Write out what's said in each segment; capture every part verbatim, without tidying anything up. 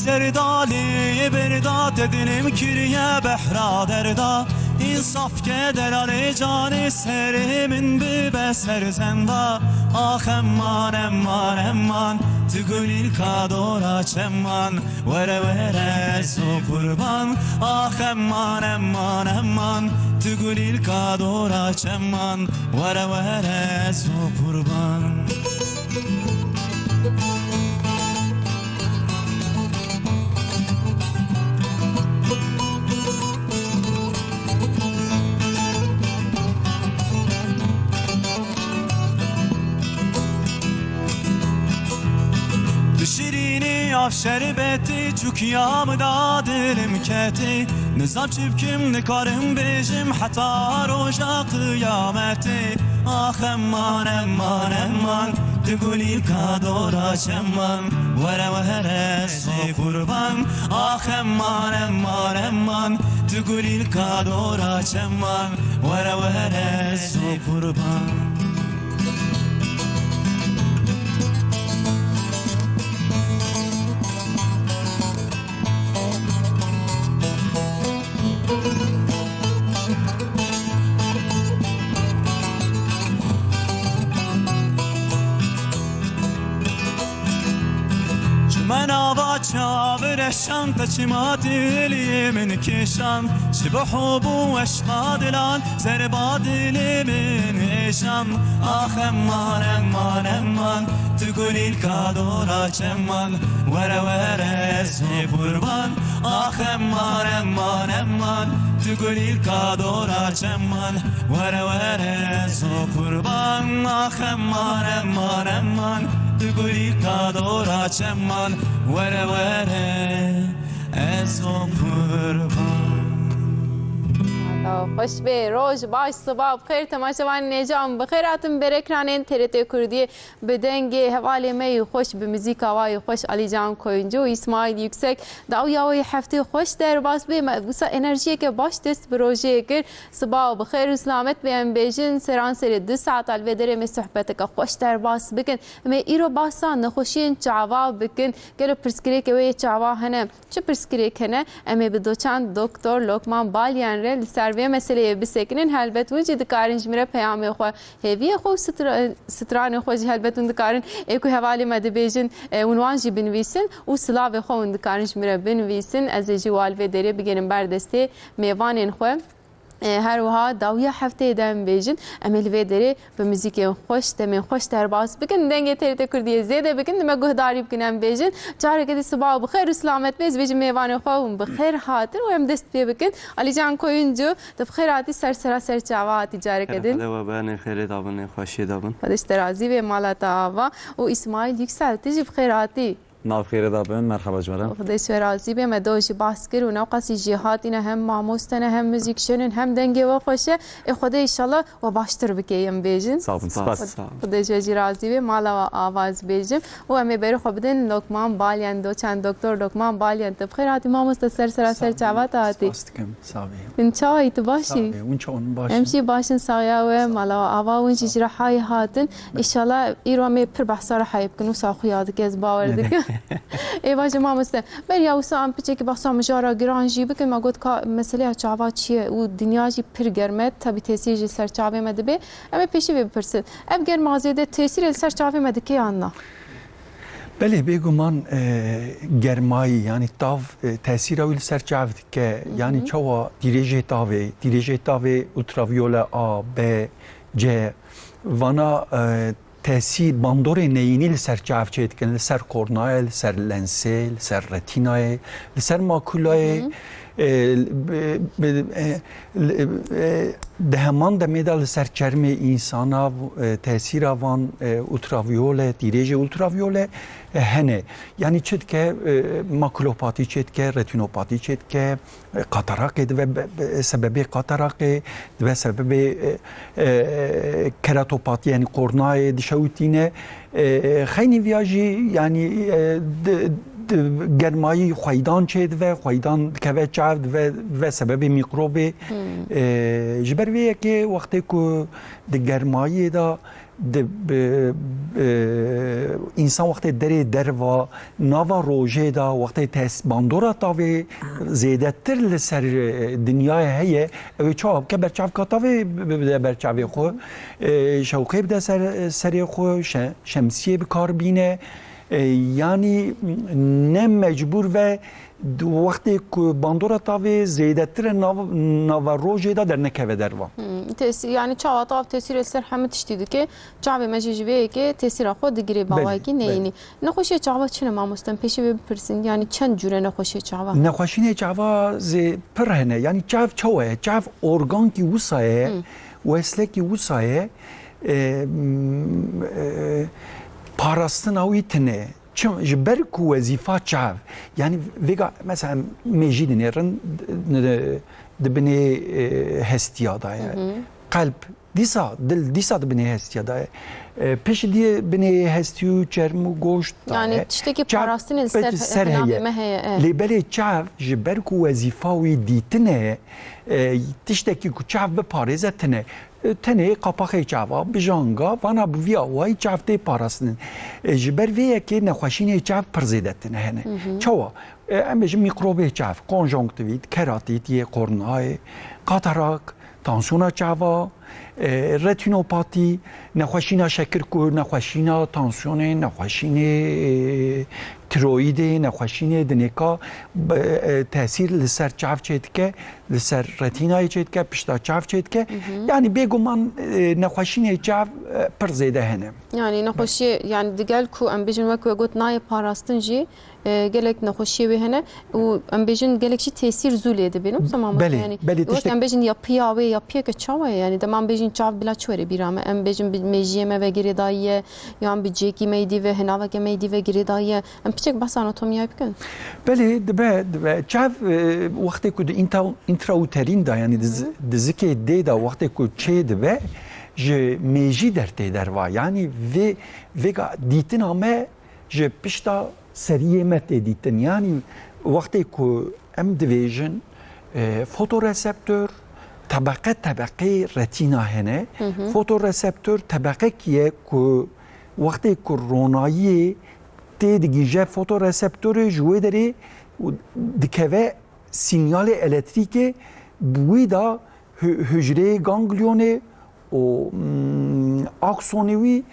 Serdalê berda te dilim kiriye behra derda. Însaf ke delalê canê serê min bibe serzenda. Ax eman, eman, eman, tu gulîlka dora çeman. Were, were, ez o qurban. Ax eman, eman, eman, tu gulîlka dora çeman. Were, were, ez o qurban. Tu şirînî ya şerbetî, çûkiya min da dilim ketî. Nizam çi bikim, nikarim bêjim heta roja qiyametê. Ax eman, eman, eman, tu gulîlka dora çeman. Were, were, ez o qurban. Ax eman, eman, eman, tu gulîlka dora çeman. Were, were, ez o qurban. Çimen ava çavireşan, te çima dilê min kêşan. Ji bo hub û eşqa dilan, zerba dilê min êşan. Ax eman, eman, eman, tu gulîlka dora çeman. Were, were, ez ê qurban. Ax eman, eman, eman, tu gulîlka dora çeman. Were, were, ez o qurban. Ax eman, eman, eman, tu gulîlka dora çeman. Were, were, ez o qurban. Xweş be, roj baş, siba bi xêr, temaşevanên hêja, em bi xêr hatin ber ekranên T R T Kurdiyê. Bi dengê hevalê me yî xweş, bi muzîka wa yî xweş, Alîcan Koyuncu û Îsmaîl Yüksek. Dawiya wê heftê xweş derbas bê. Me wisa enerjiyeke baş dest bi rojê kir. Siba û bi xêr û silamet bê em bêjin. Seranserê du saeta li vê derê me sohbeteke xweş derbas bikin. Em ê îro bahsa nexweşiyên çava bikin. Gelo pirsgirêkê wê yê çava hene? Çi pirsgirêk hene? Em ê bi doçent doktor Lokman Balyan re li ser vê meseleyê bisekinin. Helbet hûn jî dikarin ji min re peyamê xwe, hêviyê xwe û sitra-, stranê xwe jî helbet hûn dikarin. Ê ku hevalê me dibêjin, e, hûn wan jî binivîsin û silavê xwe hûn dikarin ji min re binivîsin. Ez ê jî wan li vê derê bigihînim ber destê mêvanên xwe. E, her wiha dawiya hefteyê de em bêjin. Em ê li vê derê bi muzîkên xweş, demên xweş derbas bikin. Dengê T R T Kurdiyê zêde bikin, me guhdarî bikin em bêjin. Careke dî siba û bi xêr û silamet bê. Ez bêjim mêvanê xwe hûn bi xêr hatin û em dest pê bikin. Alîcan Koyuncu, tu bi xêr hatî ser sera ser çava hatî careke din. Xêr we be, nê xêrê da bin, nê xweşiyê da bin. Xwedê ji te razî bê, mala te ava. Û Îsmaîl Yüksel, tu jî bi xêr hatî. Nav xêrê da bin, merhaba ji we re. Xwedê ji we razî bê, me do jî bahs kir û newqasî jî hatîne, hem mamoste ne, hem muzîkşen in, hem dengê we xweş e. Ê Xwedê înşallah we baştir bike, em bêjin. Sağ olun, spas. Xwedê ji we jî razî bê, mala we ava ez bêjim. Û em ê berê xwe bidin Lokman Balyan, doçent doktor Lokman Balyan. Tu bi xêr hatî mamoste, ser sera ser çava te hatî. Spas dikim, sax bî. Hûn çawa yî, tu baş î? Sax bî, hûn çawa, baş in? Em jî baş in, saxiya we, mala we ava, hûn jî ji rehayê hatin. Înşallah îro em ê pir behsa rehayê bikin, wisa xuya dike, ez bawer dikim. Ê baş e mamoste, beriya wisa em piçekî behsa mijara giran jî bikin, me got ka meseleya çava çi ye û dinya jî pir germ e, tabî tesîr jî ser çavê me dibe. Em ê pêşî vê bipirsin. Ev germa zêde tesîrê li ser çavê me dike yan na? Belê, bêguman, e, germayî, yanî tav, e, tesîra wî li ser çav dike. Hı hı. Yanî çawa dîrêjê tavê, dîrêjê tavê ultraviyole A, B, C, vana, e, tesîr, bandorê neyînî li ser çav çêdikin, li ser kornayê, li ser lensê, li ser retînayê, li ser makulayê. Hı hı. E, bi, bi, e, li, e, di heman demê de li ser çermê însana, e, tesîra van, e, ultraviyole, dîrêjê ultraviyole, e, hene. Yanî çi dike, e, makulopatî çêdike, retînopatî çêdike, e, kataraqê dibe, be, be, sebebê kataraqê, dibe sebebê, e, e, keratopatî, yanî kornayê dişewitîne. E, xeynî viya jî, yanî, e, di, di germayî xweydan çêdibe, xweydan dikeve çav, dibe, dibe sebebê mîkrobê. Hmm. E, ji ber vê yekê wextê ku di germayiyê de di, bi, bi, însan wextê derê derva, nava rojê de, wextê tes-, bandora tavê zêdetir li ser, e, dinyayê heye, ew ê çawa bike, berçavka tavê bi-, bi-, bide ber çavê xwe, e, şewqê bide ser, serê xwe, şe-, şemsiyê bi kar bîne. E, yanî ne mecbûr ve di wextê ku bandora tavê zêdetir e nav-, nava rojê de dernekeve derva. Hmm, tesî-, yani çawa tav tesîrê ser hemû tiştî dike, çavê me jî ji vê yekê tesîra xwe digirê. Belê, bawayekî belê. Neyînî. Nexweşiyê çava çi ne mamoste? Em pêşî vê bipirsin. Yani çend cûre nexweşiyê çava? Nexweşînê çava zê pir hene. Yani çav çawa ye? Çav organkî wisa ye, Hmm. weslekî wisa ye. E, m, e, parastina wî tine. Çim, ji ber ku wezîfa çav, yani vêga mesela mêjî dinêrin, di, di, di binê, e, hestiya de ye. Hı hı. Qelb dîsa, dil dîsa di binê hestiya de ye. E, pişt diye binê hestî û çerm û goşt de Yani ye. tiştekî Çav parastinê li pişt ser, ser navê heye. me heye, e. Lê belê çav ji ber ku wezîfa wî dîtin e, e, tiştekî ku çav biparêze tine. E, tenê qapaxê çava, bijanga, vana bi vî awayî çav tê parastin. E, ji ber vê yekê nexweşînê çav pir zêde tine hene. Hı hı. Çawa? E, em bêjin mîkrobê çav, konjonktivît, keratît yê qornayê, katarak, tansiyona çava, e, retinopatî, nexweşîna şekirkûr, nexweşîna tansiyonê, nexweşînê, e, tiroyîdê, nexweşînê dinêka, e, tesîr li ser çav çêdike. Li ser retînayê çêdike, pişta çav çêdike. Hı hı. Yani bêguman, e, nexweşînê çav, e, pir zêde hene. Yani nexweşiyê, yani digel ku em bêjin wek we got nayê parastin jî, e, gelek nexweşiyê wê hene û em bêjin gelek jî tesîr zû lê dibin. Wisa mamoste, Belê, yani belê, wek tiştek- em bêjin yapıya wê, yapiyeke çawa ye? Yani dema em bêjin çav bila çi were bîra me? Em bêjin bi mêjiyê me ve girêdayî ye, yan bi cihekî me yî dî ve, hinaveke me yî dî ve girêdayî ye? Em piçek behsa anatomiyayê bikin. Belê, dibe, dibe. Çav, e, wextê ku di inta-, intrauterin de, yani di z-, Hı. di zikê dê de wextê ku çê dibe, ji mêjî dertê derva. Yani vê, vêga dîtina me ji pişta seriyê me tê dîtin. Yani wextê ku em divêjin, e, fotoreseptor, tebeqe tebeqê retîna hene. Hı hı. Fotoreseptor tebeqekî ye ku wextê ku ronayiyê tê digihîje fotoreseptorê, ji wê derê û dikeve sînyalê elektrîkê, bi wî de hu-, hucreyê gangliyonê û, mm, aksonê wî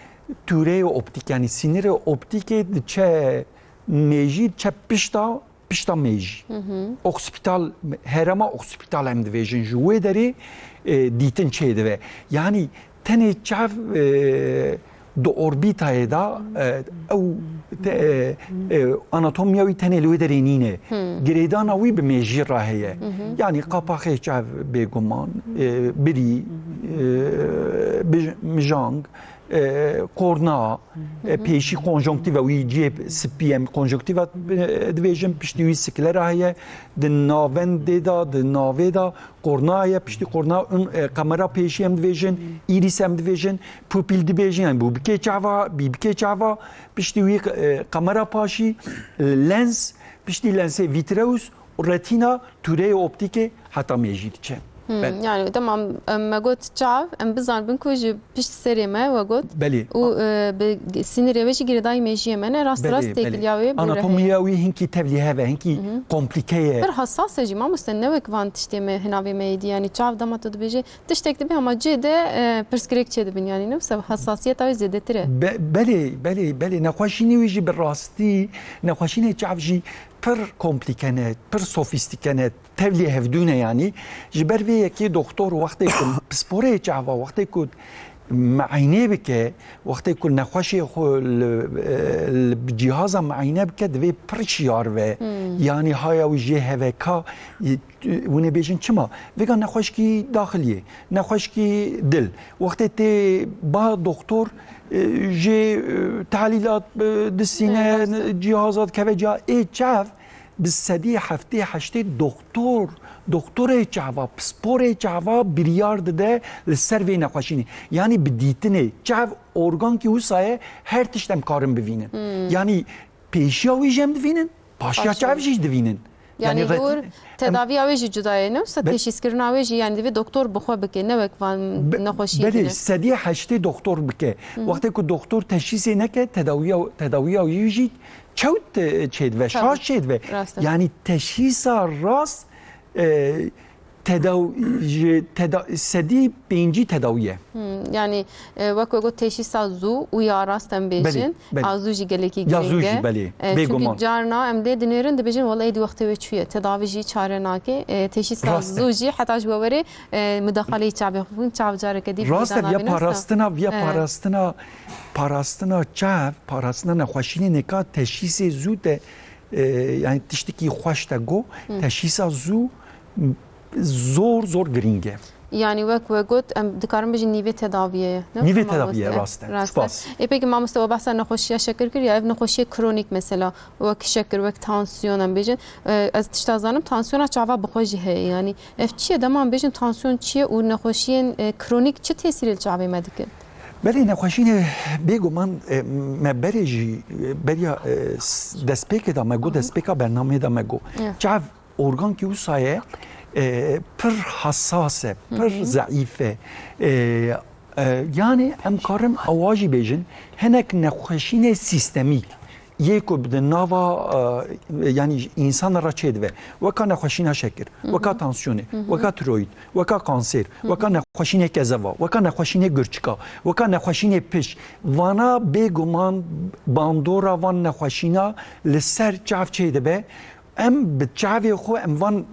tûreyê optîk, yanî sînirê optîkê diçe mêjî, diçe pişta, pişta mêjî. Hı hı. Oksipital, herema oksipital em divêjin, ji wê derê, e, dîtin çêdibe. Yanî tenê çav, e, di orbîtayê de, e, ew te-, e, e, anatomiya wî tenê li wê derê nîne. Hmm. Girêdana wî bi mêjî re heye. Hı hı. Yanî qapaxê çav bêguman, e, birî, e, bij-, mijang, e, qorna, e, Hı hı. pêşî konjonktiva wî cihê spî em konjonktiva, e, dibêjin, piştî wî sklera heye, di navendê de, di navê de, qorna ye, piştî qorna, û, e, qemera pêşî em dibêjin, Hmm. îrîs em dibêjin, pupîl dibêjin, yani bûbikê çava, bîbikê çava, piştî wî, e, qemera paşî, e, lens, piştî lensê vitreus û retîna, tûreyê optîkê heta mêjî diçe. Hmm, Ben- yani tamam, em, me got çav, em bizanibin ku ji pişt serê me we got. Belê. Û, e, bi sinirê wê jî girêdayî mêjiyê me ne, rast Belê, rast belê. têkiliya wê bi rehê. Anatomiya wî hinkî tevlîhev e, hinkî Hı hı. komplîke ye. Pir hassas e jî mamoste, ne wek van tiştê me hinavê me yê dî, yani çav dema tu dibêjê tiştek dibe ama cê de, e, pirsgirêk çêdibin, yani ne wisa hassasiyeta wê zêdetir e. Be-, belê, belê, belê. Nexweşînê wî jî bi rastî, nexweşînê çav jî pir komplîke ne, pir sofîstîke ne, tevlî hevdû ne yanî. Ji ber vê yekê doktor wextê ku pisporê çava, wextê ku meynê bike, wextê ku nexweşê xwe li, li, bi cîhaza meyne bike, divê pir şiyar ve. Hmm. Yanî haya wî jê heveka, e, hûn ê bêjin çima? Vêga nexweşkî daxiliyê, nexweşkî dil. Wextê tê ba doktor, e, jê, e, tehlîlat, e, distîne, Evet, rast e. cîhaza dikeve ca. Ê çav, bi sedî heftê heştê doktor, doktorê çava, pisporê çava biryar dide li ser vê nexweşînê. Yanî bi dîtinê, çav organkî wisa ye, her tişt em karin bivînin. Hmm. Yanî pêşiya wî jî em divînin, paşiya Paşiya. çav jî divînin. Yani, yani re- li wir em- tedaviya wê jî cuda ye, ne wisa? Be- teşhîskirina wê jî, yani divê doktor bi xwe bike, ne wek van Be- nexweşiyê belê, din e. Sedî heştê doktor bike. Hı hı. Wextê ku doktor teşhîsê neke, tedawiya, tedawiya wî jî çewt, e, çêdibe, Tabii. şaş çêdibe. Rast e. Yani teşhîsa rast, e, tedaw-, ji teda-, sedî pêncî tedawiye. Hmm, yani, e, wek we got, teşhîsa zû û ya rast em bêjin. Belê, belê. A zû jî gelekî Ya zû girîng jî, e. belê, E, bêguman. Çünkü carna em lê dinêrin, dibêjin, "Wela êdî wextê wê çûye." Tedavi jî çare nake. E, teşhîsa Rast e. zû jî heta ji we were, e, mudaxaleyê çavê xwe bikin, çav careke dî Rast e, peyda viya nabê, ne wisa? parastina, viya E. parastina, parastina çav, parastina nexweşînê nêka teşhîsê zû te, e, yani tiştekî xweş te got, Hı. teşhîsa zû zor, zor girîng e. Yani wek we got, em dikarin bêjin nîvê tedaviyê ye, ne? Nîvê Mamoste. tedaviyê, rast e. Rast e. Spas. Ê, peki mamoste, we behsa nexweşiya şekir kir ya, ev nexweşiyê kronîk mesela, wek şekir, wek tansiyon em bêjin. E, ez tişta zanim, tansiyona çava bi xwe jî heye. Yani ev çi ye? Dema em bêjin tansiyon çi ye û nexweşiyên, e, kronîk çi tesîrê li çavê me dikin? Belê, nexweşînê bêguman, e, me berê jî, e, beriya, e, s-, destpêkê de me got, Hı hı. destpêka bernameyê de me got. Ya. Çav organkî wisa ye, e, pir hesas e, Hı pir hı. zeîf e. E, e, yani em karin ewa jî bêjin, hinek nexweşînê sîstemîk yê ku di nava, e, yani însan re çêdibe, weka nexweşîna şekir, Hı hı. weka tansiyonê, Hı hı. weka tiroyîd, weka kanser, Hı hı. weka nexweşînê kezeva, weka nexweşînê gurçika, weka nexweşînê piş, vana bêguman bandora van nexweşîna li ser çav çêdibe. Em bi çavê xwe em van,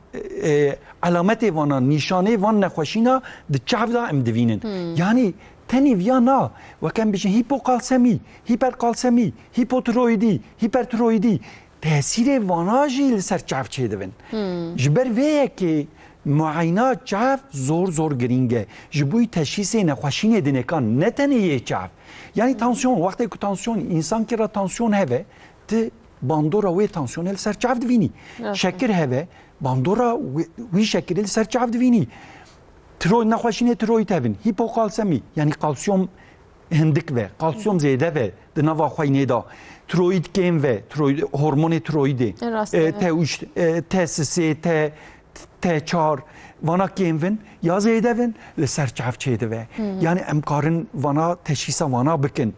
e, elametê vana, nîşanê van nexweşîna di çav de em divînin. Hmm. Yani tenê viya na, wek em bijin hipokalsemî, hiperkalsemî, hipotiroîdî, hipertiroîdî, tesîrê vana jî li ser çav çêdibin. Hmm. Ji ber vê yekê muayna çav zor zor girîng e. Ji bo teşhîsê nexweşînê dinêkan, ne tenê yê çav. Yani tansiyon, wextê ku tansiyon, însankî re tansiyon heve, ti bandora wê tansiyonê li ser çav divînî. Rast e. Şekir heve, bandora wê, wî şekirê li ser çav divînî. Tiroyîd, nexweşînê tiroyîd hebin, hipokalsemî, yani kalsiyum hindik ve, kalsiyum zêde ve di nava xweynê de, tiroyîd kêm ve, tiroyîd, hormonê tiroyîdê, E, rast e, e. T üç, e, T sê, T, T çar, vana kêm vin ya zêde vin, li ser çav çêdive. Hmm. Yani em karin vana teşhîsa vana bikin.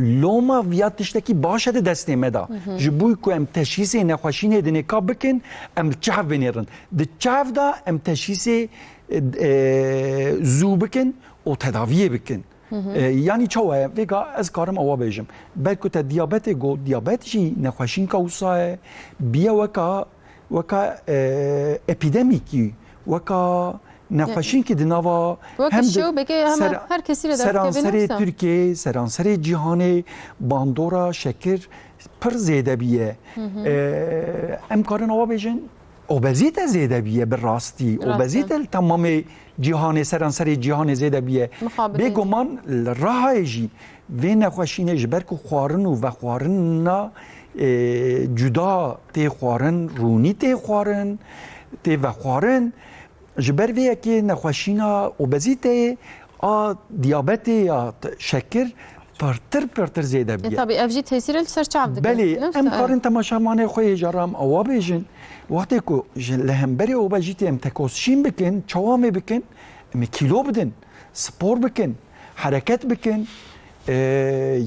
Loma viya tiştekî baş e di destê me de. Hı hı. Ji bo ku em teşhîsê nexweşînê dinêka bikin, em li çav binêrin. Di çav de em teşhîsê, e, e, zû bikin û tedaviyê bikin. Hı hı. E, yanî çawa ye? Vêga ez karim ewa bêjim. Belku te diyabetê got, diyabet jî nexweşînka wisa ye. Biye weka, weka, e, epidemîkî, weka nexweşînkî di nava Wek hem di şew beke hemen ser-, her kesî re derdikeve, seranserê nefsa. Tirkiyeyê, seranserê cîhanê bandora şekir pir zêde biye. Hı hı. E, em karin ewa bêjin, obezîte zêde biye bi rastî. Rast e. Obezîte li temamê cîhanê, seranserê cîhanê zêde biye. Mixabitê. Bêguman li Rihayê jî vê nexweşînê ji ber ku xwarin û vexwarina, e, cuda tê xwarin, rûnî tê xwarin, tê vexwarin, ji ber vê yekê nexweşîna obezîteyê a diyabetê ya t-, şekir pirtir pirtir zêde E, bûye. Tabii, ev jî tesîrê li ser çav dike. Belê, Ne em wisa? karin temaşevanê xwe yê caran ewa bêjin, wextê ku ji li hemberê obezîtê em tekoşîn bikin, çawa em ê bikin? Em ê kîlo bidin, spor bikin, hereket bikin. E,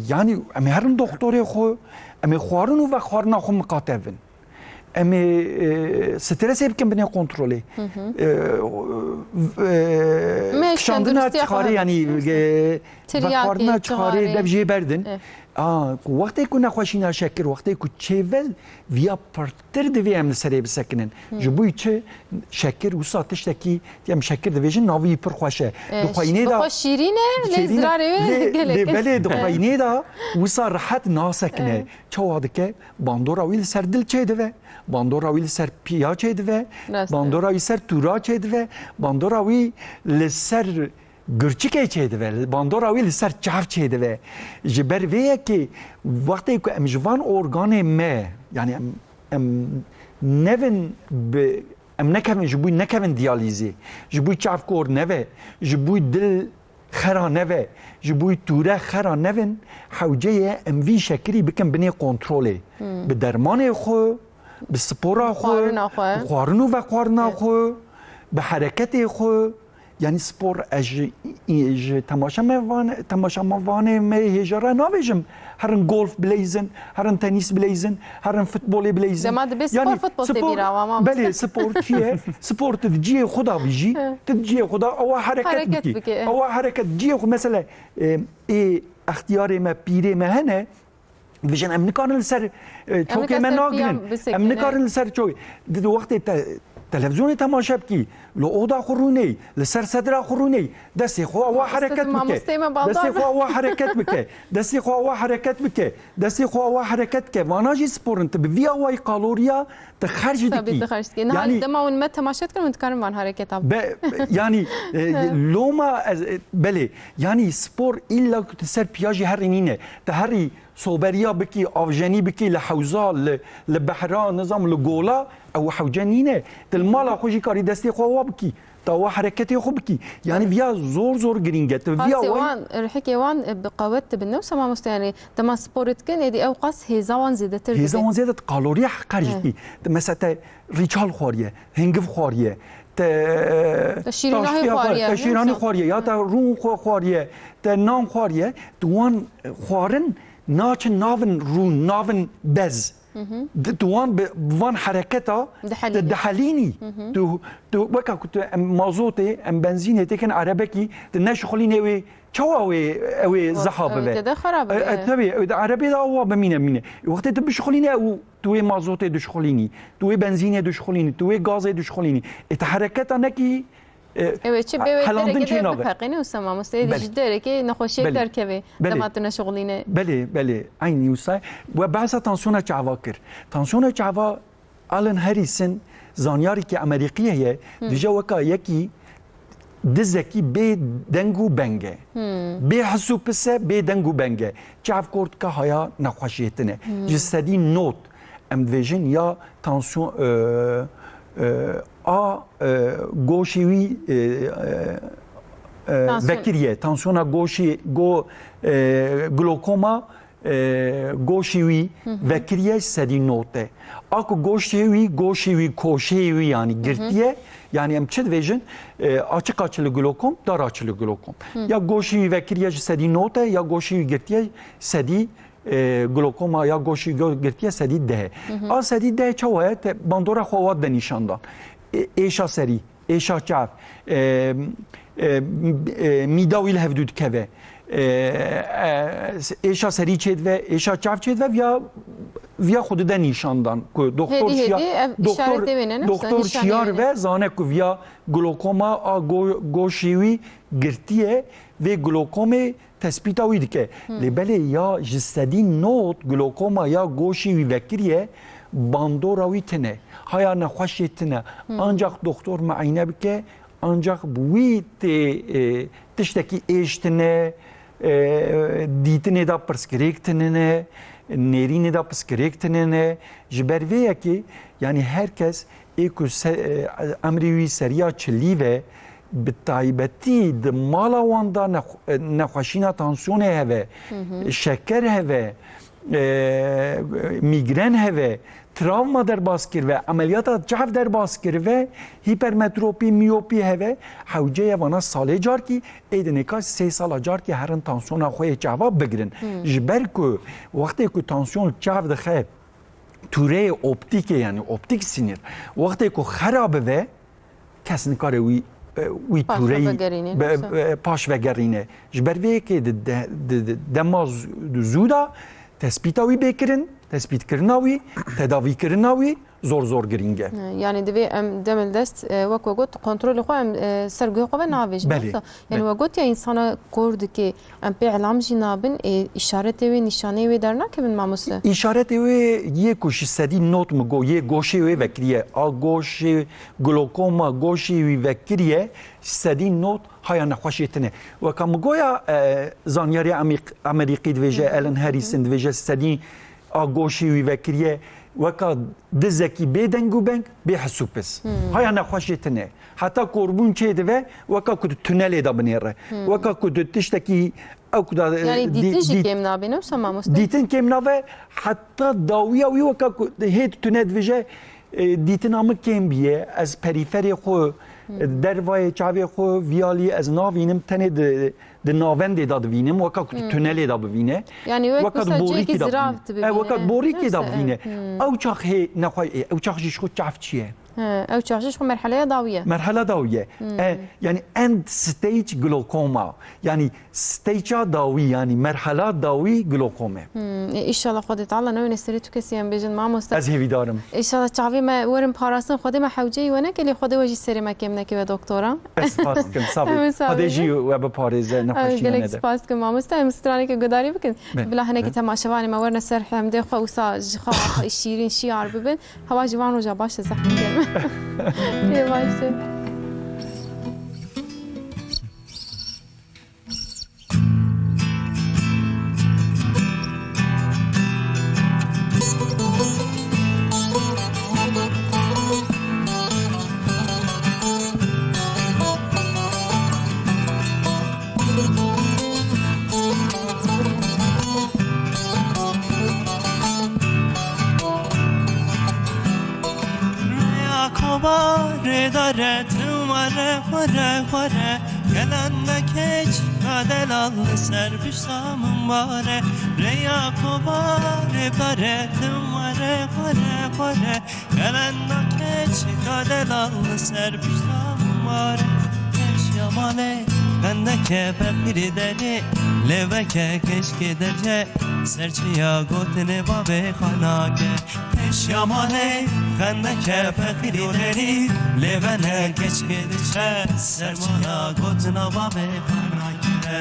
yanî em ê herin doktorê xwe, em ê xwarin û vexwarina xwe miqate bin. Em ê, e, stresê bikin binê kontrolê. Hı hı. E, e, Me kişandina tenduristiya xwe çixarê, hebe. yanî, e, Tiryakê, vexwarina çixarê, çixarê. dev jê berdin. E. A, ku wextê ku nexweşîna şekir, wextê ku çêve viya pirtir divê em li serê bisekinin. Hı. Ji bo çi şekir wisa tiştekî, em şekir dibêjin, navî pir xweş e. E, Di xweynê bi de xwe şîrîn e, lê şîrîn e, zirarê wê lê, gelek lê e. belê di E. xweynê de wisa rehet nasekine. E. Çawa dike? Bandora wî li ser dil çêdive, bandora wî li ser piya çêdive, Rast e. bandora wî ser tûra çêdive, bandora wî li ser gurçikê çêdive, bandora wî li ser çav çêdive. Ji ber vê yekê wextê ku em ji van organê me, yani em, em nevin bi, em nekevin, ji bo nekevin diyalîzê, ji bo çav kor neve, ji bo dil xera neve, ji bo tûre xera nevin, hewce ye em vî şekirî bikin binê kontrolê. Hmm. Bi dermanê xwe, Bi spora xwe, xwarina xwe, bi xwarin û vexwarina xwe, bi hereketê xwe. Yanî spor, ez ji, ji temaşemevan-, temaşemevanê me hêja re nabêjim, herin golf bileyzin, herin tenîs bileyzin, herin futbolê bileyzin. Dema dibê spor, futbol tê bîra we, mamoste. Belê, spor çi ye? Spor tu di cihê xwe de bijî, tu di cihê xwe de ewa hereket bikî. Ewa hereket, cihê xwe, mesela, e, ê extiyarê me, pîrê me hene, Vijin em nikarin li ser, e, çokê me nagirin. Em nikarin li ser çokê. Di, di wextê te, televizyonê temaşe bikî, li oda xwe rûney, li ser sedra xwe rûney, destê xwe awa hereket bike. Destê xwe awa hereket bike. Destê xwe awa hereket bike. Destê xwe awa hereket bike. Vana jî spor in. Tu bi vî awayî kaloriya tu xerc dikî. Tabii, tu xerc dikî. Niha yanî dema hûn me temaşe dikin, hûn dikarin van hareketa bikin. Be-, yanî, e, loma ez, e, belê. Yanî spor îlla ku tu ser piya jî herî nîne. Tu herî soberiya bikî, avjenî bikî li hewza, li, li behra, nizam li gola, ew hewce nîne. Tu li mala xwe jî karî destê xwe wa bikî. Tu wa hereketê xwe bikî. Yanî viya zor zor girîng e. Tu viya Qasê wan, rihikê wan, e, bi qewet dibin, ne wisa mamoste, yanî dema sporê dikin, êdî ew qas hêza wan zêdetir dibe. Hêza wan zêde, tu kaloriya heqer jî dikî. Tu mesela te rîçal xwariye, hingiv xwariye, te Te şîrînahî taştiya xwariye, te şîranî xwariye, ya te rûn xwe xwariye, te nan xwariye, tu wan xwarin naçin navin rûn, navin bez. Di, tu wan bi, bi van hereketa te dihelînî. Tu, tu weka ku tu em mazotê, em benzînê têkin erebekî, tu neşixulînê wê, çawa wê, ew ê ziha bibe? Te de xera bibe. E, e, tabii, ew di erebê de awa bimîne, bimîne. Wextê tu bişixulînê ew Tu wê mazotê dişxulînî, tu wê benzînê dişxulînî, tu wê gazê dişxulînî. Ê, tu hereketa nekî, e, Ew ê çi bê, wê helandin derekê çênabe. Bipeqîne wisa mamoste, êdî ji derekê nexweşiyek derkevê dema tu neşixulîne. Belê, belê. Eynî wisa. We behsa tansiyona çava kir. Tansiyona çava Alan Harrison, zanyarîkî Amerîkî heye, dije weka yekî dizekî bê deng û beng e. Bê hes û pis e, bê deng û beng e. Çav kor dike haya nexweşiyê tine. Ji sedî not em dibêjin ya tansiyon, e, e, a, e, goşê wî, e, e, e, vekiriye. Tansiyona goşê, go, e, glokoma e, goşê wî vekiriye sedî not e. A ku goşê wî, goşê wî, koşeyê wî yanî girtiye, yanî em çi dibêjin, e, açık açılı glokom, dar açılı glokom. Ya goşê wî vekiriye ji sedî not e, ya goşê wî girtiye sedî, e, glokoma ya goşê wî girtiye sedî deh e. A sedî deh çawa ye? Te bandora xwe wa de nîşan dan. E, êşa serî, êşa çav, e, e, e, mîda wî li hevdû dikeve, e, e, êşa serî çêdive, êşa çav çêdive, viya, viya xwe dide nîşan dan ku doktor şiyar, doktor, doktor şiyar ve zane ku viya glokoma a go-, goşê wî girtiye, vê glokomê tespîta wî dike. Lê belê ya ji sedî not glokoma ya goşê wî vekiriye, bandora wî tune. Haya nexweşê tune. Ancak doktor muayene bike, ancak bi wî tê, e, tiştekî êş tune, e, dîtinê de pirsgirêk tune ne, nêrînê de pirsgirêk tune ne. Ji ber vê yekê, yanî her kes ê ku se-, e, emrê wî seriya çilî ve, bi taybetî di mala wan de nexw-, e, nexweşîna tansiyonê heve, şeker heve, e, mîgren heve, travma derbas kirive, emeliyata çav derbas kirive, hipermetropî, miyopî heve, hewce ye vana salê carkî, ê di nêka sê sala carkî herin tansiyona xwe yê çava bigirin. Ji ber ku wextê ku tansiyon çav dixe, tûreyê optîkê, yanî optîk sinîr, wextê ku xera bibe, kes nikare wî, e, wî tûreyî paş vegerîne. Ji ber vê yekê di de-, di-, di dema z-, zû de tespîta wî bê kirin, tespîtkirina wî, tedavîkirina wî zor zor girîng e. Yanî divê em dem li dest, e, wek we got, kontrolê xwe em, e, ser guhê xwe ve navêjin. Belê. Yanî we gotiye însana kor dike, em pê elam jî nabin, ê, îşaretê wê, nîşaneyê wê dernakevin mamoste? Îşaretê wê yê ku ji sedî not min got, yê goşê wê vekiriye, a goşê glokoma goşê wî vekiriye, ji sedî not haya nexweşê tune. Weka min goya, e, zanyarê Amerîk-, Amerîkî dibêje, Alan Harrison dibêje, sedî a goşê wî vekiriye, weka dizekî bê deng û beng, bê hes û pis. Haya nexweşê tune. Heta korbûn çêdive, weka ku tu tunelê de binêre. Weka ku tu tiştekî Ew ku da, e, Yanî dî-, dîtin jî dî-, kêm nabîne, wisa mamoste? Dîtin kêm nabe, heta dawiya wî weka ku hê tune dibêje, e, dîtina min kêm bîye, ez perîferê xwe, Hmm. dervayê çavê xwe viyalî ez navînim, tenê di, di navendê de divînim, weka ku Hmm. tunelê de bivîne. Yanî wek Weka di wisa borîkî cihekî de zirav bivîne. dibîne. E, weka di borîkî de Neyse, bivîne. e, hmm. Ew çax hê nexwe, e, ew çax jî ji xwe çav çi ye? He, ew çax jî ji xwe merheleya dawî ye. Merhela dawî ye. Hmm. E, yanî end stage glaucoma. Yanî stage'a dawî, yanî merhela dawî glaucome. Hmm, e, înşallah Xwedê Teala newêne serê tu kesî em bêjin mamoste. Ez hêvîdar im. Înşallah çavê me werin parastin, Xwedê me hewceyî we neke, lê Xwedê we jî serê me kêm neke we doktora. Ez spas dikim, sağ ol. Em sağ Xwedê jî olun. we biparêze, Em nexweşî we gelek nede. spas dikim mamoste. Em straneke gudarî bikin. Be, Bila hinekî be. temaşevanê me werine ser hemdê xwe wisa ji xwe şîrîn şiyar bibin. Hewa ji van roja baş e, zehmet germ. Pê baş e. Rêya kovarê dare tim were, were, were. Gelende keç ka delal li ser pişta min bare. Rêya kovarê dare tim were, were, were. Gelenda keç ka delal li ser pişta min bare. Eşya malê xendeke feqîrî derê, lê veke keşkê derce, serçiya gotinê bavê xwe nake. Eşya malê xendeke feqîrî derî, lê vene keşkê diçe, serçiya gotina bavê xwe nake.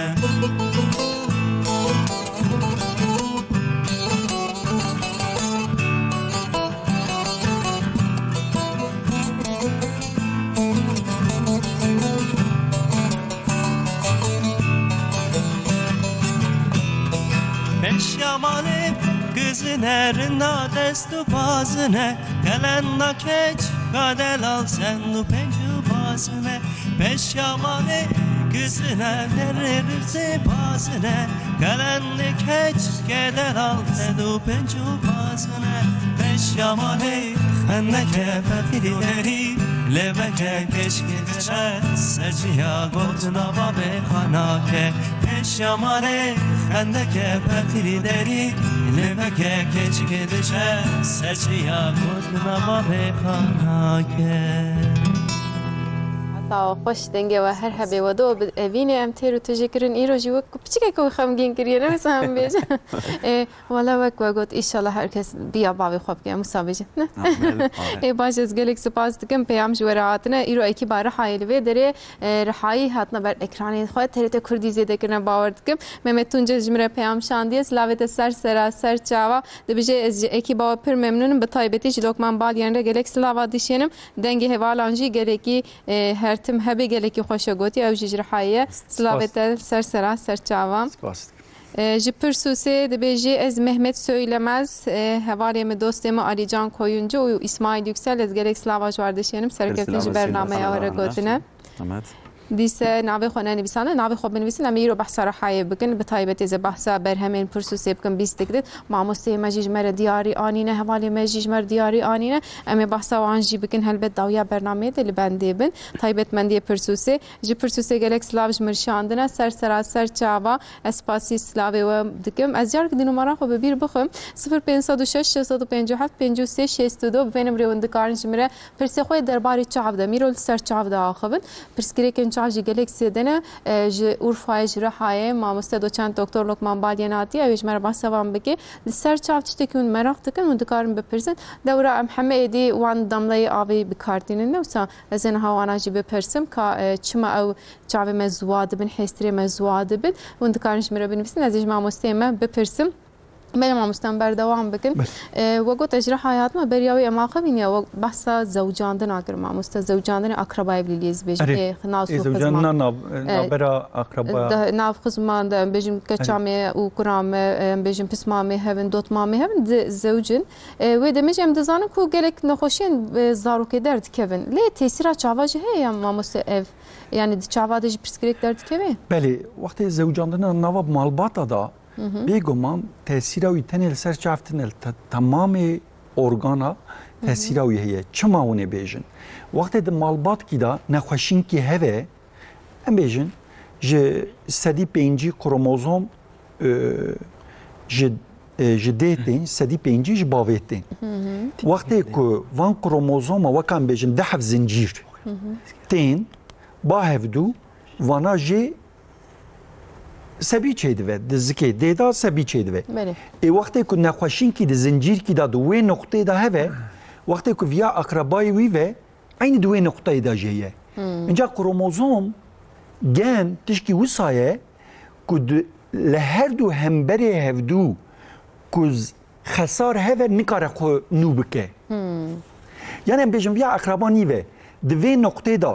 Peşya malê gizine, rinda dest û bazine, kelenda keç ka delal send û penc û bazine. Peşya malê gizine, derê rirzê bazine, kelendê keç ke delal sed û penc û bazine. Peşya malê xendeke feqîrî derî, lê veke keşkê diçe, serçiya gotina bavê xwe nake. Peşya malê xendeke feqîrî derî, lê veke keşkê diçe, serçiya gotina bavê xwe nake. Heta xweş dengê we her hebê we do bi evînê em têr û tijî kirin. Îro jî wek ku piçikek wî xemgîn kiriye, ne wisa em bêjin. Ê, wela wek we got, înşallah her kes diya bavê xwe bike. Em wisa bêjin, ne? Ha, belê, belê. Ê, baş, ez gelek spas dikim. Peyam ji we re hatine. Îro ekîba Rihayê li vê derê, e, Rihayî hatine ber ekranê xwe. T R T Kurdî zêde kirine, bawer dikim. Mehmet Tunce ji min re peyam şandiye. Silavê te ser sera, ser çava. Dibêje, ez ji ekîba we pir memnûn im. Bi taybetî ji Lokman Balyan re gelek silava dişênim. Dengê hevalan jî gelekî, e, her tim hebê gelekî xweş e gotî. Ew jî ji Rihayê ye. Silavê Spas. te ser sera, ser çava. Spas dikim. E, ji Pirsûsê dibêjî, ez Mehmet Söylemez, e, hevalê min, dostê min Alîcan Koyuncu û Îsmaîl Yüksel, ez gelek silava ji wan dişênim. Serkeftin ji Silavê bernameya we re Seyda gotine. Mehmet. Dîse navê xwe nenivîsane, navê xwe binivîsin, em ê îro behsa Rihayê bikin. Bi taybetî ez ê behsa berhemên Pirsûsê bikim, bîstik din. Mamosteyê me jî ji me re diyarî anîne, hevalê me jî ji me re diyarî anîne. Em ê behsa wan jî bikin, helbet dawiya bernameyê de li bendê bin. Taybetmendiyê Pirsûsê. Ji Pirsûsê gelek silav ji min şandine. Ser sera, ser çava. Ez spasî silavê we dikim. Ez careke din numara xwe bi bîr bixwim. Sifir pênc sed û şeş, şeş sed û pêncî û heft, pêncî û sê, şêst û du. Bi vê nimrê hûn dikarin ji min re pirsê xwe derbari çav de. Mîro li ser çav de axivin. Pirsgirêkên çav jî gelek zêde ne. E, ji Urfayê, ji Rihayê, mamoste doçent doktor Lokman Balyen hatiye. Ew ê ji me re behsa wan bike. Li ser çav tiştekî hûn meraq dikin, hûn dikarin bipirsin. Lewra em heme êdî wan damleyê avê bi kar tînin. Ne wisa ez ê niha wana jî bipirsim ka, e, çima ew çavê me ziwa dibin, hêstirê me ziwa dibin. Hûn dikarin ji min re binivîsin, ez ê ji mamosteyê me bipirsim. Belê mamoste, em berdewam bikin. Belê. E, we got ez ji Rihayê hatime, beriya wê em axivîne, we behsa zewcandina kir mamoste, zewcandinê akrabayê bilî lê ez bêjim. Erê. Ê, nas û xizman. Ê, zewcandina nav, e, navbera akraba. De, nav xizman de, em bêjim keça Erê. me û kura me, em bêjim pisma me hevin, dotma me hevin, di zewcin. E, wê demê jî em dizanin ku gelek nexweşiyên, e, zarokê derdikevin. Lê tesîra çava jî heye ya mamoste ev? Yani di çava de jî pirsgirêk derdikeve? Belê, wextê zewcandina nava malbata da, Hı hı. bêguman tesîra wî tenê li ser çav tine, li te-, temamê organa Hı hı. tesîra wî heye. Çima hûn ê bêjin? Wextê di malbatkî de nexweşînkî heve, em bêjin, ji sedî pêncî kromozom, e, ji, e, ji dê tên, sedî pêncî ji bavê tên. Hı hı. Wextê ku van kromozoma, weka em bêjin, deh zincîr Hı hı. tên, ba hevdû, vana jê sebî çêdive, di zikê dê de sebî çêdive. Belê. Ê wextê ku nexweşînkî di zincîrkî de di wê noqtê de heve, wextê ku viya akrabayê wî ve, eynî di wê noqteyê de jê ye. Hmm. Înca kromozom, gen, tişkî wisa ye ku di, li her du hemberê hevdû ku z-, xesar heve nikare xwe nû bike. Hmm. Yani em bêjin viya akraba nîve, di vê noqtê de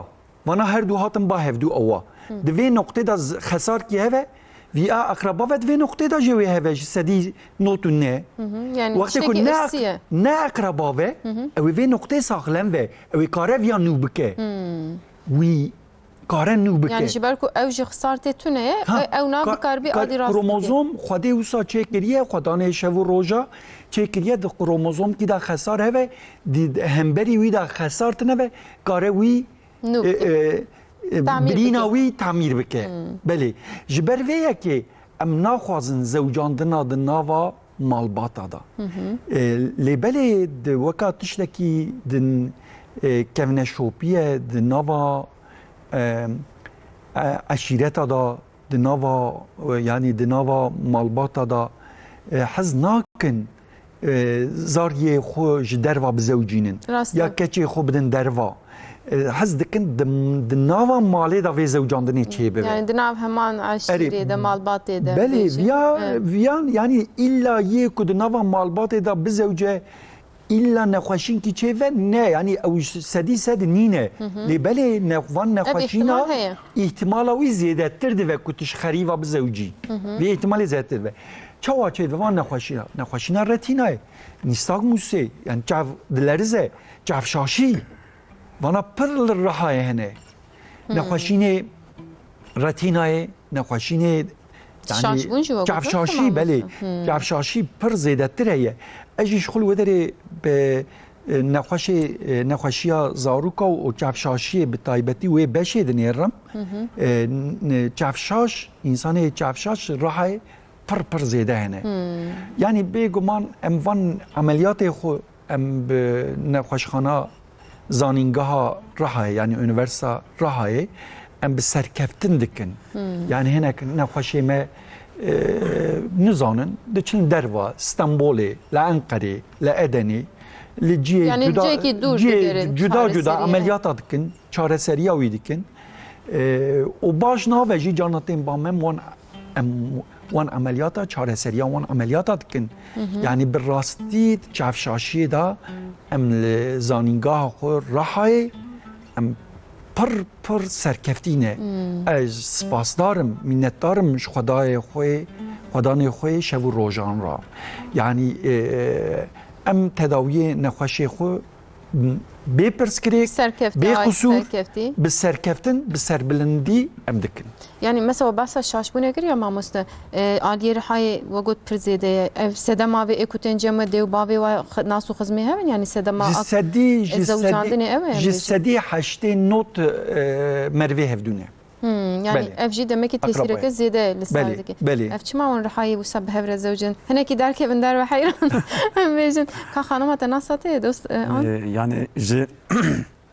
Vana her du hatin ba hevdû ewa. Hı. Di vê noqtê de z-, xesarkî heve, vî a eqreba ve di vê noqtê de jê wê heve ji sedî not û neh. Hı hı. Yani Wextê ku tiştekî ne, üstü ye. ne eqreba ve, Hı hı. ew ê vê noqtê saxlem ve, ew ê kare viya nû bike. Hı. Wî kare nû bike. Yani ji ber ku ew ji xisar tê tune ye, Ha, ew na ka-, bikaribî ka-, adî rast bike. Kromozom Xwedê wisa çêkiriye, Xwedanê şev û roja çêkiriye, di kromozomkî de xesar heve, di, di hemberî wî de xesar tine ve, kare wî Nû e, bike. e, e, Tamîr birîna bike. wî tamîr bike. Hmm. Belê. Ji ber vê yekê em naxwazin zewcandina di nava malbata de. Hı hı. E, lê belê di weka tiştekî din, e, kevneşopiye di nava, e, e, eşîreta de, di nava, e, yanî di nava malbata de, e, hez nakin e, zariyê xwe ji derva bizewcînin. Rast e. Ya keçê xwe bidin derva. E, hez dikin di, di nava malê de vê zewcandinê çêbibe. Yani di nav heman eşîrê Erê, de, malbatê de belê, bêjin. viya, Evet. viyan, yani illa yê ku di nava malbatê de bizewce, illa nexweşînkî çêve ne, yani ew sedî sed nîne. Hı hı. Lê belê ne, van Ev nexweşîna ihtimal heye. ihtimala wî zêdetir dibe ku tu ji xerîva bizewcî. Hı hı. Vê ihtimalê zêdetir dibe. Çawa çêdibe van nexweşîna? Nexweşîna retînayê, nîstagmusê, yani çav dilerize, çavşaşî. Vana pir li Rihayê hene. Hmm. Nexweşînê retînayê, nexweşînê, yani Şaşbûn jî we çavşaşî, gotin, belê. Hmm. Çavşaşî pir zêdetir heye. Ez jî ji xwe li wê derê bi, e, nexweşê, e, nexweşiya zaroka û çavşaşiyê bi taybetî wê beşê dinêrim. Hı hı. E, n-, çavşaş, însanê çavşaş Rihayê pir pir zêde hene. Hmm. Yanî bêguman em van emeliyatê xwe em bi nexweşxana zanîngeha Rihayê, yanî Unîversîta Rihayê, em bi serkeftin dikin. Hmm. Yanî hinek nexweşê me, e, nizanin, diçin derva, Stenbolê, li Enqerê, li Edenê, li cihê Yanî cuda, cihekî dûr cihê digerin cuda cuda çareserî. emeliyata dikin, çareseriya wî dikin. E, û baş nave jî carna tên ba me em wan, em wan emeliyata, çareseriya wan emeliyata dikin. Hı hı. Yanî bi rastî çavşaşiyê de em li zanîngeha xwe Rihayê em pir pir serkeftî ne. Hmm. Ez spasdar im, minnetdar im ji Xwedayê xwe, Xwedanê xwe şev û rojan re. Yanî, e, em tedawiyê nexweşê xwe bê pirsgirêk, Serkefte, bê ay, qisûr, serkeftî. bi serkeftin, bi serbilindî em dikin. Yani mesela behsa şaşbûnê kir ya mamoste, e, aliyê Rihayê we got pir zêde ye. Ev sedema vê ê ku tên cem we dê û bavê we xi-, nas û xizmê hevin, yani sedema Ji ak-, sedî, e, ji zewcandinê sedî, ew e, ji em bêjin. sedî heştê not, e, merivê hevdû ne. Hmm, yani Belê. ev jî demek ki Akraba tesîreke ye. zêde li ser Belê, dike. belê. Ev çima wan Rihayê wisa bi hev re zewcin? Hinekî derkevin derve heyran. Em bêjin. Ka xanima te nasa te ye, dost, e, an? E, yani ji,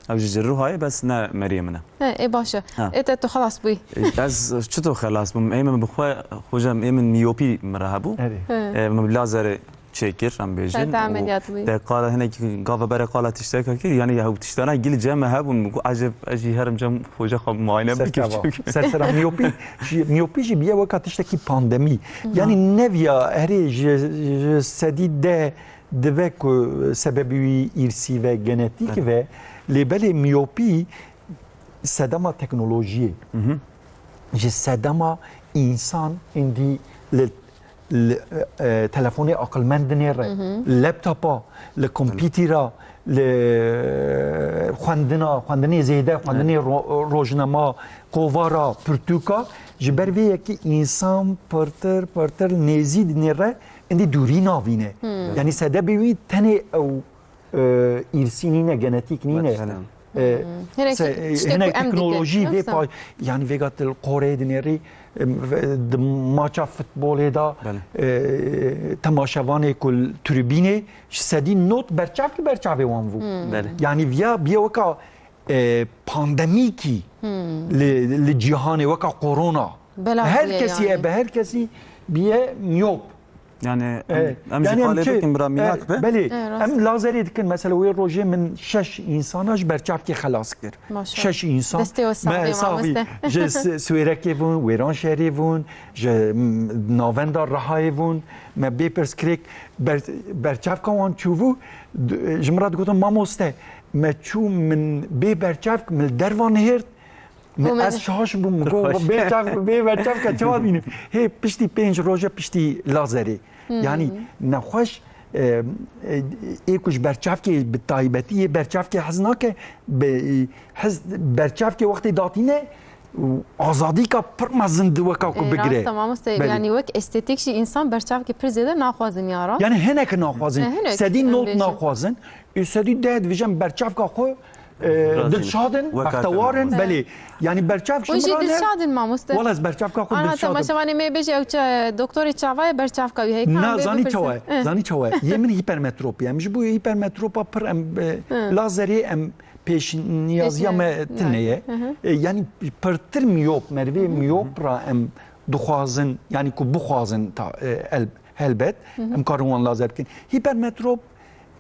ev jî ji Rihayê, bes ne meriyê min e. He, ê baş e. Ha. Ê te tu xelas bûyî. E, ez çito xelas bûm? Ê min bi xwe, xocam, ê min miyopî min re hebû. Erê. He. E, min bi lazerê çêkir, em bêjin. Te emeliyat bû. Te qala hinekî gava berê qala tişteka kir, yanî ya ew tiştana gil cem hebûn, min got, "Eceb, ez jî herim cem hoca xwe muayene bikim." Serkeva. Serkeva miyopî, jî, miyopî jî bûye weka tiştekî pandemî. Yanî neviya herê ji, ji sedî deh dibe ku sebebî wî îrsî ve, genetîk ve, lê belê miyopî sedema teknolojiyê. Ji sedema însan îndî li, li, e, telefonê aqilmend dinêre, laptopa, li kompîtîra, li xwendina, xwendinê zêde, xwendinê ro-, rojnama, kovara, pirtûka, ji ber vê yekê însan pirtir, pirtir nêzî dinêre, îndî dûrî navîne. Yanî sedebê wî tenê ew, e, îrsî nîne, genetîk nîne. Belê. E, Hinek se-, tiştek hinek ku em dikin, teknolojî vê yoksa? Pa-, yanî vêga tu li qoreyê dinêrî, em, ve-, di maça futbolê de, e, temaşevanê ku li tribînê ji sedî nod berçavkî berçavê wan bû. Belê. Yanî viya biye weka, e, pandemîkî li, li cîhanê weka korona. Bela Her bûye kesî yanî. Hebe, her kesî biye miyop. Yani em, Evet. em jî Yani em palê çi, bikin bira e, mînak be. Belê, Evet, rast. Em lazerê dikin. Mesela wê rojê min şeş însana ji berçavkê xelas kir. Maşallah. Şeş însan. Destê we sax be, Me sax bî. Mamoste. Ji S-, Swêrekê bûn, Wêranşehirê bûn, ji, m, navenda Rihayê bûn. Me bê pirs kirêk ber-, berçavka wan çûbû. D-, ji min re digotin, "Mamoste, me çû min bê berçavk min li derva nihêrt." Min Û me ez şaş bûm, got, "Bê çav, bê berçavke çawa bînim?" Hê piştî pênc roje piştî lazerê. Yanî nexweş, e, e, ê ku ji berçavkê bi taybetî yê berçavkê hez nake, bi, hez berçavkê wextê datîne, azadîka pir mezin di weka ku E, bigire. Rast e, mamoste, Belê. Yanî wek estetîk jî însan berçavkê pir zêde naxwazin ya ra. Yanî hineke naxwazin. E, hinek Sedî em not bêjin. Naxwazin. Û sedî deh dibêjin berçavka xwe, e, Razî. Dilşad in, Weka bextewar in, te belê. Yanî berçavk Hûn jî jimrane. Dilşad in, mamoste. Wala ez berçavka xwe Ana dilşad im. Temaşevanê me bêje ew çi, doktorê çava ye, berçavka wî heye. Na, Em bê zanî bipirsin. Çawa ye? Eh. Zanî çawa ye? Yê min hipermetropî ye. Em ji bo hipermetropa pir em, e, lazerê em pêşniyaziya Pêşniyaziya. me tune ye. Hı hı. E, yanî pirtir miyop, merivê miyop ra em dixwazin, yanî ku bixwazin ta, e, el-, helbet, em karin wan lazer bikin. Hipermetrop,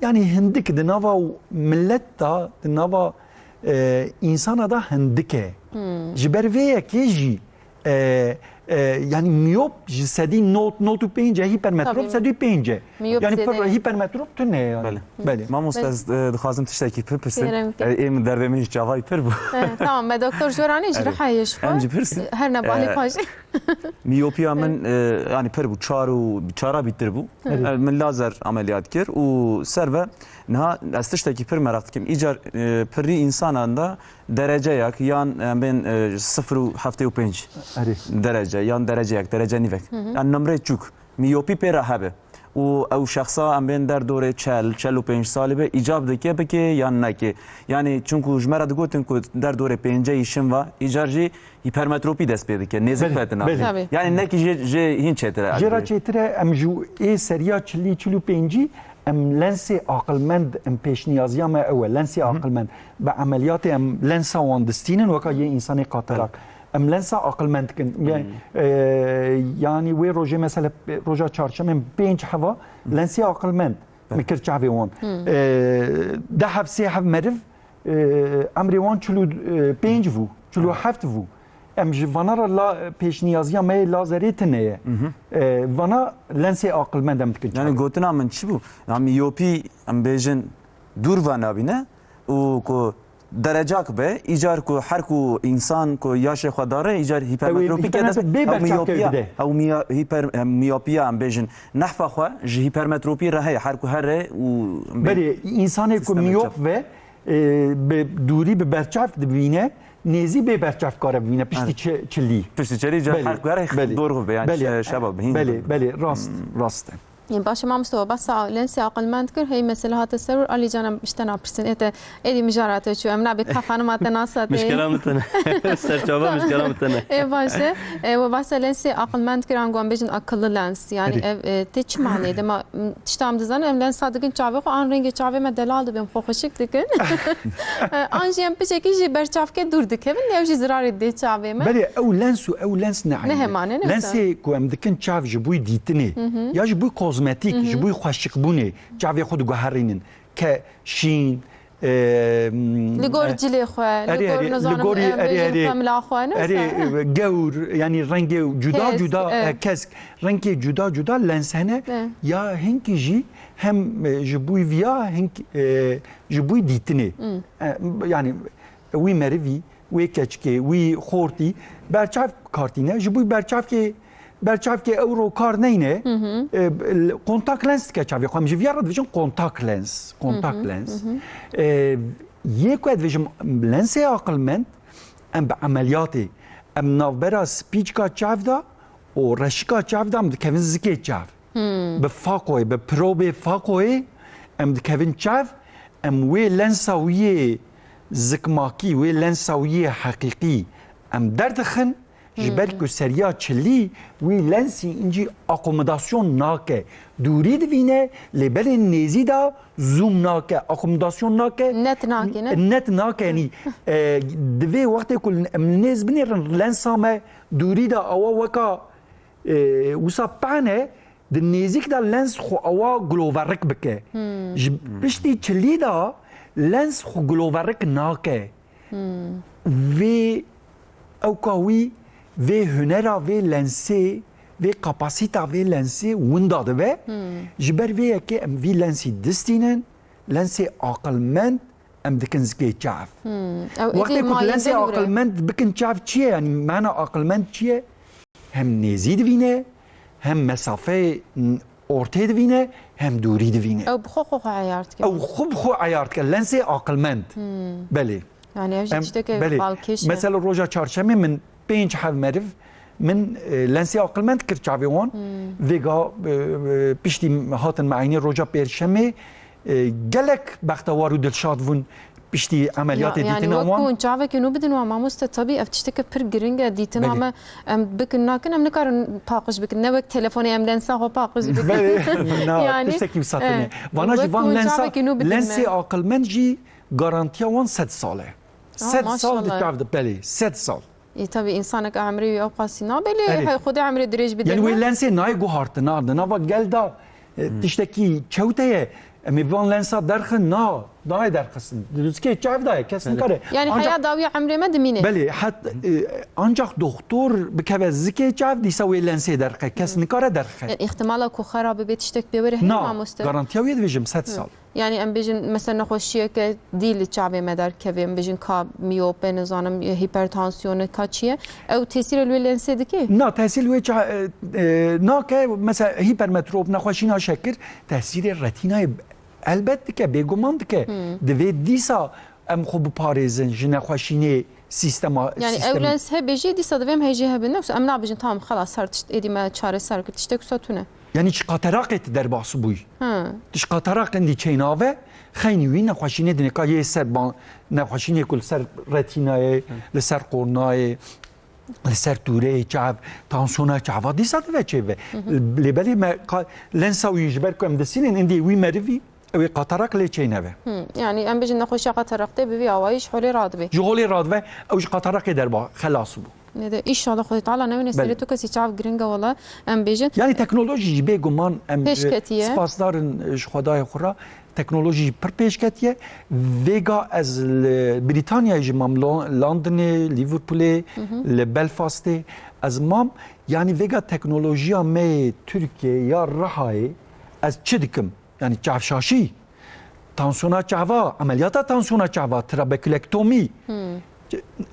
yanî hindik di nava milet de, di nava, e, însana de hindik e. Ji ber vê yekê jî, e, e, yanî miyop ji sedî not, not û pênc e, hipermetrop Tabii. sedî pênc e. Miyop Yanî zêde pir ye. Hipermetrop tune ye yanî. Belê. Belê. Mamoste, Belê. ez, e, dixwazim tiştekî pir pirsim. Bêrem ke. E, ê min derdê min jî çavayî pir bû. E, tamam, me doktor Joranê ji Erê. Rihayê ji xwe. Em jî pirsin. Her ne balê E, paşê. Miyopiya min, e, yani pir bû, çar û çara bîtir bû. Evet. E, min lazer ameliyat kir û ser ve niha ez tiştekî pir meraq dikim. Îcar, e, pirî însanan de dereceyak yan, em bên, e, sifir û heftê û pênc Erê. derece yan dereceyek, derece nîvek. Hı hı. Yani nimrê çûk. Miyopî pê re hebe. Û ew şexsa em bên der dorê çel, çel û pênc salî be, îcab dike bike yan neke. Yani çunku ji me re digotin ku der dorê pêncê yî şin va, îcar jî hipermetropî dest pê dike, nêzik Belê, fetina. belê. Tabii. Yani nekî jê, jê hîn çêtir e. Jê re çêtir e, em ji ê seriya çilî, çil û pêncî em lensê aqilmend, em pêşniyaziya me ew e, lensê Hı hı. aqilmend. Bi emeliyatê em lensa wan distînin, weka yê însanê katarak. Belê. Em lensa aqilmend dikin. Yani, Hmm. e, yani wê rojê mesela roja çarşemê pênc heva lensê aqilmend Belê. min kir çavê wan. Hmm. E, deh heb sê heb meriv, e, emrê wan çil û pênc bû, çil û heft bû. Em ji vana re la, pêşniyaziya me yê lazerê tune ye. Mhm. E, vana lensê aqilmend em dikin Yani çavê. Gotina min çi bû? Ya miyopî em bêjin dûr ve nabîne û ku derecak be, îcar ku her ku însan ku yaşê xwe dare, îcar Ew ê hipermetropî ke dest, hipermetropî bê ew berçavkê miyopiya, bide. ew miya-, hiper-, em, miyopiya em bêjin nehfa xwe ji hipermetropî re heye, her ku here û bê Berê, însanê ku Sistemê miyop çap. ve, e, bi dûrî bi berçavk dibîne, nêzî bê berçavk kare bibîne, piştî Evet. çi-, çilî. Piştî çilî, îcar Belê, her ku here belê. dor xwe be, yani Belê, şe-, şeba be, hîn belê, şe- belê, rast, Hmm. rast e. Ê, baş e, mamoste, we behsa lensê aqilmend kir, hey mesele hate ser wir, Alî can, em ji te napirsin. Ê te, êdî mijara te çû, em nabê ka xanima te nasat, ê. Mişkela min tene. Serçava mişkela min tene. Ê, baş e. Ê, we behsa lensê aqilmend kir, ango em bêjin akıllı lens. Yani Erê. ev, e, tê çi manê? Dema, m, tişta em dizanin, em lensa dikin çavê xwe, an rengê çavê me delal dibe, em xwe xweşik dikin. E, an jî em piçekî ji berçavkê dûr dikevin, ew jî zirarê dê çavê me. Belê, ew lens û ew lens ne Ne eynî. hemane, ne Lensê ku em dikin çav ji bo dîtinê, Hı hı. ya ji bo kozmetîk kozmetîk, ji bo xweşikbûnê çavê xwe diguherînin. Ke şîn, e, Li gor e, cilê xwe, li erê, gor erê, li nizanım, gorî, e, erê, bêjin erê, xemla xwe, ne erê, wisa? E, gewr, yanî rengê cuda Kesk, cuda, e. e, kesk, rengê cuda cuda lens hene. E. Ya hinkî jî hem, e, ji bo viya, hink, e, ji bo dîtinê. Hmm. E, yanî wî merivî, wê keçikê, wî xortî berçav kartîne. Ji bo berçavkê, berçavkê ewro kar neyne, e, l-, kontak lens dike çavê xwe. Em ji viya re dibêjin kontak lens. Kontak lens. E, yê ku ez dibêjim lensê aqilmend, em bi emeliyatê, em navbera spîçka çav de û reşika çav de em dikevin zikê çav. Hmm. Bi fakoyê, bi probê fakoyê em dikevin çav, em wê lensa wî yê zikmakî, wê lensa wî yê heqîqî em derdixin, ji ber Hmm. ku seriya çilî wî lensî încî akomodasyon nake. Dûrî divîne, lê belê nêzî de zoom nake, akomodasyon nake. Net nake, ne? Net nake, yanî, e, divê wextê ku em nêz binêrin lensa me dûrî de awa weka, e, wisa pehne, di nêzîk de lens xwe awa guloverik bike. Hmm. Ji piştî çilî de lens xwe guloverik nake. Hmm. Vê ewka wî, vê hunera vê lensê, vê kapasîta vê lensê winda dibe. Hmm. Ji ber vê yekê em vî lensî distînin, lensê aqilmend, em dikin zikê çav. Hmm. Ew êdî Wextê ku mayînde lensê dûr e. aqilmend bikin çav çi ye? Yanî mana aqilmend çi ye? Hem nêzî divîne, hem mesafeyê n-, ortê divîne, hem dûrî divîne. Ew bi xwe xwe xwe eyar dike. Ew xwe bi xwe eyar dike. Lensê aqilmend. Hmm. Belê. Yani ev jî Em, tiştekê belê. balkêş e. Mesela roja çarşemê min pênc hev meriv min, e, lensê aqilmend kir çavê wan. Hmm. Vêga, e, e, piştî hatin me eynî roja pêrşemê, e, gelek bextewar û dilşad bûn piştî emeliyatê Ya, yani dîtina wek wan. ku çavekê nû bidin wan mamoste, tabii ev tiştekê pir giring e, dîtina Belê. me em bikin nakin, em nikarin paqij bikin. Ne wek telefonê em lensa xwe paqij bikin. Belê, na, Yani, tiştekî wisa e, tune. Vana jî wek van ku lensa, çavekê nû bidin lensê me. aqilmend jî garantiya wan sed sal e. Aa, Sed sal di maşallah. çav de, belê, sed sal. Ê, tabii, insanek emrê wî ew qasî nabe, lê Erê. hey, Xwedê emrê dirêj bide Yani wê me. lensê nayê guhartin, na, di nava gel da, e, Hmm. tiştekî çewt heye, em ê van lensa derxin, na, nayê derxisin. Di rizikê çav da ye, kes Erê. nikare. Yani Ancak heya dawiya emrê me dimîne. Belê, het, e, ancak doktor bikeve zikê çav, dîsa wê lensê derxe. Kes Hmm. nikare derxe. Yani ihtimala ku xera bibe tiştek pê were heye Na, mamoste. garantiya wê dibêjim sed Hı. sal. Yani em bêjin, mesela nexweşiyeke dî li çavê me derkeve, em bêjin ka miyope, nizanim, hipertansiyone, ka çi ye, ew tesîrê li wê lensê dike? Na, tesîr li wê ça-, e, e, nake, mesela hipermetrop, nexweşîna şekir, tesîrê retînayê elbet dike, bêguman dike. Hmm. Divê dîsa em xwe biparêzin ji nexweşînê sîstema, Yani sîstem- ew lens hebe jî dîsa divê em hê jî hebin. Yoksa em nabêjin, tamam, xelas, her tişt êdî me çareser kir, tiştek wisa tune. Yanî ji qateraqê tu derbas bûyî. Ha. Tu ji qateraq endî çênave, xeynî wî nexweşînê dinê ka yê ser ban-, nexweşînê ku li ser retînayê, Hı. li ser qornayê, li ser tûreyê çav, tansiyona çava dîsa dibe çêbe. Hı hı. Lê belê me ka-, lensa wî ji ber ku em distînin endî wî merivî, ew ê qateraq lê çêneve. Hı. Yani em bêjin nexweşiya qateraqtê bi vî awayî ji holê radibe. Ji holê radibe, ew ji qateraqê derba xelas bû. Ne de, înşallah Xwedê Teala newêne serê Belê. tu kesî çav giring e wela, em bêjin. Yani teknolojî jî bêguman em, Pêş e, ketiye. spasdar in, e, ji Xwedayê xwe re. Teknolojî jî pir pêş ketiye. Vêga ez li Brîtanyayê jî mam, Lo-, Londonê, Liverpoolê, Hı hı. li Belfastê ez mam. Yani vêga teknolojiya me yê Tirkiyê ya Rihayê ez çi dikim? Yani çavşaşî, tansiyona çava, emeliyata tansiyona çava, trabekulektomî, Hmm.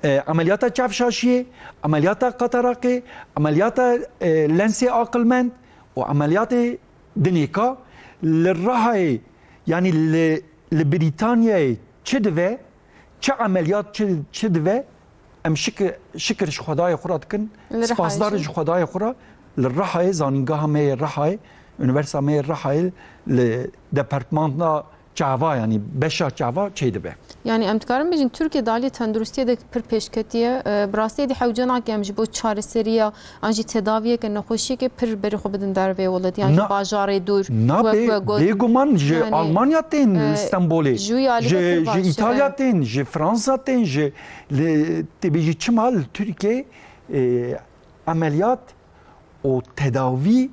e, emeliyata çavşaşiyê, emeliyata qataraqê, emeliyata, e, lensê aqilmend û emeliyatê dinêka li Rihayê, yani li, li Brîtanyayê çi dive, çi emeliyat çi, çi dibe, em şikir, şikir ji Xwedayê xwe re dikin, Li Rihayê spasdar jî. ji Xwedayê xwe re, li Rihayê, zanîngeha me yê Rihayê, unîversîta me yê Rihayê li departmana çava, yanî beşa çava çêdibe. Yani em dikarin bêjin, Tirkiye di aliyê tenduristiyê de pir pêşketî ye. E, bi rastiyê de hewce nake em ji bo çareseriya an jî tedaviyeke nexweşiyeke pir berê xwe bidin derveyê welatî, yan jî Na-, bajarê dûr, na wek bê-, we got. Bêguman ji Yani, Almanya tên e, Stenbolê, ji wî alî ji, de pir ji baş, Îtalya e. tên, ji Fransa tên, ji, li, tê bêjî çima li Tirkiye, e, emeliyat û tedavî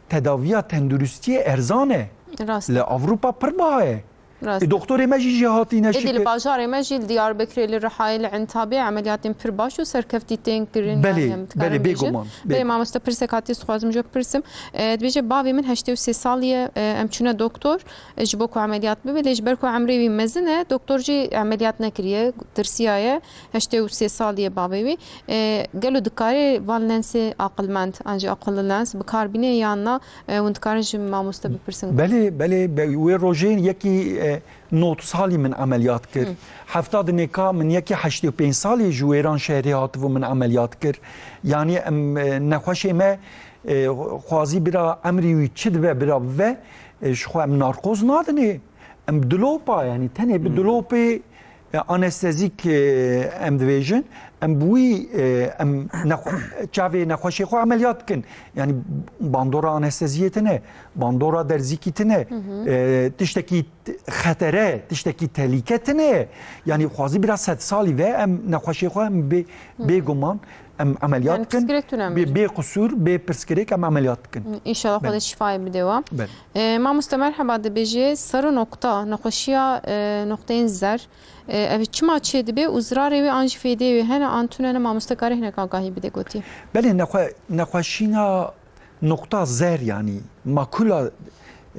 tedaviya tenduristiyê erzan e. Rast. Li Ewropa pir biha ye. Rast. E, doktorê me jî jê hatîne şikir. Êdî li bajarê me jî, li Diyarbekirê, li Rihayê, li Entabê emeliyatên pir baş û serkeftî tên kirin. Belê, yani, em dikarin belê, bêjin. Bêguman, belê, bêguman. Mamoste, pirsek hatî, dixwazim jok pirsim. E, dibêje, bavê min heştê û sê salî ye, e, em çûne doktor, e, ji bo ku emeliyat bibe, lê ji ber ku emrê wî mezin e, doktor jî emeliyat nekiriye, tirsiyaye, heştê û sê salî ye bavê wî. E, gelo dikare van lensê aqilmend, an jî aqilli lens, bi kar bîne yan na? E, hûn dikarin ji mamoste bipirsin. Belê, belê, be-, wê rojê yekî, e, nod salî min emeliyat kir. Hı. Hefta dinê ka min yekî heştê û pênc salî ji Wêran şehrê hatibû min emeliyat kir. Yanî em, e, nexweşê me, e, xwazî bira emrî wî çi dibe bira bibe, e, ji xwe em narkoz nadinê. Em dilopa, yanî tenê bi Hmm. dilopê, e, anestezîk, e, em dibêjin, em bi wî, e, em nexwe-, çavê nexweşê xwe emeliyat dikin. Yanî bandora anesteziyê tine, bandora derzîkî tine, Hı hı. e, tiştekî t-, xetere, tiştekî telîke tine. Yanî xwazî bira sed salî ve em nexweşê xwe em bê, Hı hı. bêguman em emeliyat Yani dikin. Pirsgirêk tune em Bê, bêjin. Bê qusûr, bê pirsgirêk em emeliyat dikin. Hı, înşallah Belê. Xwedê şifayê bide wa. Belê. E, mamoste merheba, dibêje ser û nokta, nexweşiya, e, nokteyên zer, e, ev çima çêdibe û zirarê wê an jî fêdeyê wê hene an tune ne, mamoste kare hinek agahî bide gotî. Belê, nexwe-, nexweşîna nokta zer, yanî makula,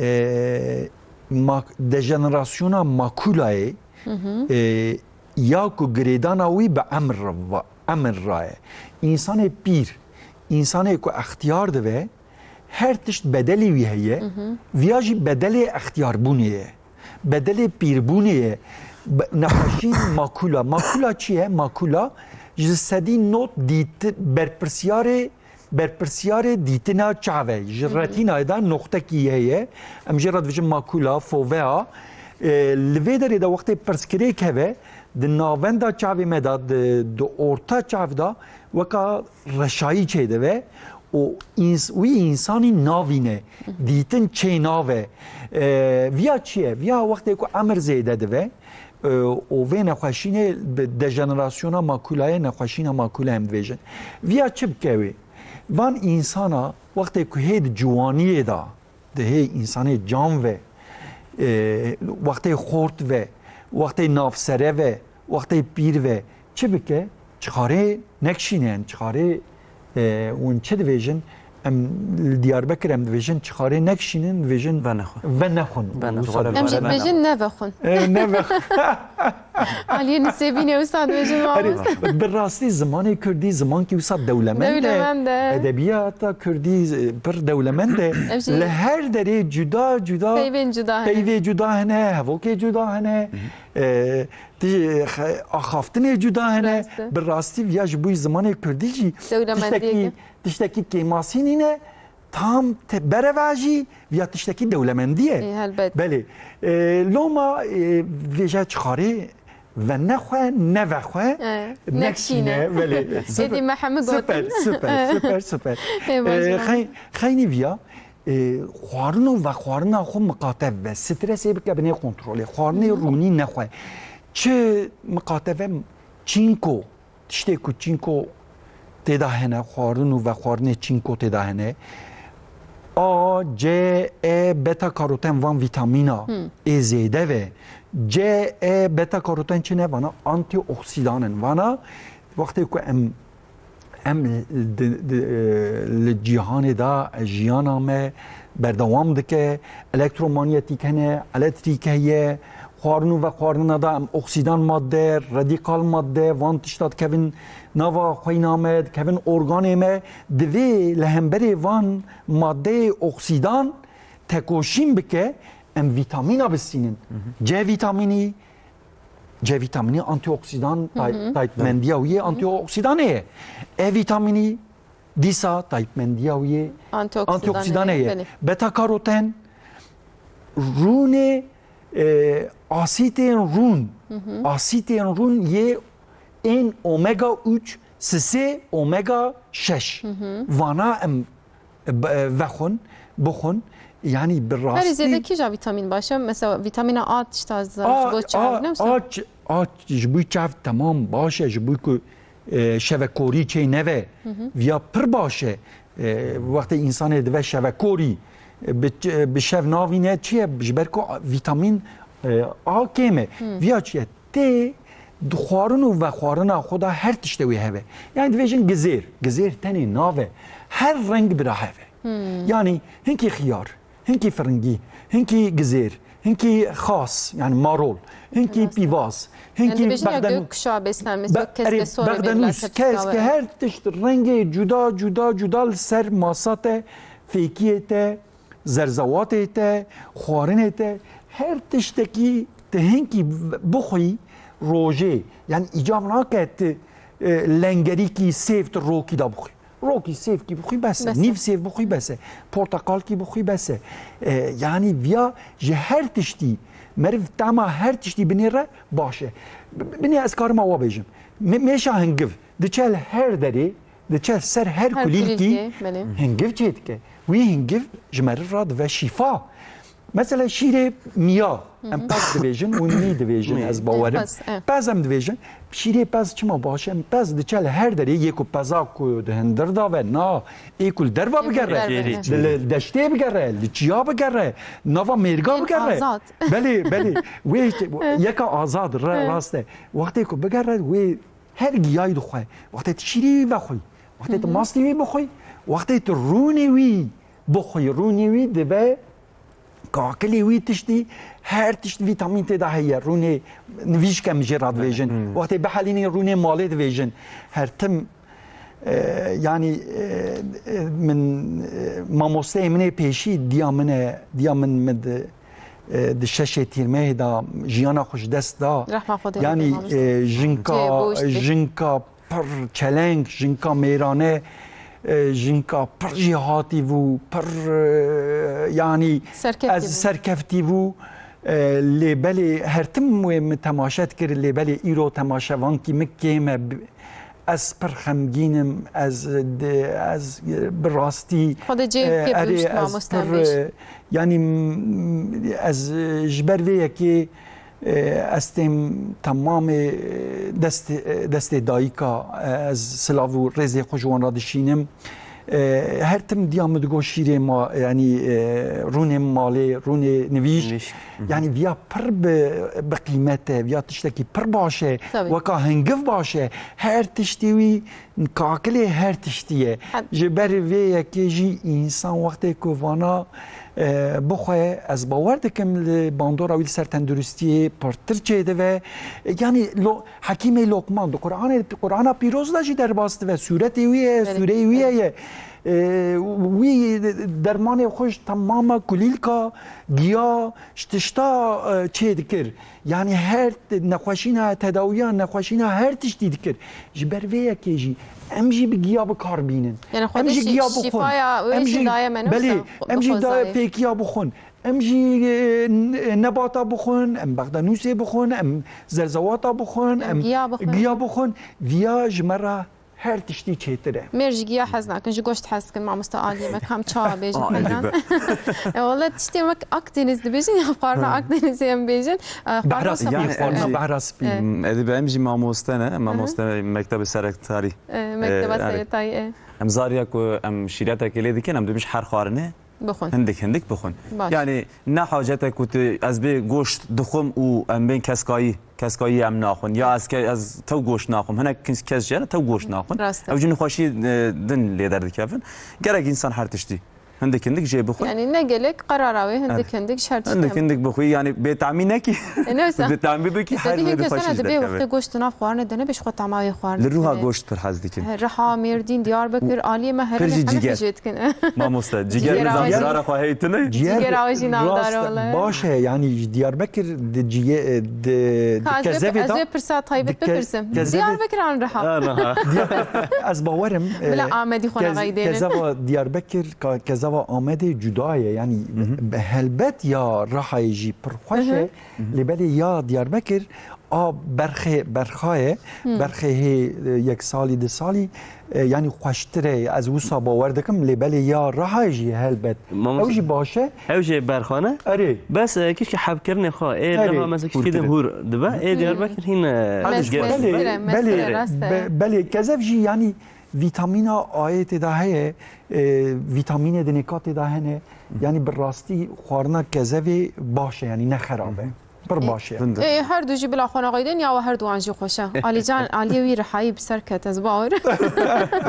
e, mak-, dejenerasyona makulayê, Hı hı. e, ya ku girêdana wî bi emir va-, emir ra ye. Însanê pîr, însanê ku extiyar dibe, her tişt bedelê wî heye, Hı hı. viya jî bedelê extiyarbûnê ye. Bedelê pîrbûnê ye. Be-, nexweşîn makula. Makula çi ye? Makula ji sedî nod dîti-, berpirsiyarê, berpirsiyarê dîtina çav e. Ji Hı hı. retînayê de noxtekî heye. Em jê re dibêjin makula, fovea. E, li vê derê de wextê pirsgirêk hebe, di navenda çavê me de, di, di orta çav de weka reşayî çêdibe û îns-, wî însanî navîne, dîtin çê nabe. E, viya çi ye? Viya wextê ku emir zêde dibe, e, û vê nexweşînê bi dejenerasyona makulayê, nexweşîna makule em dibêjin. Viya çi bike wê? Van însana wextê ku hê di ciwaniyê de, dihê însanê can ve, e, wextê xort ve, wextê navsere ve, wextê pîr ve çi bike? Çixarê nekişîne, yanî çixarê, e, hûn çi dibêjin? Em li Diyarbekir em dibêjin, çixarê nekişînin, dibêjin Venexwin. Venexwin. Venexwin. Wisa Em jî dibêjin, dibêjin nevexwin. E, nevexwin. Aliyê Nisêbînê wisa dibêjin Erê, mamoste. Bi rastî zimanê kurdî zimankî wisa dewlemend e. Dewlemend e. Edebiyata kurdî, e, pir dewlemend e. Em jî Li her derê cuda cuda Peyvên cuda hene. Peyvê cuda hene, hevokê cuda hene. Hı hı. E, ti-, xe-, axaftinê cuda hene. Rast e. Bi rastî viya ji bo zimanê kurdî jî Dewlemendiyê tiştekî, ki. tiştekî kêmasî nîne. Tam te berevajî viya tiştekî dewlemendî ye. Ê, helbet. Belê. E, loma, e, vêje çixarê venexwe, nevexwe, E, nekşîne. nekşîne. Belê. Êdî me hemî gotin. Super, super, super, super. Ê, E, baş e. xey-, xeynî viya, e, xwarin û vexwarina xwe miqatev be. Stresê bike binê kontrolê. Xwarinê Hı. rûnî nexwe. Çi miqatev e? Çînko. Tiştê ku çînko tê de hene, xwarin û vexwarinê çînko tê de hene. A, C, E, beta karoten van vîtamîna Hmm. ê zêde ve. C, E, beta karoten çi ne? Vana antioksidan in. Vana wextê ku em, em di, di, e, li cîhanê de jiyana me berdewam dike, elektromanyetîk hene, elektrîk heye, xwarin û vexwarina de em oksîdan madde, radîkal madde, van tişta dikevin nava xweyna me, dikevin organê me, divê li hemberê van maddeyê oksîdan tekoşîn bike, em vîtamîna bistînin. Hı hı. C vîtamînî, C vîtamînî antioksidan tay-, Hı hı. taytmendiya wî yê antioksidanê ye. E vîtamînî dîsa taytmendiya wî yê Antioksidanê, antioksidanê ye. Belê. Beta karoten, rûnê, e, asîtên rûn, Hı hı. asîtên rûn yê ên omega üç, sisê omega şeş. Hı hı. Vana em be-, vexwin, bixwin. Yanî bi Herî rastî zêde kîja vîtamîn baş e? Mesela vîtamîna A tişta zira ji A, bo çav, A, ne wisa? A ç-, A ç-, ji bo çav temam baş e, ji bo ku, e, şevekorî çê neve. Hı hı. Viya pir baş e. E, wextê însanê dibe şevekorî, e, bi, bi şev navîne çi ye? Ji ber ku vîtamîn, e, A kêm e. Viya çi ye? Tê di xwarin û vexwarina xwe de her tiştê wê hebe. Yani divêjin gizêr. Gizêr tenê nave. Her reng bira heve. Yanî hinkî xiyar, hinkî firingî, hinkî gizêr, hinkî xas, yani marol, hinkî pîvaz, hinkî Yani dibêjin ya begdenû. Gökkuşağı beslenmesi, Be- yok, erê, keske sor begdenûs, keske, her tişt rengê cuda, cuda, cuda li ser masa te, fêkiyê te, zerzewatê te, xwarinê te, her tiştekî te hinkî bixwî rojê, yani îcab nake tu, e, lengerîkî sêv tu rokî da bixwî. Rokî sêvkî bixwî bes e. Bes e. Nîv sêv bixwî bes e. Porteqalkî bixwî bes e. E, yani viya ji her tiştî, meriv tema her tiştî binêre baş e. B-, binê ez karim awa bêjim. Me-, mêşa hingiv diçe li her derê, diçe ser her Her kulîlkî kulîlkî, belê. hingiv çêdike. Wî hingiv ji meriv re dive şîfa. Mesela şîrê miya, em pez dibêjin û mî dibêjin, Mî. ez bawerim. Pez, e. Pez em dibêjin. Şîrê pez çima baş e? Em pez diçe li her derê, yê ku peza ku di hindir de ve, na, ê ku li derva Ê ku bigere. derve. Li, li deştê bigere, li çiya bigere, nava mêrga Ên bigere. azad. Belê, belê. Wê işte, yeka azad, ra-, rast e. Wextê ku bigere, wê her giyayî dixwe. Wextê tu şîrê wî vexwî. Wextê tu mastê wî bixwî. Wextê tu rûnê wî bixwî. Rûnê wî dibe kakilê wî tiştî, her tişt vîtamîn tê de heye. Rûnê nivîşk em jê re dibêjin. Wextê bihelînî rûnê malê dibêjin. Her tim, e, yanî, e, e, min, e, mamosteyê min ê pêşî diya min e, diya min min di, e, di şeşê tîrmehê de jiyana xwe ji dest da. Rehma Xwedê Yanî, bike, mamoste. e, jinka, Cihê boş be. jinka pir çeleng, jinka mêrane, e, jinka pir jêhatî bû, pir, e, yanî Serkeftî ez bû. serkeftî bû. E, lê belê her tim wê min temaşe dikir, lê belê îro temaşevankî min kêm e. Bi-, ez pir xemgîn im, ez di-, ez, e, bi rastî, Xwedê cihê e, bike erê, bihişt, ez mamoste pir, bêj. e, yanî, m-, ez, e, ji ber vê yekê, E, ez têm temamê destê, destê dayika, e, ez silav û rêzê xwe ji wan re dişînim. E, her tim diya min digot şîrê ma, yanî, e, rûnê malê, rûnê nivîşk. Nivîşk. Hı hı. Yanî viya pir bi, bi qîmet e, viya tiştekî pir baş e. Tabii. Weka hingiv baş e. Her tiştê wî Kakilê her tiştî ye. Ji ber vê yekê jî însan wextê ku vana, e, bixwe, ez bawer dikim li bandora wî li ser tenduristiyê pirtir çêdive. E, yanî lo-, Hekîmê Lokman di Quranê, Qurana Pîroz de jî derbas dibe. Sûretê wî ye, Belê. sûreyê wî ye. E, wî dermanê xwe ji temama kulîlka, giya, ji tişta, e, çê dikir. Yanî her t-, nexweşîna, tedawiya nexweşîna her tiştî dikir. Ji ber vê yekê jî em jî bi giya bi kar bînin. Yanî Em Xwedê jî şî-, giya bixwin. şîfaya wê Em jî jî, daye me, belê, newsa em jî da bixwezayê. fêkiya bixwin. Em jî, e, n-, nebata bixwin, em bexdenûsê bixwin, em zerzewata bixwin, Em em giya bixwin. giya bixwin. Viya ji me re her tiştî çêtir e. Mêr ji giya hez nakin, ji goşt hez dikin, mamoste aliyê me, kam çawa bêjin Aa, heyran. Edîbe. E, wele tiştê wek Akdeniz dibêjin ya xwarina Hı. Akdenizê em bêjin. E, xwarina Behra spî, Yani, xwarina em jî behra spî. E. Hmm, Edîbe, em jî mamoste ne, Hı hı. mamoste mektebê serektarî. E, mekteba E, yani, seretayî, e. Em zariya ku em şîretekê lê dikin, em dibêjin her xwarinê Bixwin. hindik hindik bixwin. Baş. Yani ne hacet e ku tu ez bê goşt dixwim û em bên keskayî. Keskayî em naxwin. Ya ez ke-, ez tew goşt naxwim. Hinek kes jî hene tew goşt naxwin. Rast e. Ew jî nexweşiyê, e, din lê derdikevin. Gerek însan her tiştî hindik hindik jê bixwe. Yani ne gelek qerara wê hindik Evet. hindik ji her tiştî Hindik hem. hindik bixwe. Yani bêtemî nekî. E, ne wisa? Bêtemî bikî, Mesela her dî wê hin kesana dixweşî jî dibê derkeve. wextê goşt di nav xwarine de nebe ji xwe tama wê xwarin Li rûha dibê. goşt pir hez dikin. He, Riha, Mêrdîn, Diyarbekir, aliyê me Pir herî jî hemî ciger. jê dikin. Mamoste, ciger Ciger min awe jî. zara xwe heytine. Ciger Ciger awe jî navdar rast e, wele. baş e, yani ji Diyarbekir di ciye-, di, di Ka ez vê, kezevê ez de, vê pirsa taybet di ke-, bipirsim. kezevê Diyarbekir an Riha. Ha, Riha. Diya-, ez bawerim, Bila e, Amedî xwe kez-, navayî dêne. kezeva Diyarbekir, ka-, kezeva Amedê cuda ye, yani Hı hı. be-, helbet ya Rihayê jî pir xweş Hı hı. e, Hı hı. lê belê ya Diyarbekir A berxê, berxayê, Hmm. berxê hê, e, yek salî, di salî, e, yanî xweştir e. Ez wisa bawer dikim, lê belê ya Rihayê jî helbet. Mamoste, Ew jî baş e. Ew jî berxane. Erê. Bes, e, kişkî hebkirinê xwe. Ê, Erê. niha mesela kişkî de Hûrkirê. hûr dibe. Ê, Diyarbekir hîn, e, Mes-, gel. Mestir e, Belê, mestir e, belê, rast e. be-, belê kezef jî yanî vîtamîna A'yê tê de heye, e, vîtamînê dinê ka tê de hene. Yanî bi rastî xwarina kezevê baş e, yanî ne xerab e. Hı hı. Pir baş e. Ê, her du jî bila xwe naxeyidin ya we her duwan jî xweş e. Alî can, aliyê wî Rihayî bi ser ket, ez bawer.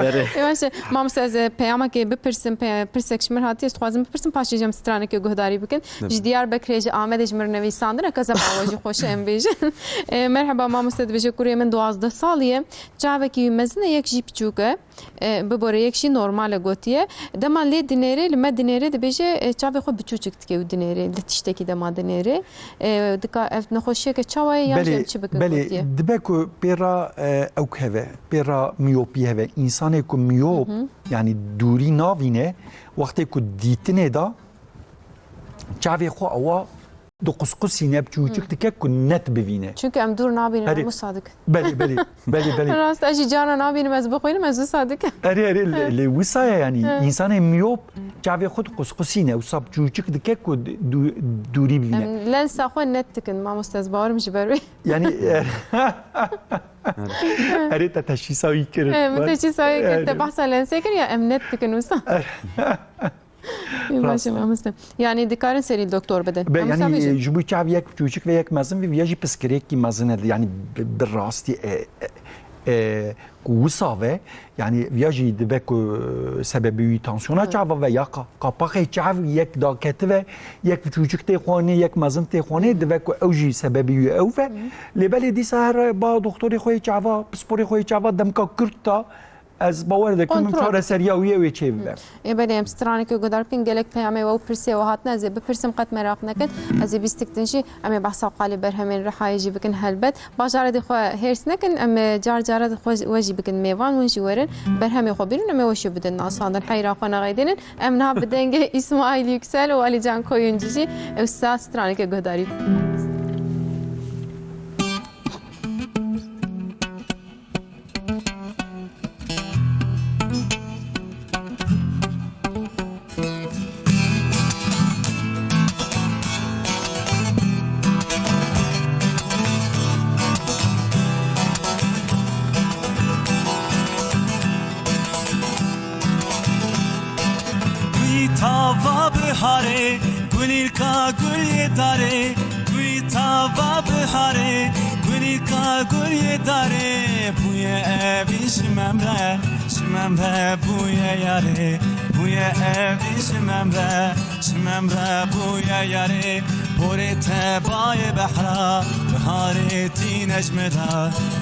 Berê. Ê, baş e. Mamoste, ez, e, peyamekê bipirsim, pe-, pirsek ji min hatiye, ez dixwazim bipirsim, paşê jî em stranekê guhdarî bikin. Tabii. Ji Diyarbekirê, ji Amedê ji min re nivîsandine, kezeba we jî xweş e, em bêjin. E, merheba mamoste, dibêje kurê min duwazdeh salî ye. Çavekî wî mezin e, yek jî piçûk e. E, bibore yek jî normal e gotiye. Dema lê dinêrê, li me dinêrê dibêje, e, çavê xwe biçûçik dike û dinêrê, li tiştekî dema dinêrê. E, dika ev nexweşiyeke çawa ye, yan jî Belê, em çi bikin belê, gotiye? Dibe ku pê re, e, ewk heve, pê re miyopî heve. Însanê ku miyop, Hı hı. yanî dûrî navîne, wextê ku dîtinê de çavê xwe ewa diqusqusîne, biçûçik Hı. dike ku net bivîne. Çunke em dûr nabînin, Erê. em wisa dikin. Belê, belê, belê, belê. Rast, ez jî carna nabînim, ez bixwînim, ez wisa dikim. Erê, erê, lê, Hı. lê wisa ye yanî. Hı. Însanê miyop çavê xwe diqusqusîne, wisa biçûçik dike ku dû-, dûrî bivîne. Em lensa xwe net dikin, mamoste, ez bawerim ji ber wê. Yanî, e, erê te teşhîsa wî kir. E, min teşhîsa wî kir, te Erê. behsa lensê kir ya, em net dikin wisa. Ê, baş e, Rast e. Mamoste. Yanî dikarin serî doktor bidin. Be, Mamoste yanî, bêjin. Ji bo çav yek çûçik ve yek mezin ve, viya jî piskirêkî mezin e, yanî bi, bi rastî, e, e, e, ku wisa ve, yanî viya jî dibe ku sebebê wî tansiyona Evet. çava ve ya ka-, qapaxê çav yek daketi ve, yek çûçik tê xwanê, yek mezin tê xwanê, dibe ku ew jî sebebê wî ew ve. Hı. Lê belê dîsa her ba doktorê xwe yê çava, pisporê xwe yê çava demka kurt da, Ez bawer dikim, Kontrol. çareseriya wî ew ê çêbibe. Ê, belê, em stranekê guhdar bikin, gelek peyamê we û pirsê we hatine, ez ê bipirsim, qet meraq nekin. Ez ê bîstik din jî, em ê behsa qalê berhemên Rihayê jî bikin helbet. Bajaredê xwe hêrs nekin, em ê car cara de xwe, we jî bikin mêvan, hûn jî werin, berhemê xwe bînin, em ê weşî bidin nasandin, heyra xwe nexeydênin. Em niha bi dengê Îsmaîl Yüksel û Alîcan Koyuncu jî ew sa stranekê guhdarî bikin. Wî tava biharê, gulîlka gul yê darê, Wî tava biharê, gulîka gul yê darê. Bûye evî ji me re, ji me re bûye yarê. Bûye evî ji me re, ji me re bûye yarê. Porê te bayê behra, biharê tîne ji me re.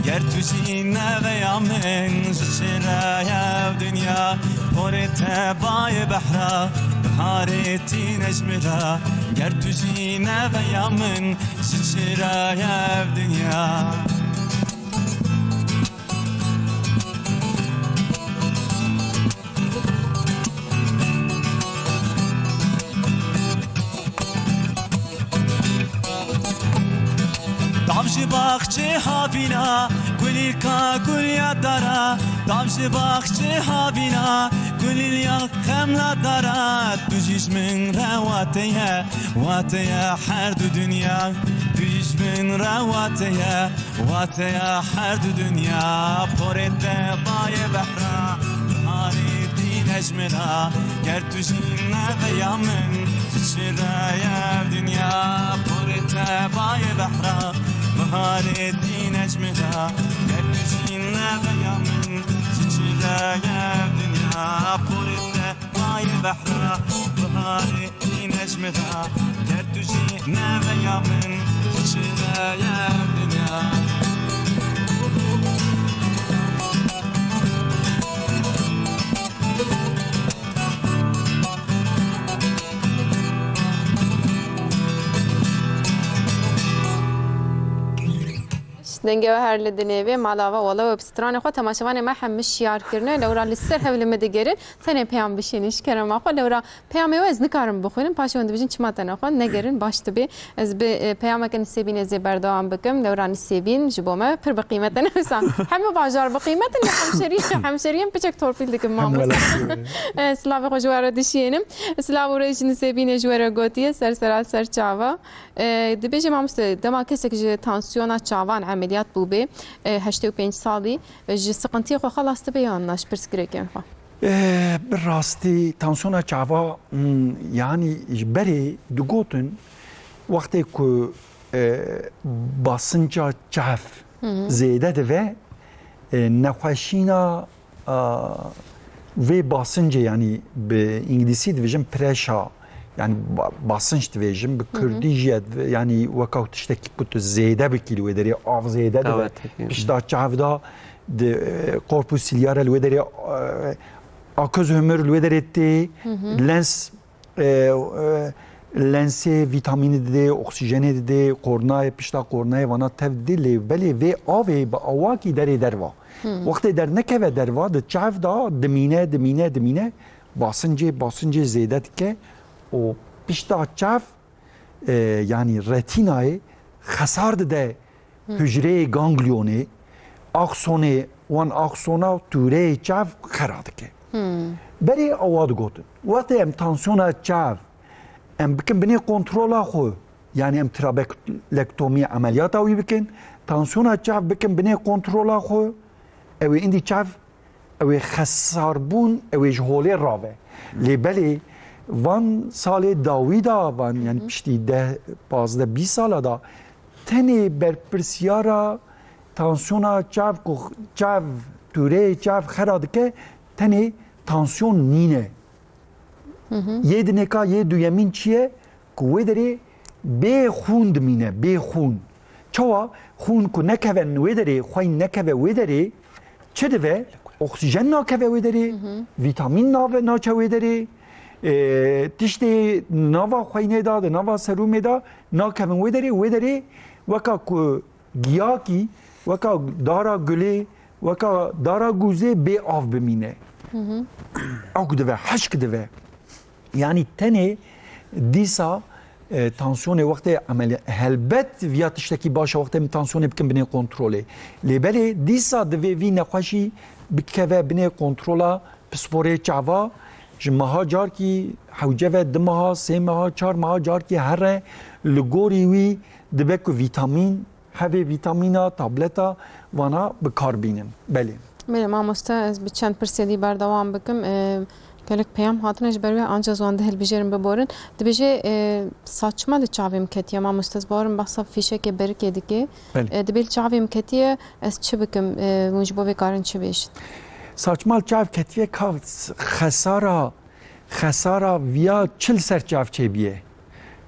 Ger tu jî neveya min, ji çi re ye ev dinya? Porê te bayê behra, biharê tîne ji me re. Ger tu jî neveya min, ji çi re ye ev dinya? Dav ji baxçê havîna, gulîlka gul ya dara. Dav ji baxçê havîna, gulîl ya xemla dara. Tu jî ji min re wate ye, wate ye her du dinya. Tu jî ji min re wate ye, wate ye her du dinya. Porê te bayê behra, biharê tîne ji min re. Ger tu jî neveya min, ji çi re ye ev dinya? Porê te bayê behra, biharê tîne ji min re. Ger tu jî neveya min, ji çi re ye ev dinya? Porê te bayê behra, biharê tîne ji min re. Ger tu jî neveya min, ji çi re ye ev dinya? Dengê we her li dinê bê, mala we, wala we bi stranê xwe, temaşevanê me hemû şiyar kirine, lewra li ser hev li min digerin, tenê peyam bişînin ji kerema xwe, lewra peyamê we ez nikarim bixwînim, paşê hûn dibêjin çima te nexwend, negerin, baş dibe. Ez bi, e, peyameke Nisêbînê zê berdewam bikim, lewra Nisêbîn ji bo me pir bi qîmet e, ne wisa hemû bajar bi qîmet in, lê hemşerî-, hemşeriyên piçek torpîl dikim, mamoste. E, silavê xwe ji we re dişiyênim. Silav û rêz ji Nisêbînê ji we re gotiye, ser sera ser çava. E, dibêje mamoste, dema kesek ji tansiyona çavan emeliyat bûbe, e, heştê û pênc salî, e, ji siqintiyê xwe xelas dibe yan na, ji pirsgirêkên xwe? E, bi rastî tansiyona çava, hmm, yanî ji berê digotin, wextê ku, e, basinca çav Hı hı. zêde dibe, e, nexweşîna a, vê basincê, yanî bi îngilîsî dibêjin pressure, yanî ba-, basinc dibêjin, bi Hı hı. kurdî jî ye, yanî weka tiştekî ku tu zêde bikî li wê derê, av zêde dibe. Evet, peki. Pişta çav da di, e, corpus ciliare li wê derê, e, aqueuse humeur li wê derê tê, Hı hı. lens e, e, lensê vîtamînê didê, oksîjenê didê, qornayê, pişta qornayê vana tev didê, lê belê vê avê bi awakî derê derva. Hmm. Wextê dernekeve derva, di çav da dimîne, dimîne, dimîne, basincê, basincê zêde dike û pişta çav, e, yanî retînayê xesar dide Hı. hücreyê ganglionê, aksonê, wan aksona tûreyê çav xera dike. Hı. Berê awa digotin. Wextê em tansiyona çav, em bikin binê kontrola xwe, yanî em trabekülektomî emeliyata wî bikin, tansiyona çav bikin binê kontrola xwe, ew ê îndî çav ew ê xesarbûn, ew ê ji holê rave. Lê belê van salê dawî da, van, yanî Hı hı. piştî deh, pazdeh, bîst sala da tenê berpirsiyara tansiyona çav ku çav, tûreyê çav xera dike, tenê tansiyon nîne. Hı hı. Yê dinêka yê duyemîn çi ye? Ku wê derê bê xûn dimîne, bê xûn. Çawa? Xûn ku nekeve wê derê, xweyî nekeve wê derê, çi dibe? Oksîjen nakeve wê derê, Hı hı. vîtamîn nave, naçe wê derê, e, tiştê nava xweyînê de, di nava serûmê de nakevin wê derê, wê derê weka ku giyakî, weka dara gulê, weka dara gûzê bê av bimîne. Hı hı. Ew dibe, hişk dibe. Yanî tenê dîsa, e, tansiyonê wextê emeli-, helbet viya tiştekî baş e wextê em tansiyonê bikin binê kontrolê. Lê belê dîsa divê vî nexweşî bikeve binê kontrola pisporê çava, ji meha carkî hewce ve, du meha, sê meha, çar meha carkî here, li gorî wî dibe ku vîtamîn, hevê vîtamîna, tableta vana bi kar bînin. Belê. Belê mamoste, ez bi çend pirsê dî berdewam bikim. E, gelek peyam hatine ji ber wê, anca ziwan di hilbijêrin biborin. Dibêje, e, saçma li çavê min ketiye mamoste, ez bawerim behsa fîşekê berikê dike. Belê. E, dibê li çavê min ketiye, ez çi bikim? E, hûn ji bo vê karin çi bêjin? Saçma li çav ketiye ka xesara, xesara viya çi li ser çav çêbiye.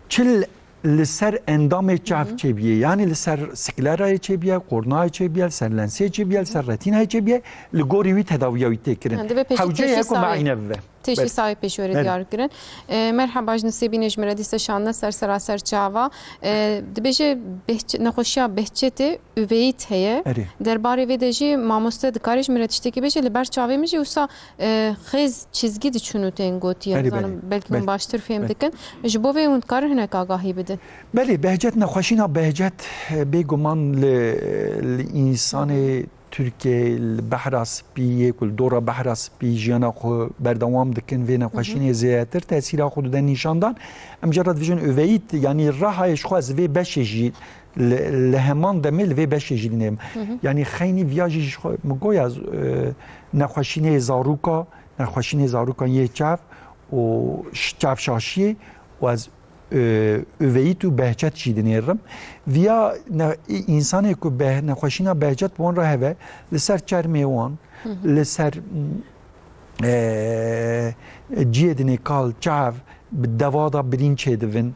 Çi li li ser endamê çav Hı hı. çêbîye. Yanî li ser sklerayê çêbîye, kornayê çêbîye, li ser lensê çêbîye, li ser retînayê çêbîye, li gorî wî tedawiya wî tê kirin. Yani divê pêşî Hewce ye teşhîsa ku wê, me'îne bibe. Teşhîsa wê pêşwê re Belê. diyar kirin. E, merheba ji Nisêbînê ji min re dîsa şandine ser sera ser çava. E, dibêje behç-, nexweşiya behçetê, üveit heye. Erê. Derbarê vê de jî mamoste dikare ji min re tiştekî bêje, li ber çavê min jî wisa, e, xêz çizgî diçûn û tên gotiye. Erê, Nizanim, belê, belkî hûn belê, baştir fêm belê. dikin. Ji bo vê hûn dikarin hinek agahî bidin. Belê, behcet, nexweşîna behcet, e, bêguman li, li însanê Tirkiyeyê li Behra Spî yê ku li dora Behra Spî jiyana xwe berdewam dikin, vê Hı hı. nexweşînê zêdetir tesîra xwe dide nîşandan. Em jê re dibêjin üveit, yanî rehayê ji xwe ez vê beşê jî li, li heman demê li vê beşê jî dinêrim. Hı hı. Yanî xeynî viya jî ji xwe min goya, e, nexweşînê zarûka, nexweşînê zarûkan yê çav û ş-, çav şaşiyê û ez, e, üveit û behçet jî dinêrim. Viya ne-, î-, însanê ku beh-, nexweşîna behçet bi wan re heve, li ser çermê wan, Hı hı. li ser, e, ciyê dinê kal, çav, bi deva da birîn çêdivin,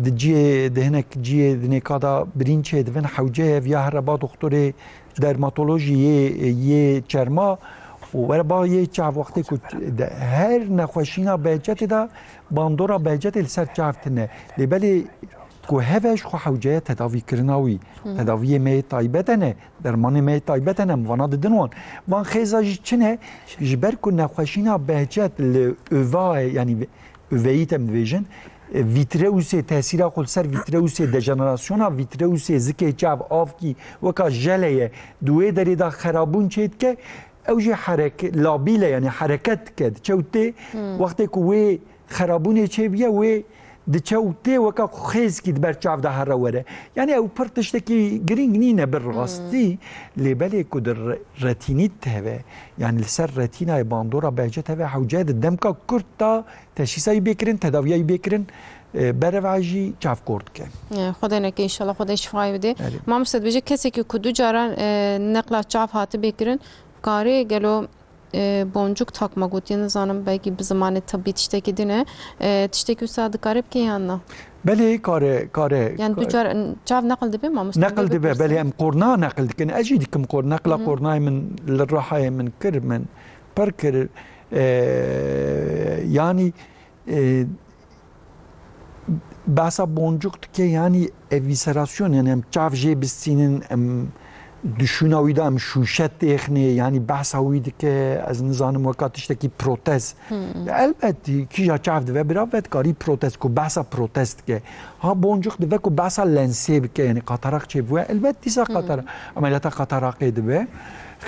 di ciyê, di hinek ciyê dinêka da birîn çêdivin, hewce ye viya here ba doktorê dermatolojî yê, yê çerma û were ba yê çav wextê ku de, her nexweşîna behçetê de bandora behçetê li ser çav tune. Lê belê ku heve ji xwe hewceye tedavîkirina wî. Tedaviyê me yê taybet hene, dermanê me yê taybet hene, em vana didin wan. Van xêza jî çi ne? Ji ber ku nexweşîna behçet li ova ye, yanî uveyît em dibêjin, e, vitreusê, tesîra xwe li ser vitreusê, dejenerasyona vitreusê zikê çav, avkî weka jele ye, di wê derê de xerabûn çêdike, ew jî herek-, labîl e, yanî hereket dike, diçe û tê. Wextê ku wê xerabûnê çêbûye, wê diçe û tê weka ku xêzkî di ber çav de here were. Yanî ew pir tiştekî girîng nîne bi rastî, lê belê ku di re-, retînît heve, yanî li ser retînayê bandora behcet heve, hewce di demka kurt de teşhîsa wî bê kirin, tedaviya wî bê kirin, e, berevajî çav kor dike. E, Xwedê neke, înşallah Xwedê şifayê bide. Erê. Mamoste dibêje, kesekî ku du caran, e, neqla çav hatibê kirin, karê gelo, e, boncuk takma gotiye, nizanim, belkî bi zimanê tibbî tiştekî din e. E, tiştekî wisa dikare bike yan na? Belê, kare, kare. Yani du car çav neqil dibe, mamoste? Neqil dibe, belê, em qorna neqil dikin. Ez jî dikim qor-, neqla qornayê min li Rihayê min kir, min pir kir. E, yanî, e, behsa boncuk dike, yanî eviscerasyon, yanî em çav jê bistînin, em duşûna wî de em şûşe têxnê, yanî behsa wî dike, ez nizanim, weka tiştekî protez. Elbet kîja çav dive bira, ve dikarî protez, ku behsa protez dike. Ha boncuk dive ku behsa lensê bike, yanî katarak çêbûye, elbet dîsa katara-, emeliyata kataraqê dibe.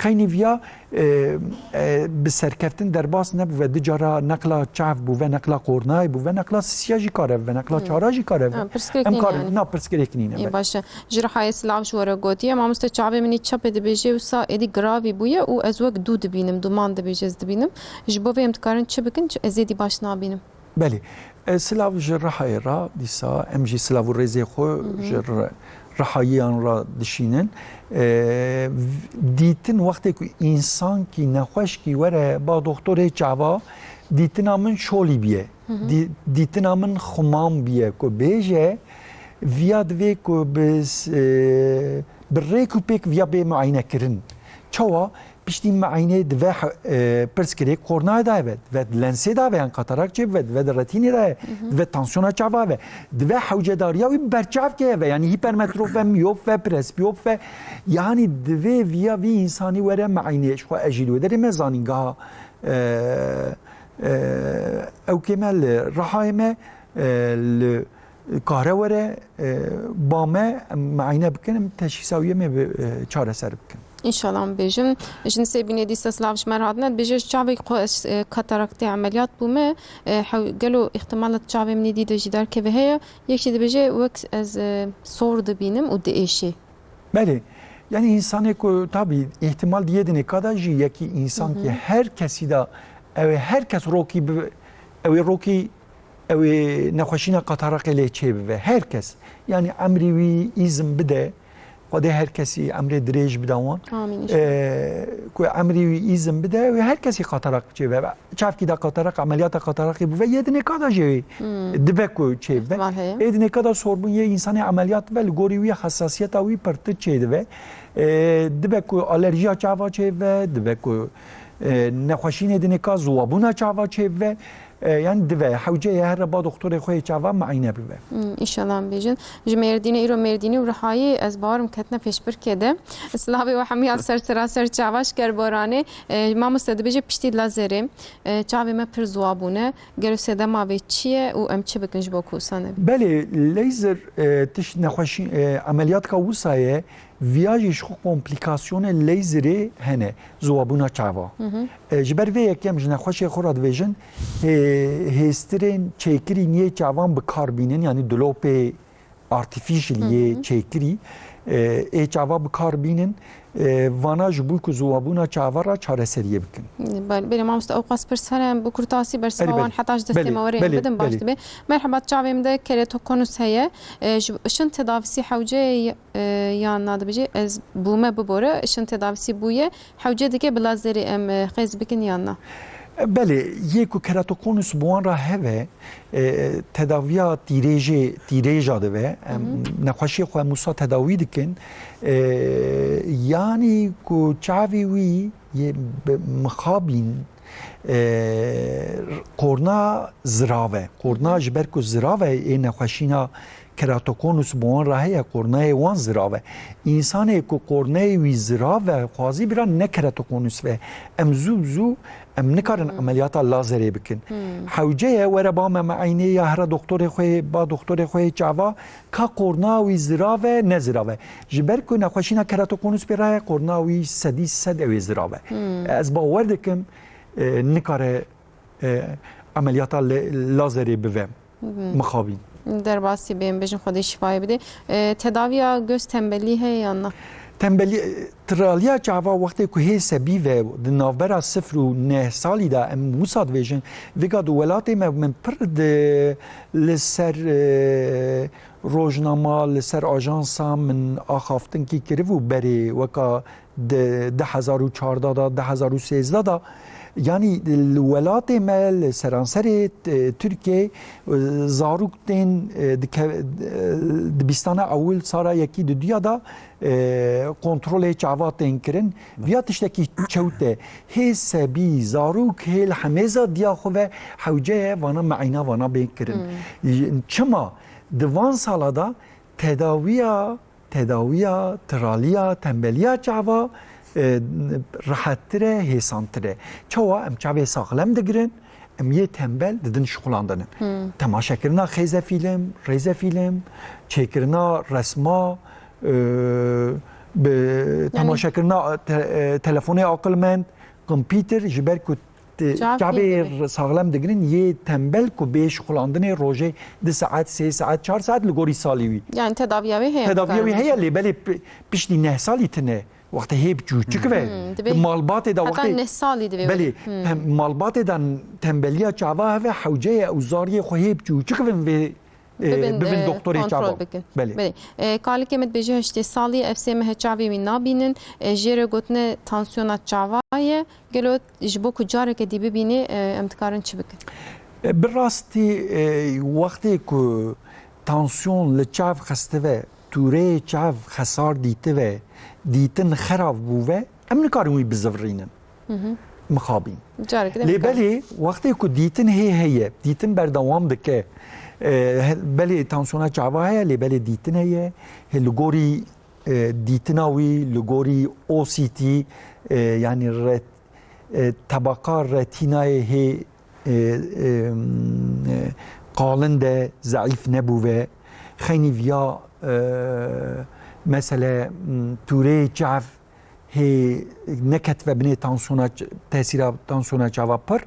Xeynî viya, e, e, bi serkeftin derbas nebû ve, du cara neqla çav bû ve, neqla qornayê bû ve, neqla sisiya jî kare ve, neqla çara jî kare ve. Ha, pirsgirêk nîne yani. Na, pirsgirêk nîne. Ê, baş e. Ji Rihayê silav ji we re gotiye. Mamoste, çavê min î çepê dibêje, wisa êdî giravî bûye û ez wek dû dibînim, duman dibêje, ez dibînim. Ji bo vê em dikarin çi bikin? Çi, ez êdî baş nabînim. Belê. E, silav ji Rihayê re, dîsa em jî silav û rêzê xwe ji Ri-, Rihayiyan re dişînin. E, v-, dîtin wextê ku însankî nexweşkî were ba doxtorê çava, dîtina min şolî biye. Dî-, dîtina min xuman biye ku bêje, viya divê ku bi s-, e, bi rêk û pêk viya bê muayene kirin. Çawa? Piştî meynê dive he-, e, pirsgirêk qornayê de hebe, dive di lensê de hebe, yan katarak çê bibe, dive di retînê de hebe, dive tansiyona çava hebe, dive hewcedariya wî berçavkê hebe, yanî hipermetrop ve, miyop ve, presbiyop ve, yanî divê viya vî însanî were meynê. Ji xwe ez jî li wê derê me zanîngeha, e, e, ewkê me li Rihayê me, e, li Kare were, e, ba me, em meayne bikin, em teşhîsa wî yê me bi, e, çareser bikin. Înşallah em bêjin. Ji Nisêbînê dîsa silav ji me re hatine. Dibêje, ji çavê xwe ez, e, kataraktê emeliyat bûme. E, hew-, gelo îhtimal e çavê min ê dî de jî derkeve heye? Yek jî dibêje, wek ez, e, sor dibînim û diêşê. Belê. Yani insanê ku tabî îhtimal di yê dinê ka da jî yekî însan ki her kesî da ew ê her kes rokî bi, ew ê rokî ew ê nexweşîna qatareqê lê çê bibe. Her kes. Yanî emrî wî îzin bide. Xwedê her kesî emrê dirêj bide wan. Amîn inşallah. Ee, ku emrî wî îzin bide, wê her kesî qatareq çê bibe. Çavkî de qatareq, emeliyata qatareqê bûve, yê dinê ka da jê wê dibe ku çê bibe. Ê dinê ka da sorbûn yê însanê emeliyat dibe, li gorî wî hesasiyeta wî pirtir çê dibe. Ee, dibe ku alerjiya çava çê bibe, dibe ku, e, nexweşînê dinê ka ziwabûna çava çê bibe. E, yani dive, hewce ye here ba doktorê xwe yê çava meayne bibe. Hmm, înşallah em bêjin. Ji Mêrdînê, îro Mêrdînî û Rihayî, ez bawerim ketine pêşbirkê de. Silavê we hemiya ser sera ser çava ji kerboranê. E, mamoste dibêje piştî lazerê, e, çavê me pir ziwa bûne. Gelo sedema vê çi ye û em çi bikin ji bo ku wisa nebe? Belê, laser, e, tişt nexweşî, e, emeliyatka wisa ye. Viya jî ji xwe komplîkasyonê leyzerê hene, ziwabûna çava. E, ji ber vê yekê em ji nexweşê xwe re dibêjin, hê-, hêstirên çêkirî yên çavan bi kar bînin, yanî dilopê artificial yê çêkirî, e, ê çava bi kar bînin, e, vana ji bo ku ziwabûna çava re çareseriyê bikin. Belê, belê, mamoste, ew qas pirs hene, em bi kurtasî bersiva wan heta ji destê me werê em bidin, baş dibe. Merheba, çavê min de keratokonus heye, e, ji, şin tedavisî hewce ye, e, yan na dibêje, ez bûme bibore, şin tedavisî bûye, hewce dike bi lazerê em, e, xêz bikin yan na? Belê, yê ku keratokonus bi wan re hebe, e, tedaviya tîrêjê, tîrêja dibe, em nexweşiyê xwe em wisa tedawî dikin, e, yanî ku çavê wî yê bi mixabîn, e, qorna zirav e. Qorna ji ber ku zirav e, ê nexweşîna keratokonus bi wan re heye, qornayê wan zirav e. Însanê ku qorneyê wî zirav e, xwazî bira ne keratokonus be. Em zû bi zû, em nikarin emeliyata lazerê bikin. Hewce ye, were ba me, me eynê ya here doktorê xwe, ba doktorê xwe çava, ka qorna wî zirav e, ne zirav e. Ji ber ku nexweşîna keratokonus pê re ye, qorna wî sedî sed ew ê zirav e. Ez bawer dikim, e, nikare, e, emeliyata le-, lazerê bive. Mixabîn. Derbasî bêm, bêjin Xwedê şîfayê bide. E, tedaviya göz tembelî heye yan na? Tembelî, tiraliya çava wextê ku hê sebî ve di navbera sifir û neh salî de em wisa dibêjin, vêga di welatê me min pir di, li ser, e, rojnama, li ser ajansa min axaftinkî kiribû berê weka di du hezar û çardeh de, du hezar û sêzdeh de, yanî li welatê me, li seranserê, e, Tirkiyeyê, e, zarok tên, e, dike-, e, di bîstana ewil sara yekî di duya de, e, kontrolê çava tên kirin. Viya tiştekî çewt e. Hê sebî, zarok hê li hemêza diya xwe ve hewce ye vana meeyna vana bên kirin. Çima? Di van sala de tedawiya tedawiya, tiraliya, tembeliya çava, e, rehettir e, hêsantir e. Çawa? Em çavê saxlem digirin, em yê tembel didin şixulandinin. Temaşekirina xêzefîlim, rêzefîlim, çêkirina resma, e, bi temaşekirina te-, e, telefonê aqilmend, kompîter, ji ber ku Te-, Çav çavê hêdivê. r-, saxlem digirin, yê tembel ku bê şixulandinê rojê du saet, sê saet, çar saet li gorî salî wî. Yani tedaviya wê heye. Tedaviya wî heye, lê belê pi-, piştî neh salî tine. Wextê hê biçûçik ve. Hmm, divê Malbatê de heta wextê neh salî divê Belê, were. Hmm. hem malbatê de tembeliya çava heve hewce ye û zariyê xwe hê biçûçik ve vê e, bibin, bibin e, doktorê kontrol çava bikin. Belê. Belê. E, kalikê min dibêje heştê salî, ev sê meh e çavê wî nabînin. E, jê re gotine tansiyona çava ye. Gelo ji bo ku careke dî bibînê, e, em dikarin çi bikin? E, bi rastî, e, wextê ku tansiyon li çav xestibe, tûreyê çav xesar dîtibe, dîtin xerav bûve, em nikarin wî bizivirînin. Mixabîn. Careke din Lê bikare. belê wextê ku dîtin hê heye, dîtin berdewam dike, e, he-, belê tansiyona çava heye, lê belê dîtin heye, hê li gorî, e, dîtina wî, li gorî O C T, e, yanî re-, e, tebaqa retînayê hê, e, e, qalin de zeîf nebûve, xeynî viya, e, mesele, m, tûreyê çav hê neketibe binê tansiyona ç-, tesîra tansiyona çava pir,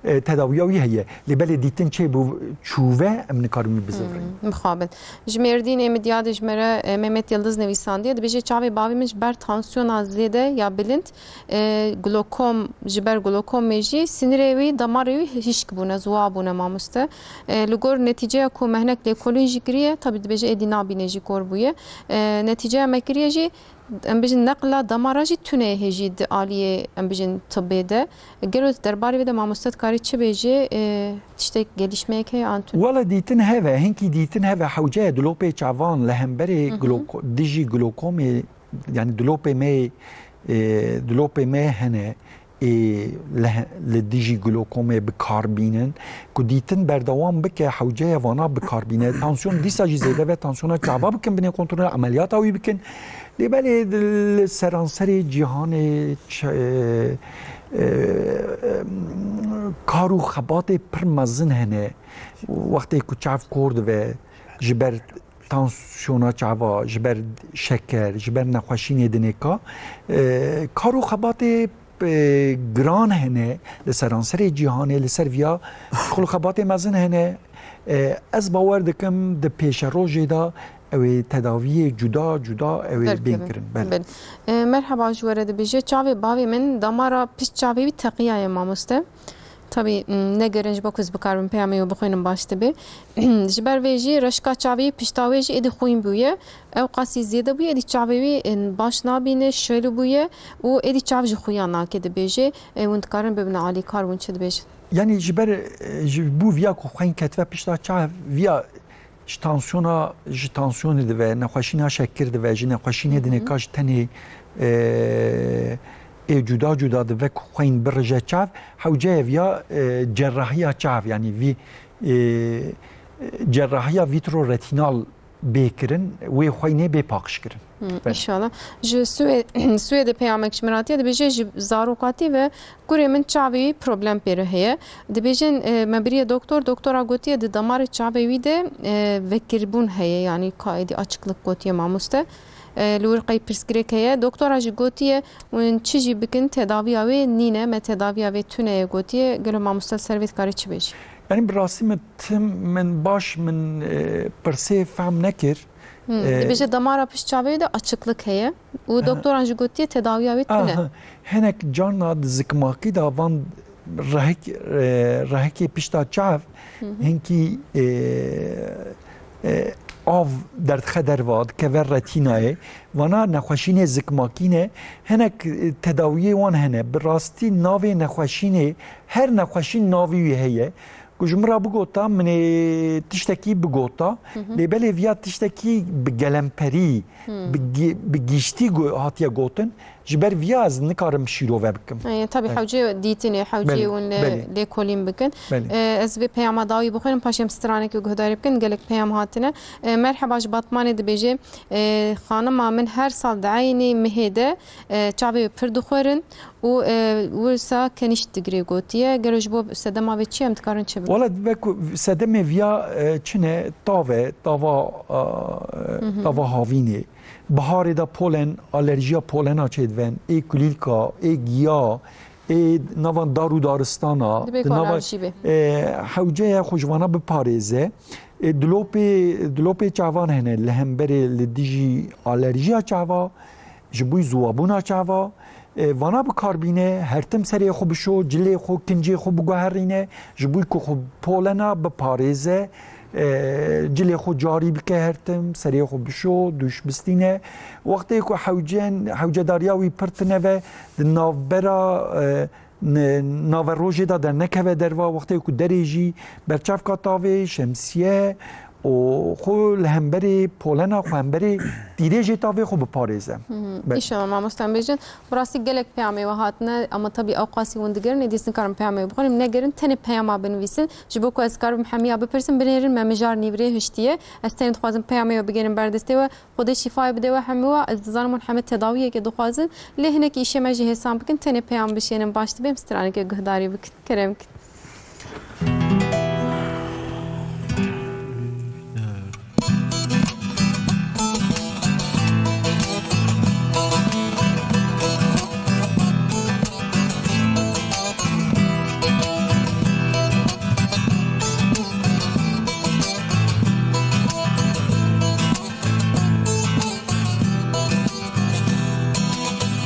e, tedawiya wî heye. Lê belê dîtin çê bû çûve, em nikarin wî bizivirîn. Hmm, mixabin. Ji Mêrdînê Midyadê ji me re, e, Mehmet Yildiz nivîsandiye. Dibêje çavê bavê min ji ber tansiyona zêde ya bilind, e, glokom, ji ber glokomê jî sinirê wî, damarê wî hişk bûne, ziwa bûne mamoste. E, li gor netîceya ku mehnek lêkolîn jî kiriye, tabî dibêje êdî nabîne jî kor bûye. E, netîceya me kiriye jî, em bijin neqla damara jî tune hê jî di aliyê, em bijin, tibê de. Gelo derbarê vê de mamoste dikarî çi bêjê, e, tiştek gelişmeyek heye an tune? Wele dîtin heve, hinkî dîtin heve hewce ye dilopê çavan li hemberê Hı hı. gloko-, dijî glokomê, yani dilopê me, e, dilopê me hene, ê li he-, li dijî glokomê bi kar bînin, ku dîtin berdewam bike, hewce ye vana bi kar bîne. Tansiyon dîsa jî zêde ve, tansiyona çava bikin, binê kontrol, emeliyata wî bikin. Lê belê li seranserê cîhanê ç-, e, e, kar û xebatê pir mezin hene. Wextê ku çav kor dibe, ji ber tansiyona çava, ji ber şeker, ji ber nexweşînê dinê ka, e, kar û xebatê, e, giran hene li seranserê cîhanê, li ser viya şixul û xebatê mezin hene. E, ez bawer dikim di pêşerojê de ew ê tedaviyê cuda cuda ew ê bên Derkevin. kirin. Belê. Belê. E, merheba, ji we re dibêje, çavê bavê min damara pişt çavê wî teqiyaye mamoste. Tabî, m, ne girin ji bo ku ez bikarim peyamê wê bixwînim baş dibe. Ji ber vê jî reşka çavê pişta wê jî êdî xwîn bûye. Ew qasî zêde bûye, êdî çavê wî, e, baş nabîne, şel bûye û êdî çav ji xuya nake dibêje. E, hûn dikarin bibine alîkar, hûn çi dibêjin? Yanî ji ber, e, ji bo viya ku xwîn ketibe pişta çav, viya ji tansiyona, ji tansiyonê dive, nexweşîna şekir dive, ji nexweşînê Hı hı. dinê ka ji tenê, e, ê cuda cuda dibe ku xwîn birije çav, hewce ye viya, e, cerrahiya çav, yanî vî, e, cerrahiya vitreoretînal bê kirin, wê xweynê bê paqij kirin. Hmm, Belê. Înşallah. Ji Swê-, Swêdê peyamek ji min hatiye, dibêje ji zarokatî ve kurê min çavê wî problem pê re heye. Dibêjin, e, me biriye doktor, doktora gotiye di damarê çavê wî de, e, vekirbûn heye, yanî kaîdî açıklık gotiye mamoste. E, li wir qey pirsgirêk heye. Doktora jî gotiye, hûn çi jî bikin, tedaviya wê nîne, me tedaviya wê tune ye gotiye. Gelo mamoste li ser vê dikarê çi bêjî? Yanî bi rastî min tim, min baş, min, e, pirsê fehm nekir. Hmm, E, dibêje damara pişt çavê de açıklık heye. Û Aha. doktoran jî gotiye tedawiya wê tune. Aha. Hinek carna di zikmakî de van rehek-, e, rehekê pişta çav Hı hı. hinkî, e, e, av derdixe derva, dikeve retînayê. Vana nexweşînê zikmakî ne. Hinek, e, tedawiyê wan hene. Bi rastî navê nexweşînê, her nexweşîn navê wî heye. Ku ji min re bigota, min ê tiştekî bigota, Hı hı. lê belê viya tiştekî bi gelemperî, Hmm. bi gi-, bi giştî go-, hatiye gotin, ji ber viya ez nikarim şîrove bikim. E, tabii Evet. hewcê dîtinê, hewcê Belê, hûn lê, belê. lêkolîn bikin. Belê. E, ez vê peyama dawî bixwînim, paşê em stranekê guhdarî bikin, gelek peyam hatine. E, merheba ji Batmanê dibêje, e, xanima min her sal di eynî mihê de, e, çavê pir dixwerin. Û, e, wisa kenîşt digirê gotiye. Gelo ji bo sedema vê çi ye, em dikarin çi bikin? Wala dibe ku sedemê viya, e, çi ne? Tav e, tava, e, Hı hı. tava havînê. Biharê de polen, alerjiya polena çêdiven, ê kulîlka, ê giya, ê nava dar û daristana, Dibe di ku nava, alerjî be. e, hewce ye xwe ji vana biparêze. E, dilopê, dilopê çavan hene li hemberê li dijî alerjiya çava, ji bo ziwabûna çava, e, vana bi kar bîne, her tim serê xwe bişo, cilê xwe, kincê xwe biguherîne, ji bo ku xwe polena biparêze, e, cilê xwe carî bike her tim, serê xwe bişo, dûş bistîne. Wextê ku hewcen-, hewcedariya wî pir tine ve, di navbera, e, ne-, nave rojê de dernekeve derva, wextê ku derê jî berçavka tavê, şemsiye û xwe li hemberê polena xwe hemberê tîrêjê tavê xwe biparêze. Hı hı. Be- Înşallah mamoste em bêjin. Bi rastî gelek peyamê we hatine, ama tabî ew qasî hûn digerin, êdî ez nikarim peyamê we bixwînim. Negerin, tenê peyama binivîsin. Ji bo ku ez karim hemiya bipirsim, binêrin me mijar nîvirê hiştiye. Ez tenê dixwazim peyamê we bigêrim ber destê we. Xwedê şîfayê bide we hemû we. Ez dizanim hûn hemû tedawiyekê dixwazin. Lê hinek îşê me jî hêsan bikin. Tenê peyam bişênin baş dibe. Em stranekê guhdarî bikin. Kerem kin.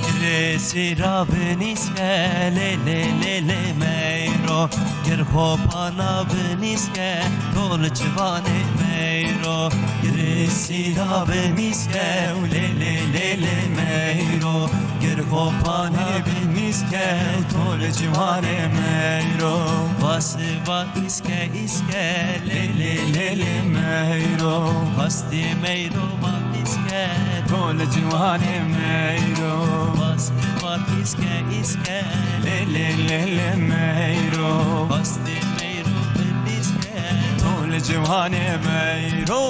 Girê sîra binîske lê lê lê lê meyro. Gir xopana binîske tol ciwanê meyro. Girê sîra binîske û lê lê lê lê meyro. Gir xopana binîske tol ciwanê meyro. Bas va îske îske lê lê lê lê meyro. Hastê meyro va îske tol ciwanê meyro. Hastê va îske îske lê lê lê lê meyro. Hastê meyro bin îske tol ciwanê meyro.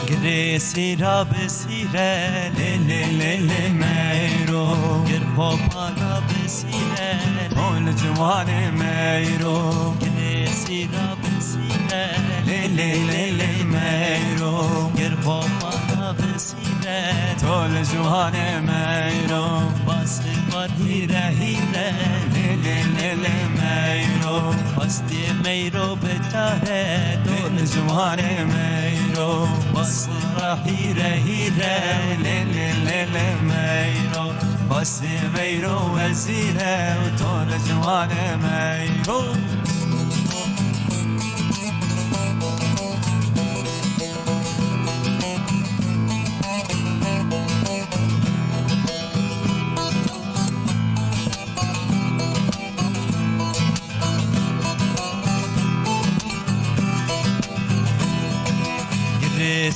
Girê sîra bi sîre lê lê lê lê meyro. Gir xopana bi sîre tol ciwanê meyro. Girê sîra bi sîre lê lê lê lê meyro. Gir xopana bi sîre tol ciwanê meyro. Bas vat hîre hîre lê lê lê lê meyro. Hastê meyro bi çare tol ciwanê meyro. Bas ra hîre hîre lê lê lê lê meyro. Bas meyro wezîre û tol ciwanê meyro.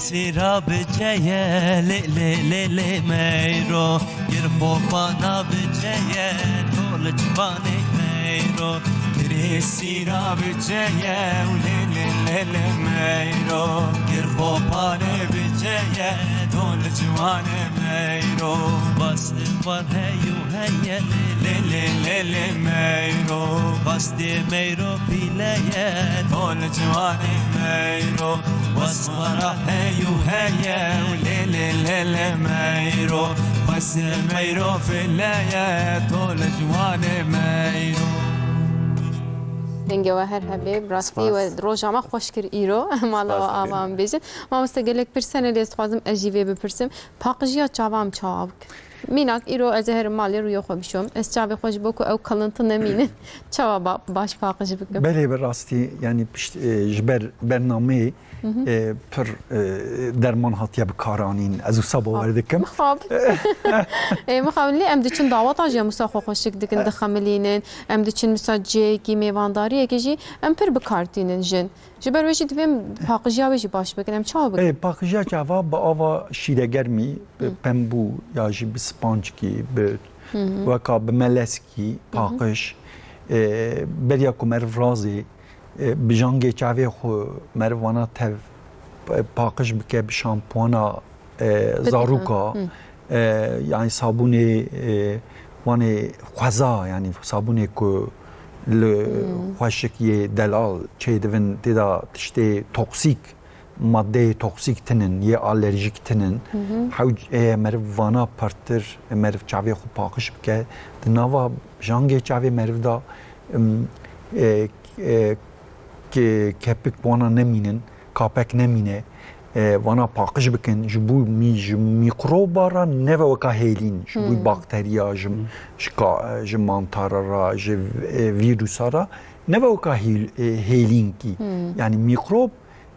Sîra biceye lê lê lê lê meyro, gir xopana biceye dol ciwanê meyro. Girê sîra biceye û lê lê lê lê meyro, gir xopane biceye dol ciwanê meyro. Bas li xwar hey û heye lê lê lê lê lê meyro. Bas dê meyro pîleye dol ciwanê meyro. Wesmara hey û heye û lê lê lê lê meyro. Wesê meyro fileye to li ciwanê meyro. Dengê we her hebê, bi rastî Spas. We roja me xweş kir îro. Mala we Spas ava dikeyim. Em bêjin. Mamoste gelek pirsene lê ez dixwazim ez jî vê bipirsim. Paqijiya çava em çawa bikin? Mînak îro ez ê herim malê rûyê xwe bişom. Ez çavê xwe ji bo ku ew kilinti nemînin. Çawa ba-, baş paqij bikim? Belê, bi rastî, yanî pişt, e, ji ber bernameyê, Hı hı. e, pir, e, derman hatiye bikaranîn. Ez wisa bawer dikim. Mixab. Ê, mixab, lê em diçin daweta jî em wisa xwe xweşik dikin, dixemilînin. Em diçin wisa cihekî, mêvandariyekê jî em pir bikar tînin jin. Ji ber wê jî divê em paqijiya wê jî baş bikin. Em çawa bikin? Ê, paqijiya çava bi ava şîregermî, bi Hı. pembû ya jî bi spancikî, bi Hı hı. weka bi meleskî, Hı hı. paqij. Ê, beriya ku meriv razê, e, bi jangê çavê xwe meriv vana tev, e, paqij bike bi şampuana, e, Bitika. zaroka, Hı. e, yani sabûnê, e, wanê xweza, yani sabûnê ku li Hmm. xweşik yê delal çêdibin, tê de tiştê toksîk, madeyê toksîk tinin, yê alerjîk tinin. Hı hı. Hewc, e, meriv vana pirtir, meriv çavê xwe paqij bike. Di nava jangê çavê meriv de, em, e, e, ke-, kepik wana nemînin, kapek nemîne, e, wana paqij bikin, ji bo mî-, ji mîkroba re nebe weka hêlîn, ji bo Hmm. bakteriya, ji, Hmm. ji ka-, ji mantara re, ji, e, vîrusa re nebe weka hêl-, e, hêlînkî. Hmm. Yani mîkrob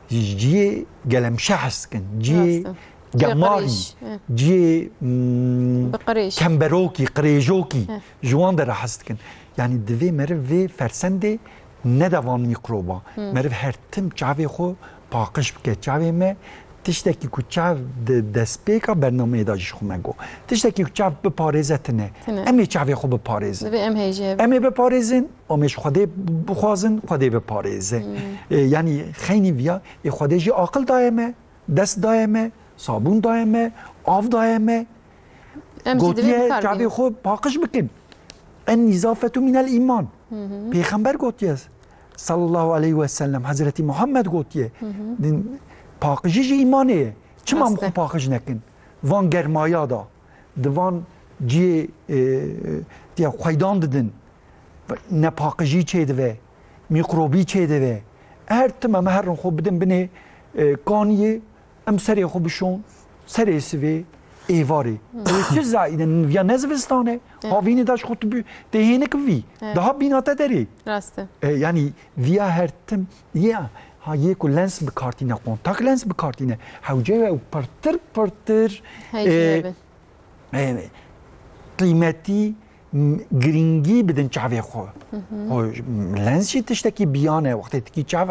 ji cihê gelemşe hes dikin, cihê Rast e. gemarî, Cihê qirêj, e. cihê, mm, Bi qirêj. kemberokî, qirêjokî Heh. ji wan de re hes dikin. Yani divê meriv vê fersendê nede van mîkroba. Hmm. Meriv her tim çavê xwe paqij bike. Çavê me tiştekî ku çav di destpêka bernameyê de jî xwe me got. Tiştekî ku çav biparêze tine. Tine. Em ê çavê xwe biparêzin. Divê em hêjê bin. Em ê biparêzin, em ê ji Xwedê bixwazin, Xwedê biparêze. Hmm. E, yani xeynî viya, ê Xwedê jî aqil daye me, dest daye me, sabûn daye me, av daye me. Em jî divê Gotiye bikar çavê bînin. xwe paqij bikin. En nizafetu minel îman. Hı hı. Pêxember gotiye, sallallahu aleyhi ve sellem, Hezretî Muhammed gotiye. Hı hı. Din, paqijî jî îmanê ye. Çima em Rast e. xwe paqij nekin? Van germaya da, di van cihê, e, tiya xweydan didin. Nepaqijî çêdive, mîkrobî çêdive. Her tim em herin xwe bidin binê, e, kaniyê, em serê xwe bişon, serê sivê, êvarê. Ew çi zaîdin, ya ne zivistan e, Evet. havînê de ji xwe tu bi-, tê hênik bivî. Evet. Daha bîna te derê. Rast e. E, yani viya her tim, ya, ha yê ku lens bikartîne, kontak lens bikartîne, hewce ew pirtir pirtir, Heycî e, hebin. e, qîmetî, m-, girîngî bidin çavê xwe. Hı hı. Xwe, lens jî tiştekî biyan e. Wextê tikî çav,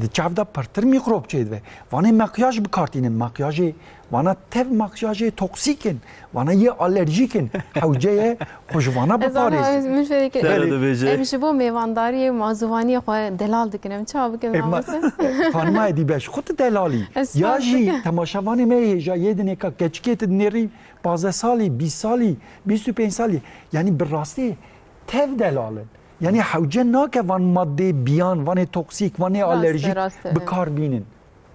di çav de pirtir mîkrop çêdibe. Vanê makyaj bikartînin. Makyajê, vana tev makyajê toksîk in. Vana yê alerjîk in. Hewce ye xwe ji vana Ez ana, biparêzin. ez min şerê kir. Sero Belê. dibêje. Em ji bo mêvandariyê û mazûvaniyê xwe delal dikin. Em çawa bikin, E, ma-, mamoste? Xanima Edîbe, ji xwe tu delalî. Ez Ya spas jî dikim. temaşevanê me hêja yê dinê ka keçikê tu dinêrî, pazdeh salî, bîst salî, bîst û pênc salî, yanî bi rastî tev delal in. Yanî hewce nake van madeyê biyan, vanê toksîk, vanê Rast e, alerjîk rast e, bi evet. kar bînin.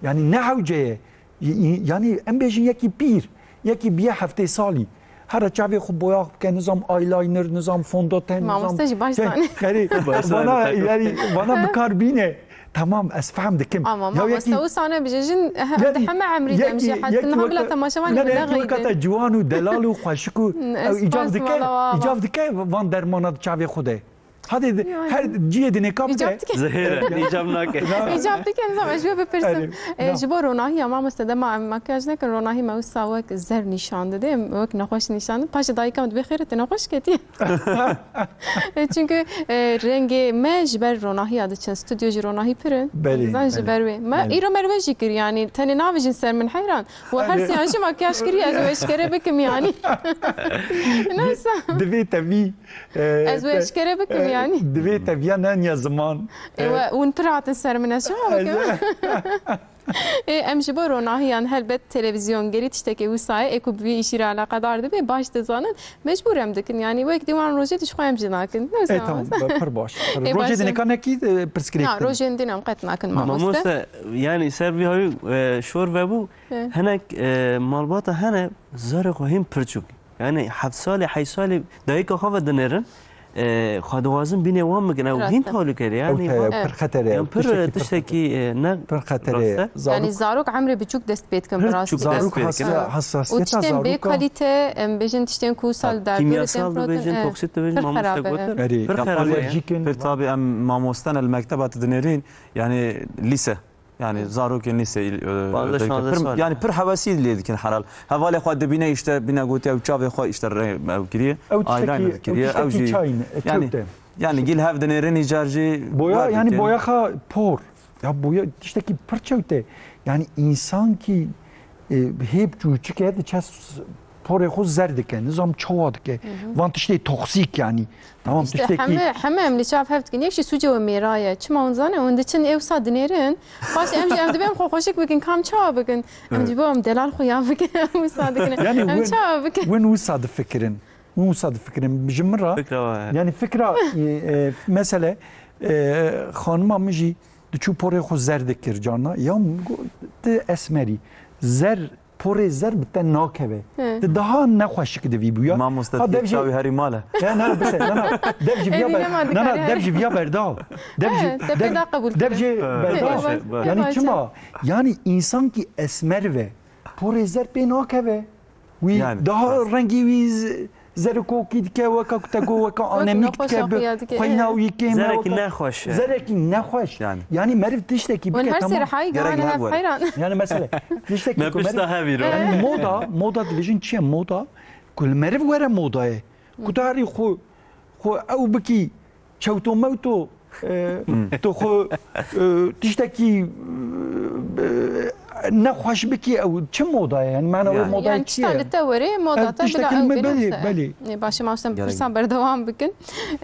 Yanî ne hewce ye. Y-, y-, yanî em bêjin yekî pîr, yekî biye heftê salî. Here çavê xwe boyax bike, nizam eyeliner, nizam fondoten, nizam Mamoste jî baş Şey, zanî. xerî, Baş vana, zanî, yanî vana bi kar bîne. Tamam, ez fehm dikim. Ama Ya mamoste yekî wisa nebije jin he-, Yanî, heme emrî de em jî yekî, heta yekî niha bila weka, temaşevanê ne, min yekî weka nexeyidin. te ciwan û delal û xweşik û Ne, ew ez îcav spas dike, mala wa îcav dike van dermana di çavê xwe de. Hadê di- Yani. Her ciyê dinê kap Îcab de. Dike. Zehêre, îcab nake. Îcab dike, nizam, ez ji we bipirsim. Erê, E, na. Ji bo ronahiya mamoste de ma em makyaj nekin, ronahî me wisa wek zer nîşan dide, em wek nexweş nîşan dide. Paşê dayika min dibê xêr e, te nexweş ketiye. E, çünkü, e, rengê me ji ber ronahiya diçin, stûdyo jî ronahî pir in. Belê, Zan ji belê, ber wê. Me, belê. Îro me li we jî kir, yani tenê navêjin ser min heyran. We her Belê. Sê an jî makyaj kiriye, ez we eşkere bikim yani. Neyse. Divê te vî, e, Ez we te- eşkere bikim e, yani. Divê te viya neniya ziman. E, E, we, hûn pir hatin ser min, ez çawa bikim? E, em ji bo ronahiyan helbet televîzyon gerî tiştekê wisa ye, ê ku bi vî îşî re eleqedar dibe, baş dizanin, mecbûr em dikin. Yani wek dîwan rojê dişxwe em jî nakin. Ne E, zaman tamam, wisa? Pir baş. Pir. E, Rojê baş. Dinê ka nekî, e, pirsgirêk Tamam, din. Rojên din em qet nakin mamoste. Mamoste, yani ser vî hawî, e, şor vebû, E. Hinek, e, malbata hene zarê xwe hîn pir çûk. Yani heft salê, heşt salê dayika xwe ve dinêrin. E, xwe dixwazin bînê wan bikin. Ew Rast hîn e. Tehlûke ye. Yani Ew te- hîn pir xeter e. Yan pir, Tiştekî e, tiştekî, e, ne Pir xeter e. Rast e. Zarok Yani zarok emrê biçûk dest pê dikin bi Pir rastî çûk de. Dest Zarok pê dikin. hassa- Û hassasiyeta tiştên bê zaroka kalîte, em bêjin tiştên ku sal Ha, derdorê kîmyasal têm protin, dibêjin, e, toksit dibêjin, pir mamoste xerab e. gotin. Erê. Pir Erê. xerab e. Erê. Pir tabi em mamosten el mekteba tu dinêrin, yani lîse. Yani zarokên lîseyî, e, Panzdeh, özellikle şazdeh pir, sal. Yani pir hewesî lê dikin herhal. Hevalê xwe dibîne, işte bîne gotiye ew çavê xwe işte re-, ew kiriye. Ew Eyeliner tiştekî, ew kiriye, ew tiştekî jî çayne, e, yani, çewt e. Yani gil hev dinêrin îcar jî Boya, wer yani dikin. Boyaxa por. Ya boya tiştekî pir çewt e. Yani însan kî, e, hêb çûçik e, diçe s-, porê xwe zer dike. Nizam çawa dike. Van tiştê toksîk yani. Tamam, İşte tiştekî heme, heme em li çav hev dikin. Yek jî sûcê we mêra ye. Çima hûn zanin? Hûn diçin ê wisa dinêrin. Paş em jî em dibê em xwe xweşik bikin. Kam çawa bikin? Em Evet. Dibê em delal xuya bikin. Em wisa dikin. Yani Em win, çawa bikin? Win wisa difikirin. Win wisa difikirin. Ji min re, Fikra wa ye. Yani fikra, e, e, mesele, e, xanima min jî diçû porê xwe zer dikir carna. Ya min got, tu esmerî. Zer porê zer bi te nakeve. He. Tu daha nexweşik divî bûya. Mamoste Ha, dev jî çawî herî mal e. Ne, ne, bise, ne, ne. Dev jî viya Evî ber-, nema ne, ne, dikare. Dev jî viya berdal. Dev jî, He, te dev, pê da qebûl dev kir. jî He. berdal. Baş e, baş. Yani Baş e. Çima? Yani însan ki esmer ve porê zer pê nakeve. Wî Yani. Daha rengî wî z-, zerikokî dike, weka ku te got, weka Wek anemîk nexweşa dike, bi xuya dike, xweyna e. Wî kêm e, Zerekî weka nexweş e. Zerekî nexweş. Yani. Yani meriv tiştekî Hûn bike, her tamam. Serê hayî Gerek gihane ne hev bu? Heyran. Yani mesele, tiştekî Me ku pişta meriv, hevî ro. Yani moda, moda dibêjin çi ye moda? Ku li meriv were modayê. Ku tu herî xwe, xwe ew bikî, çewto mewto, e, tu xwe, e, tiştekî, e, nexweş bikî, ew çi moda ye? Yani, mana wê Yani. modayê Yani çi tişta ye? li te were, moda Ev te tiştekî bila ew me bê, belê, neyse. Belê. Ê, baş e, mamoste, em Gerek pirsan yok. Berdewam bikin.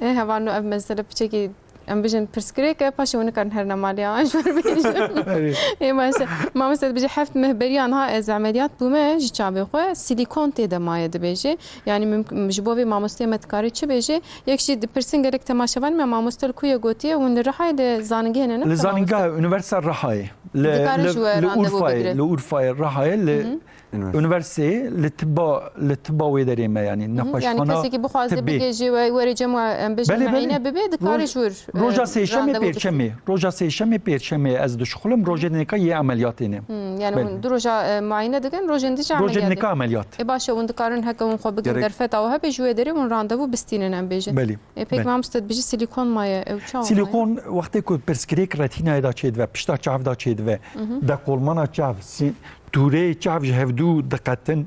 Ê, hevalno ev mesele piçekî, em bijin pirsgirêk e, paşê hûn nikarin herine malê, an ji wir bêjin. Erê. Ê, baş e. Mamoste dibêje, heft meh beriya niha ez emeliyat bûme, ji çavê xwe silîkon tê de maye dibêje. Yani mimk-, ji bo vê mamosteyê me dikare çi bêje? Yek jî dipirsin gelek temaşevanê me, mamoste li ku ye gotiye, hûn li Rihayê li zanîngehê ne, ne? Li zanîngeha Unîversîteya Rihayê. Li, Dikare li, ji we li randevu Urfayê, bigire. Li Urfayê, Rihayê, li Hı hı. Unîversîteyê, li tiba, li tiba wê derê me, yani Hı hı. Yani nexweşxana kesekî bixwaze tibbê. Bigê jî we, were cem we, em bêjin Belê, belê. Muayene bibe, dikare Roj-, ji wir, e, roja sêşemê randevu pêrçemê, bigire. Roja sêşemê pêrçemê ez dişuxulim, rojê dinêka yê emeliyatê ne. Hmm, yani Belê. Hûn du roja, e, muayene dikin, rojên dijî Rojê emeliyat dinêka dikin. Emeliyat. E, baş e, hûn dikarin heke hûn xwe bikin Gerek derfeta we hebe ji wê derê hûn randevu bistînin em bêjin. Belê. E, pek Belê. Mamoste dibêjî silîkon maye, ew çawa maye? Silîkon wextê ku pirsgirêk retînayê de çêdibe, pişta çav de çêdibe, Mhm. dekolmana çav, si-, tûreyê çav ji hevdû diqetin,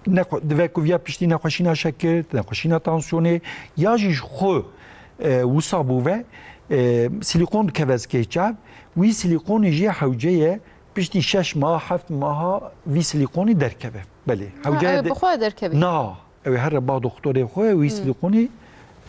nexwe-, dive ku viya piştî nexweşîna şekir, nexweşîna tansiyonê, ya jî ji xwe, e, wisa bû ve, e, silîkon dikeve zikê çav, wî silîkonê jî hewce ye, piştî şeş mah, heft maha vî silîkonî derkeve. Belê. Ha, hewce ew de- bi xwe derkeve? Na, ew ê here ba doktorê xwe, wî Hmm. silîkonî,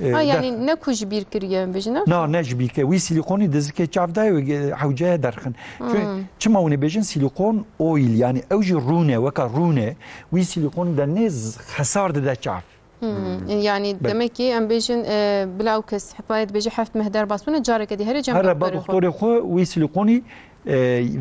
e, Ha, yani derxin. Ne ku ji bîr kiriye, em bêjin, ne? Na, ne ji bîr kiriye. Wî silîkonî di zikê çav de ye, wê hewceye derxin. Çünkü Hmm. çima hûn ê bêjin silîkon oil, yani ew jî rûn e, weka rûn e, wî silîkonî de nê z-, xesar dide çav. Hmm. Yani Belê. Demek ki em bêjin, e, bila ew kes hepayê dibêje heft meh derbas bûne, careke dî here cem Here ba doktorê xwe. Doktorê xwe wî silîkonî, e,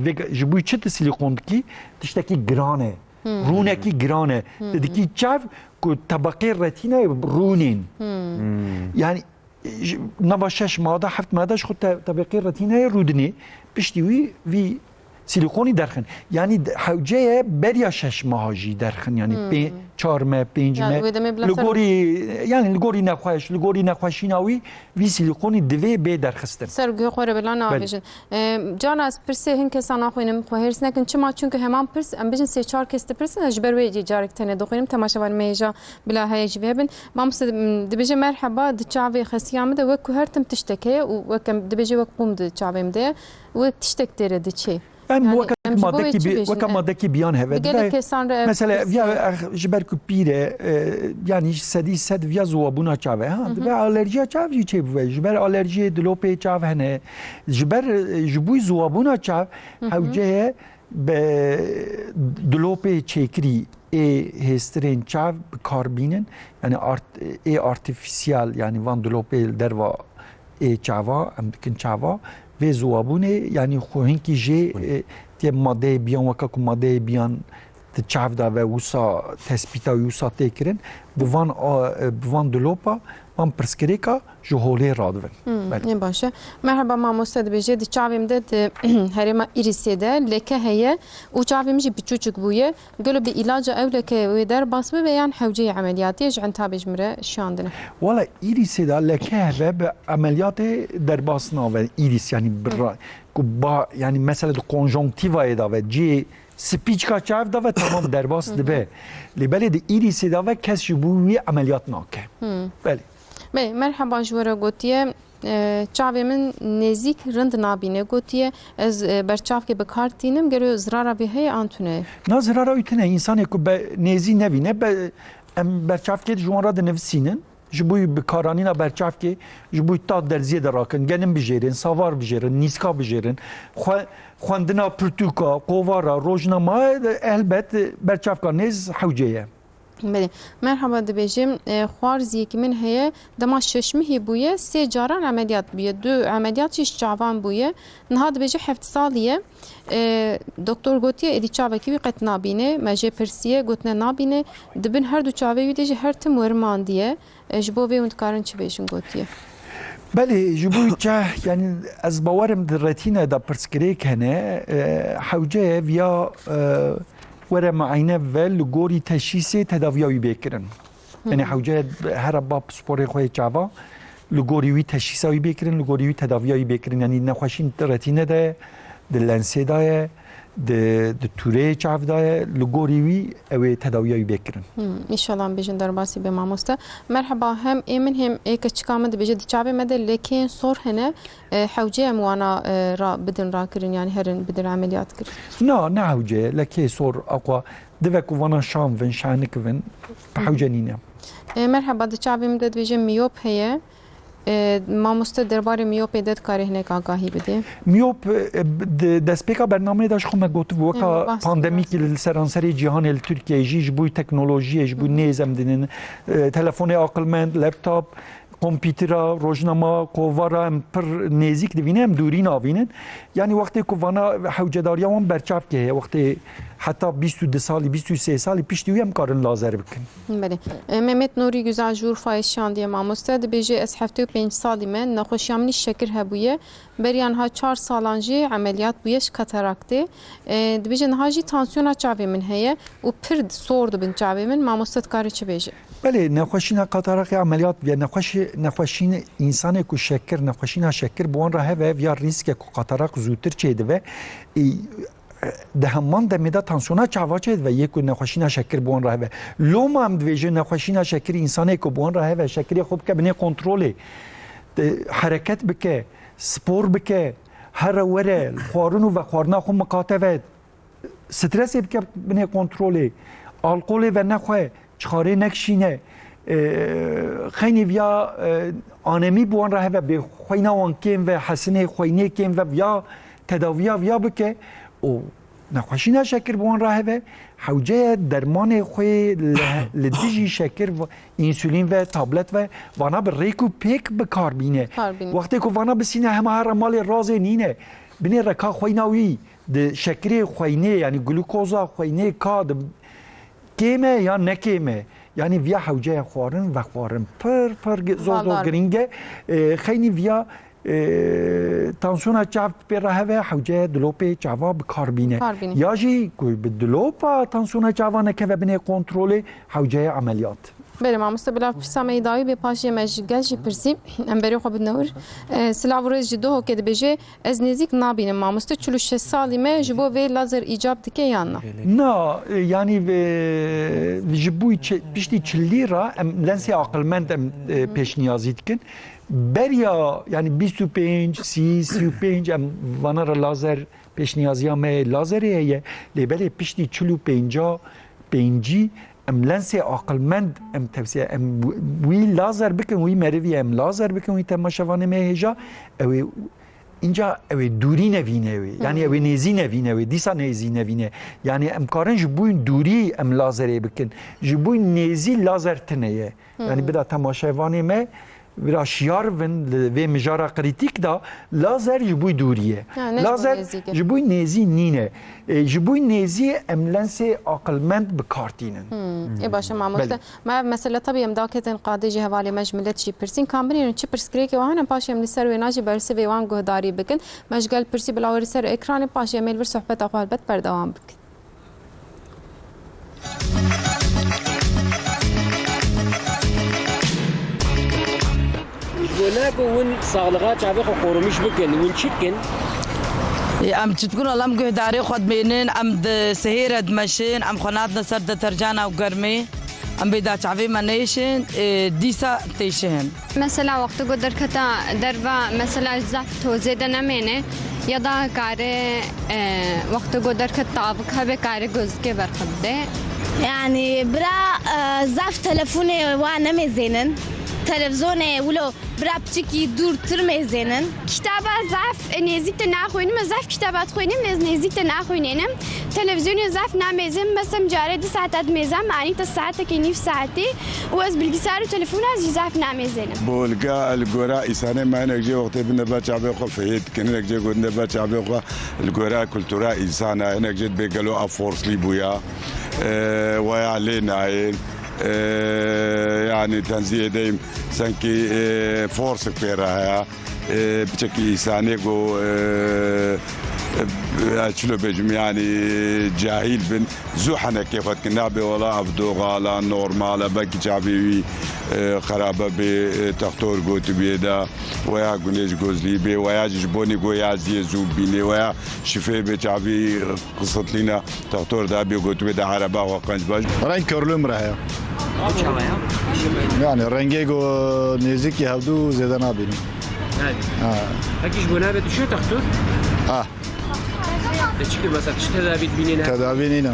vêga-, ji bo çi tu silîkon dikî? Tiştekî giran e. Hmm. Rûnekî giran e. Hmm. Tu dikî çav ku tebeqê retînayê rûnên. Hmm. Hmm. Yani, e, ji, nava şeş mada, heft mada ji xwe te-, tebeqê retînayê rûdinê. Piştî wî, vî Sîlîkonî derxin. Yanî hewce ye beriya şeş meha jî derxin. Yanî pê-, çar meh, pênc meh. Yanî wê demê bila Li ser gorî, yanî li gorî nexweş, li gorî nexweşîna wî, vî sîlîkonî divê bê derxistin. Ser guhê xwe re bila Belê. navêjin. E, Cana, ez pirsê hin kesan naxwînim, xwe hêrs nekin. Çima? Çunku heman pirs, em bijin sê çar kes dipirsin, ez ji ber wê jî carek tenê dixwînim. Temaşevanê me hêja bila heye jî vê bin. Mamoste, m, dibêje, "Merheba, di çavê xesiya min de wek ku her tim tiştek heye û wek em dibêje wek qûm di çavê min de ye, wek tiştek tê re diçê." Em Yani, weke em ji bo wê madekî çi bi-, bêjin, weke em? madekî biyan heve. Bi gelek Dibe, kesan re mesela, pirsî. viya, eh, ji ber ku pîr e, eh, yanî sedî sed viya ziwabûna çav e, ha? Hı hı. Dibe alerjiya çav jî çêbibe. Ji ber alerjiyê dilopê çav hene. Ji ber, eh, ji bo ziwabûna çav Hı hı. hewce ye be dilopê çêkirî ê hêstirên çav bi kar bînin. Yanî art-, ê artifîsiyal, yanî van dilopê li derva ê çava, em dikin çava, vê ziwabûnê, yanî xwe hinkî jê, Hûn. e, tê madeyê biyan, weke ku madeyê biyan di çav de ve wisa tespîta wî wisa tê kirin, bi van a, e, bi van dilopa, van pirsgirêka ji holê radibin. Hmm, Belê. ê baş e. Merheba mamoste, dibêje, di çavê min de di herêma Îrîsê de leke heye û çavê min jî piçûçik bûye. Gelo bi îlaca ew leke wê derbas bibe yan hewceyê emeliyatê ji entabê ji min re şiyandine? Wala Îrîsê de leke heve bi emeliyatê derbas nabe. Îrîs, yanî bi Hı. ra-, ku ba, yanî mesela di konjonktivayê de ve, cihê spîçka çav de ve tamam derbas Hı hı. dibe. Lê belê di Îrîsê de ve kes ji bo wî emeliyat nake. Hı. Belê. Belê, merheba ji we re gotiye. E, çavê min nêzîk rind nabîne, gotiye, ez, e, berçavkê bi kar tînim, gelo zirara vê heye an tune ye? Na, zirara wî tune ye. Însanê ku be-, nêzî nevîne, be-, em berçavkê ji wan re dinivisînin. Ji bo bi karanîna berçavkê, ji bo ta derziyê de rakin, genim bijêrin, savar bijêrin, nîska bijêrin, xwe-, xwendina pirtûka, kovara, rojnama, elbet berçavka nêz hewce ye. Belê. Merhaba, dibêjim, e, xwarziyekî min heye, dema şeşmihî bûye, sê caran emeliyat bûye, du emeliyat jî ji çavan bûye. Niha dibêje heft salî ye. E, doktor gotiye, êdî çavekî wî qet nabîne. Me jê pirsiye, gotine nabîne. Di bin her du çavê wî de jî her tim werimandiye. E, ji bo vê hûn dikarin çi bêjin, gotiye? Belê, ji bo çe, yanî ez bawerim di retîne de pirsgirêk hene, e, hewce ye viya, e, were muayene ve li gorî teşhîsê tedaviya wî bê kirin. Hı. Yanî hewce here ba pisporê xwe yê çava, li gorî wî teşhîsa wî bê kirin, li gorî wî tedaviya wî bê kirin. Yanî nexweşîn di retîne de ye, di lensê de ye, di, di tûreyê çav de ye, li gorî wî ew ê tedaviya wî bê kirin. Hmm, înşallah em bêjin derbasî be mamoste. Merheba, hem ê min hem ê keçika min dibêje di çavê me de lekeyên sor hene, e, hewce em wana, e, ra bidin rakirin, yanî herin bidin emeliyat kirin. Na, ne hewce ye, lekeyê sor aqwa dive ku vana şan vin, şanik vin, bi hewce nîne. E, merheba, di çavê min de dibêje miyop heye. E, mamoste, derbarê miyopê de dikarê hinek agahî bidê? Miyop, e, di destpêka bernameyê de ji xwe me gotibu, weka Em, bahs pandemîkî li seranserê cîhanê, li Tirkiyeyê jî ji bo teknolojiyê, ji bo Hı hı. nêz em dinin, e, telefonê aqilmend, laptop, kompîtera, rojnama, kovara em pir nêzîk divînin, em dûrî navînin. Yanî wextê ku vana hewcedariya wan berçavkê heye, wextê heta bîst û du salî, bîst û sê salî piştî wî em karin lazer bikin. Belê. E, Mehmet Nurî Güzel ji Urfayê şandiye mamoste, dibêje, ez heftê û pênc salî me, nexweşiya min î şekir hebûye. Beriya niha çar salan jî emeliyat bûye ji kataraktê. E, dibêje, niha jî tansiyona çavê min heye û pir sor dibin çavê min. Mamoste dikare çi bêje? Belê, nexweşîna kataraktê emeliyat bûye. Nexweşî-, nexweşîn, însanê ku şekir, nexweşîna şekir bi wan re heve, viya rîske ku katarak zûtir çêdibe. E, Di heman demê de tansiyona çava çêdibe, yê ku nexweşîna şekir bi wan re hebe. Loma em dibêjin nexweşîna şekir, însanê ku bi wan re hebe, şekirê xwe bike binê kontrolê. Te-, hereket bike, spor bike, here were, xwarin û vexwarina xwe miqate ve, stresê bike binê kontrolê, alkolê venexwe, çixarê nekişîne, e, xeynî viya, e, anemî bi wan re hebe, bê xweyna wan kêm ve, hesinê xweynê kêm ve, viya tedaviya viya bike û nexweşîna şekir bi wan re hebe, hewce ye dermanê xwe li, li dijî şekir v-, însûlîn ve, tablet ve, vana bi rêk û pêk bi kar bîne. Kar bîne. Wextê ku vana bisîne hema here malê razê nîne, binê reka xweyna wî di şekirê xweynê, yanî glukoza xweynê ka di kêm e yan ne kêm e? Yanî viya hewce ye xwarin, vexwarin pir, pir gi-, zor, zor Vallahi. girîng e. E, xeynî viya E, tansiyona çav pê re heve, hewce dilopê çava bi kar bîne. Bi kar bîne. Ya jî ku bi dilopa tansiyona çava nekeve binê kontrolê, hewceye emeliyat. Belê mamoste, bila pirsa me yê dawî bê, paşê me ji gel jî pirsî. Em berê xwe bidine wir. E, silav û rêz ji Duhokê dibêje, ez nêzîk nabînim mamoste, çil û şeş salî me, ji bo vê lazer îcab dike yan na? Na, e, yanî vê, ji bo çi-, piştî çilî re em lensê aqilmend em, e, pêşniyazî dikin. Beriya, yanî bîst û pênc, sî, sî û pênc em vana re lazer, pêşniyaziya me lazerê heye. Lê belê piştî çil û pênca, pêncî em lensê aqilmend em tevsiye, em wi-, wî lazer bikin, wî merivî em lazer bikin, wî temaşevanê me hêja, ew ê, înca ew ê dûrî nevîne wê. Yanî ew ê nêzî nevîne wê, dîsa nêzî nevîne. Yanî em karin ji bo dûrî em lazerê bikin. Ji bo nêzî lazer tune ye. Yanî bira temaşevanê me, bira şiyar bin li vê mijara krîtîk de, lazer ji bo dûrî ye. Ha, ne ji bo nêzîk e. Lazer ji bo nêzî nîne. E, ji bo nêzî em lensê aqilmend bi kar tînin. Hmm, ê baş e mamoste. Belê. Me ev mesele tabii em daketin qadê jî hevalê me ji millet jî pirsîn. Kan binêrin çi pirsgirêkê wan hene, paşê em li ser wêna jî bersivê wan guhdarî bikin. Me ji gel pirsî bila werî ser ekranê, paşê em ê li vir sohbeta xwe helbet berdewam bikin. Ji bo ne ku hûn saxlixa çavê xwe qorumîş bikin, hûn çi dikin? Ê, em çi dikin? Wela em guhdarê xwe dimênin, em di sihêre dimeşin, em xwe nadine ser deterjana û germê, em bê da çavê me nêşin, ê, dîsa têşihin. Mesela wextê ku derketa derva, mesela zaf to zêde nemêne, ya da kare, e, wextê ku derket tavik hebe kare gözlükê berxwe bide. Yani bira, e, zaf telefonê wa nemêzênin. Televizyonê wilo bira piçikî dûrtir mêzênin. Kitaba zaf nêzîk te naxwînim, ez zaf kitaba dixwînim, ez nêzîk te naxwînênim. Televizyonê zaf namêzim, mesela carê du saeta dimêzem, anî te saetekê nîv saetî û ez bilgisayar û telefona zî zaf namêzênim. Bo li ga-, li gora îsanê me hinek jê wextê binde ber çavê xwe fihê dikin, hinek jê ku dinde ber çavê xwe li gora kultura îsana, hinek jê dibê gelo ev forslî bûya, e, weya lê nayên, e, yanî tenziyê deyim senkî, e, forsik pê re heye. E, piçekî îsanê ku, e, e, ez çilo bêjim, yanî cahîl bin, zû henekê xwe dikin, nabê wela ev doxala normal e, belkî çavê wî, e, xerabe bê, e, textor gotibiyê de, weya gunêj gozlî bê, weya jî ji bonî ku yaziyê zû bînê, weya şifê bê çavî qisetlîna. Textor da bê gotibê de ereba xwe qenc baş. Reng körlüğüm re heye. Çawa ya? Yani rengê ku nêzîkî hevdû zêde nabînim. Yani. Ha. Peki ji bo nabê tu çi textor? Ha. Te çi kir mesela, çi tedavî dibînî ne? Tedavî nîne.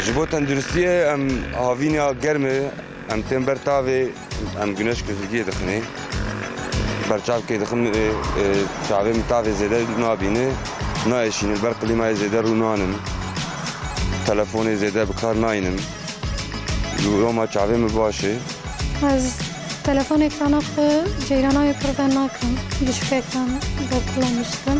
Ji bo tenduristiyê em havîna germ e, em tên ber tavê, em güneş gözlüğü dixinê. Ber çavkê dixin, e, e, çavê min tavê zêde nabîne, naêşîne, li ber klîmayê zêde rû nanim. Telefonê zêde bi kar naynim. Loma çavê min baş e. Ez telefonê ekrana xwe ceyranayê pir ve nakim, düşük ekran ve kullanmıştım.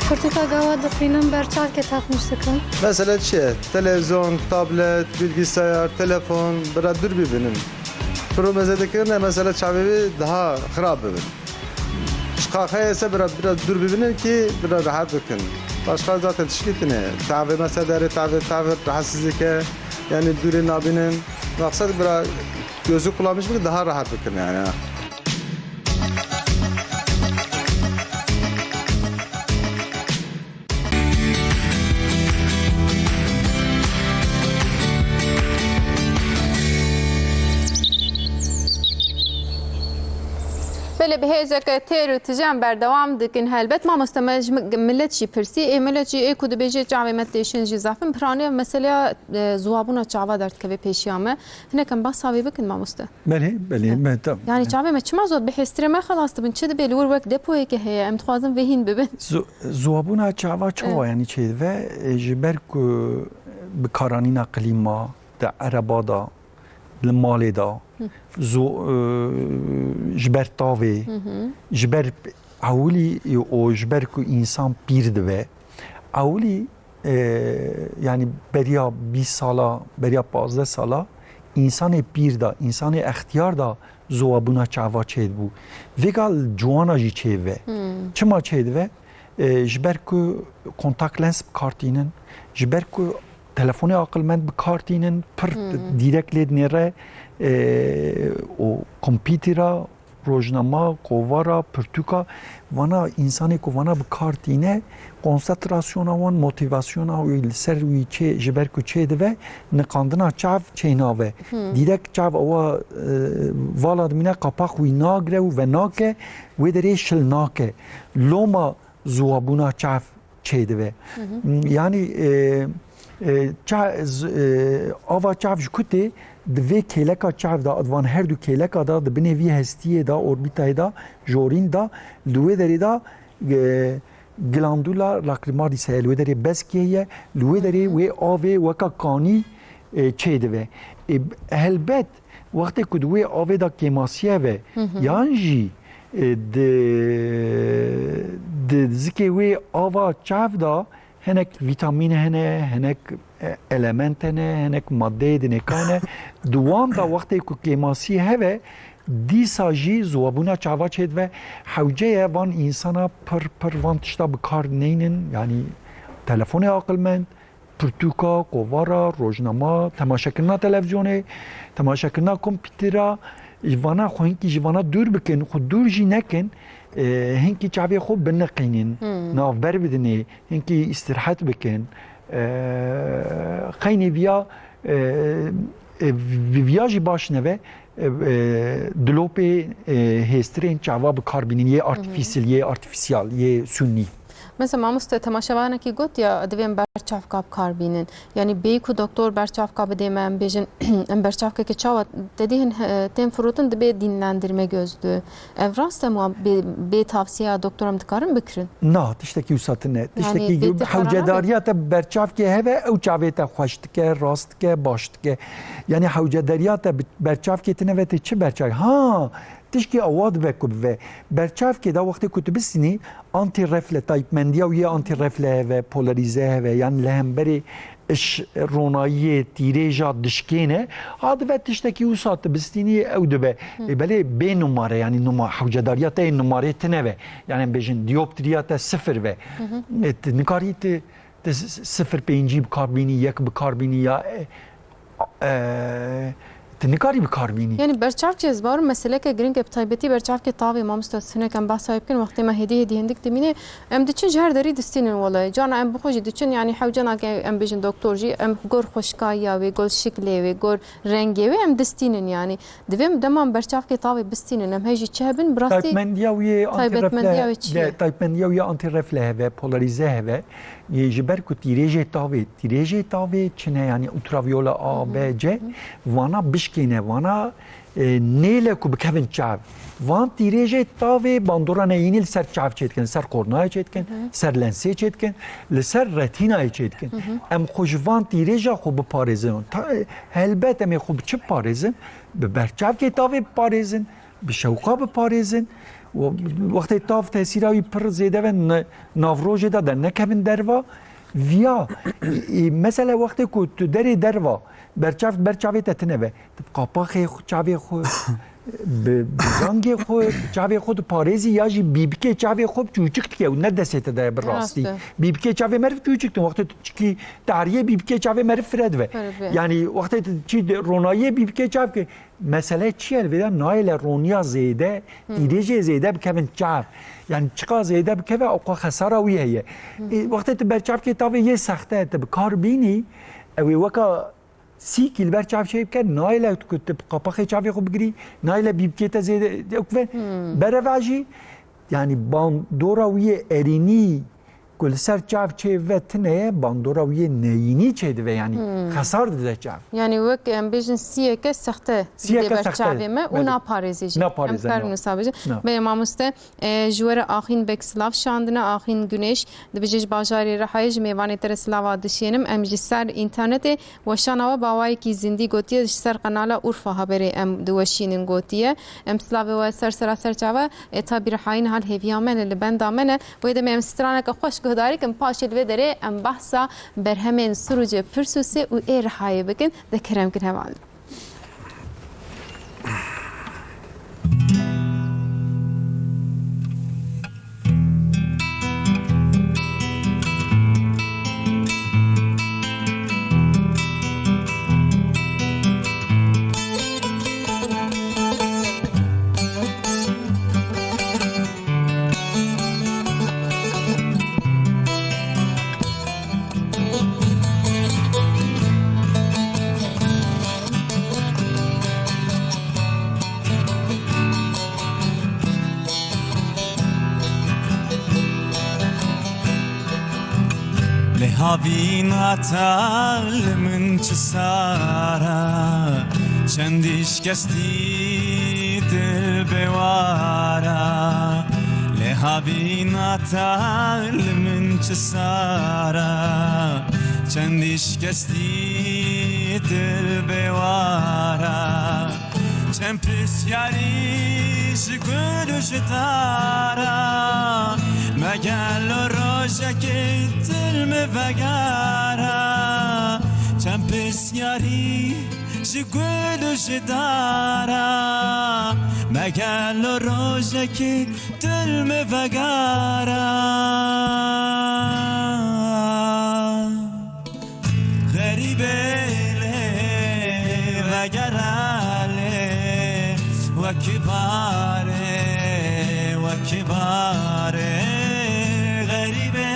Kurtika gava dixwînim, ber çavkê takmış dikim. Mesela çi ye? Televizyon, tablet, bilgisayar, telefon, bira dûr bibinin. Piro mezedikirine mesela çavê wî daha xirab bibin. Çiqa xeyr ise bira, bira dûr bibinin ki bira rahat bikin. Başka zaten tişkî tine. Tavê mesela derê tavê, tavê rahatsızlık e. Yani dûrê nabinin. Maksat bira gözü kullanmış bir daha rahat bikin yani. Belê, bi hêzeke têr û tije em berdewam dikin. Helbet mamoste, me ji mi-, millet jî pirsî. Ê millet jî ê ku dibêje çavê me têşin jî zaf in. Piranî ev meseleya, e, ziwabûna çava derdikeve pêşiya me. Hinek em behsa wê bikin mamoste. Belê, belê, me tam. Yani çavê me çima zor bi hêstirê me xelas dibin? Çi dibe li wir wek depoyeke heye? Em dixwazin vê hîn bibin. Zu-, ziwabûna çava çawa yani çêdibe? E, ji ber ku bikaranîna klîma, di ereba de, li malê de, zu-, e, ji ber tavê, ji ber ewilî û ji ber ku însan pîr dibe, ewilî, e, yani beriya bîst sala, beriya pazdeh sala, însanê pîr de, însanê extiyar de ziwabûna çava çêdibû. Vêga li ciwana jî çêdibe. Hmm. Çima çêdibe? E, ji ber ku kontak lens bi kar tînin, ji ber ku telefonê aqilmend bi kar tînin, pir Hmm. dîrek lê dinêre, e, û kompîtera, rojnama, kovara, pirtûka, vana, însanê ku vana bi kar tîne, konsentrasyona wan, motivasyona wî li ser wî çê, ji ber ku çêdibe, niqandina çav çênabe. Hmm. Dîrek çav ewa, e, vala dimîne, qapax wî nagire û venake, wê derê şil nake. Loma ziwabûna çav çêdibe. Hı hı. Yanî, e, e, ça-, z-, e, ava çav ji ku tê, di vê kêleka çav de, di van her du kêleka de, di binê vî hestiyê de, orbîtayê de, jorîn de, li wê derê de, e, glandula lacrimalis heye, li wê derê bezkê heye, li wê derê Hı hı. wê avê weka kanî, e, çêdibe. E, helbet, wextê ku di wê avê de kêmasiye be, Hı hı. yan jî, e, di, di zikê wê ava çav de hinek vîtamîn hene, hinek, e, element hene, hinek madeyê dinêka hene. Di wan de wextê ku kêmasî hebe, dîsa jî ziwabûna çava çêdibe. Hewce ye van însana pir pir van tişta bi kar neynin. Yanî telefonê aqilmend, pirtûka, kovara, rojnama, temaşekirina televîzyonê, temaşekirina kompîtera, ji vana xwe hinkî ji vana dûr bikin, xwe dûr jî nekin, e, hinkî çavê xwe biniqînin, Hmm. navber bidinê, hinkî îstirahet bikin. E, xeynî viya, e, e, vi-, viya jî baş nebe, e, e, dilopê, e, hêstirên çava bi kar bînin, yê Hı hı. artifîsîl, yê artifîsiyal, yê sûnî. Mesela mamoste, temaşevanekî got ya, divê em berçavka bi kar bînin. Yanî bêyî ku doktor berçavka bidê me, em bêjin, em berçavkeke çawa te dî hin, e, tên firotin, dibê dinlendirme gözlüğü. Ev rast e, em wan bê, bê tavsiyeya doktor em dikarin bikirin? Na, tiştekî wisa tine. Yanî Tiştekî bê te karar hewcedariya te bi berçavkê hebe, ew çavê te xweş dike, rast dike, baş dike. Yanî hewcedariya te bi berçavkê tine ve tê çi berçavkê? Ha, tişkî ewa dibe ku bibe. Berçavkê de wextê ku tu bistînî, antîrefle, taypmendiya wî yê antîrefle heve, polarîze heve, yan li hemberî iş ronayiyê tîrêja dişkêne, ha dibe tiştekî wisa tu bistînî ew dibe. Hı. E, belê bê numare, yanî numa-, hewcedariya te yê numarê tine ve. Yanî em bêjin diyoptriya te sifir ve. Hı hı. E, tu nikarî tu, tu s-, sifir pêncî bi kar bînî, yek bi kar bînî ya, e, e, tu nikarî bi kar bînî. Yanî berçavkê, ez bawer im meseleke giring e, bi taybetî berçavkê tavê, mamoste, hinek em behsa wê bikin, wextê me hêdî hêdî hindik dimîne, em diçin ji her derî distînin wele. Carna em bi xwe jî diçin, yanî hewce nake em bêjin doktor jî, em gor xweşkayiya wê, gor şiklê wê, gor rengê wê em distînin yanî. Divê em dema em berçavkê tavê bistînin, em hê jî çi hebin, bi rastî Taybetmendiya wî yê taybetmendiya antîrefle, wê çi ye? Taybetmendiya wî yê antîrefle heve, polarîze heve. Yê ji ber ku tîrêjê tavê, tîrêjê tavê çi ne, yanî ultraviyole A, Hı hı. B, C, Hı hı. vana bişkêne, vana, e, nêle ku bikevin çav. Van tîrêjê tavê bandora neyînî li ser çav çêdikin, li ser kornayê çêdikin, Hı hı. ser lensê çêdikin, li ser retînayê çêdikin. Hı hı. Em xwe ji van tîrêja xwe biparêzin. Ta, helbet em ê xwe bi çi biparêzin? Bi berçavkê tavê biparêzin, bi şewqa biparêzin. Wextê tav tesîra wî pir zêde ve, ne-, navrojê de dernekevin derva. Viya, e, e, mesela wextê ku tu derê derva, berçav, berçavê te tine ve, tu bi qapaxê xwe, çavê xwe, bi, bi rengê xwe, bi çavê xwe diparêzî ya jî bîbikê çavê xwe çûçik dike û ne destê te de ye bi Rast rastî. e. Bîbikê çavê meriv çûçik din. Wextê tu çikî tariyê bîbikê çavê meriv fire dibe. Fire dibe. Yanî wextê tu çî de ronayiyê bîbikê çav ke, mesele çi ye? Li vê de nayê le roniya zêde, Hmm. tîrêjê zêde bikevin çav. Yanî çiqa zêde bikeve, ewqa xesara wî heye. Hmm. E, wextê tu berçavkê tavê yê sexte tu bi kar bînî, ew ê weka sîkî li ber çav çêbike, nayê le ku tu bi qapaxê çavê xwe bigirî, nayê le bîbikê te zêde, ew ve Hmm. bereva jî, yanî bandora wî yê erînî ku li ser çav çê ve tine ye, bandora wî yê neyînî çêdibe, yanî Hmm. xesar dide çav. Yanî wek em bêjin siyeke sexte Siyeke dide ber sexte. çavê me û Belê. naparêze jî. Naparêze, Em karin na. wisa bêjin. Na. Belê mamoste, e, ji we re Axîn Beg silav şandine, Axîn Güneş, dibêje ji bajarê Rihayê ji mêvanê te re silava dişênim. Em ji ser înternetê weşana we bi awayekî zindî gotiye, ji ser qenala Urfa Haberê em diweşînin gotiye. Em silavê we ser sera ser çava, e, tabî Rihayî niha li hêviya me ne, li benda me ne. Wê demê em straneke xweş guhdarî kin, paşê li vê derê em behsa berhemên Sirûcê Pirsûsê û ê Rihayê bikin. De kerem kin hevalin. Havîna te li min çi sar e, çendî şikestî dil bêwar e. Lê havîna te li min çi sar e, çendî şikestî dil bêwar e. Çend pisyarî ji gul û ji dara, me gelo rojekê dil mi vegara. Çend pisyarî ji gul û ji dara, me gelo rojekê dil mi vegara. Xerîbê lê vegere lê, wekî barê, wekî barê. Xerîbê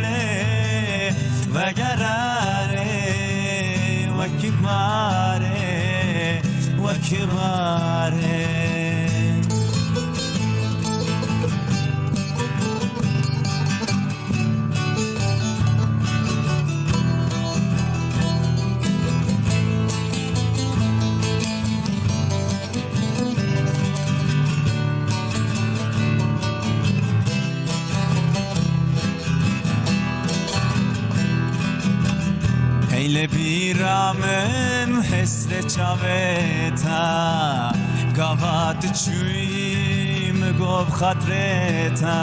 lê vegere lê, wekî barê, wekî barê. Hey li bîra min hesret çavê te, gava tu çûyî min got xatirê te.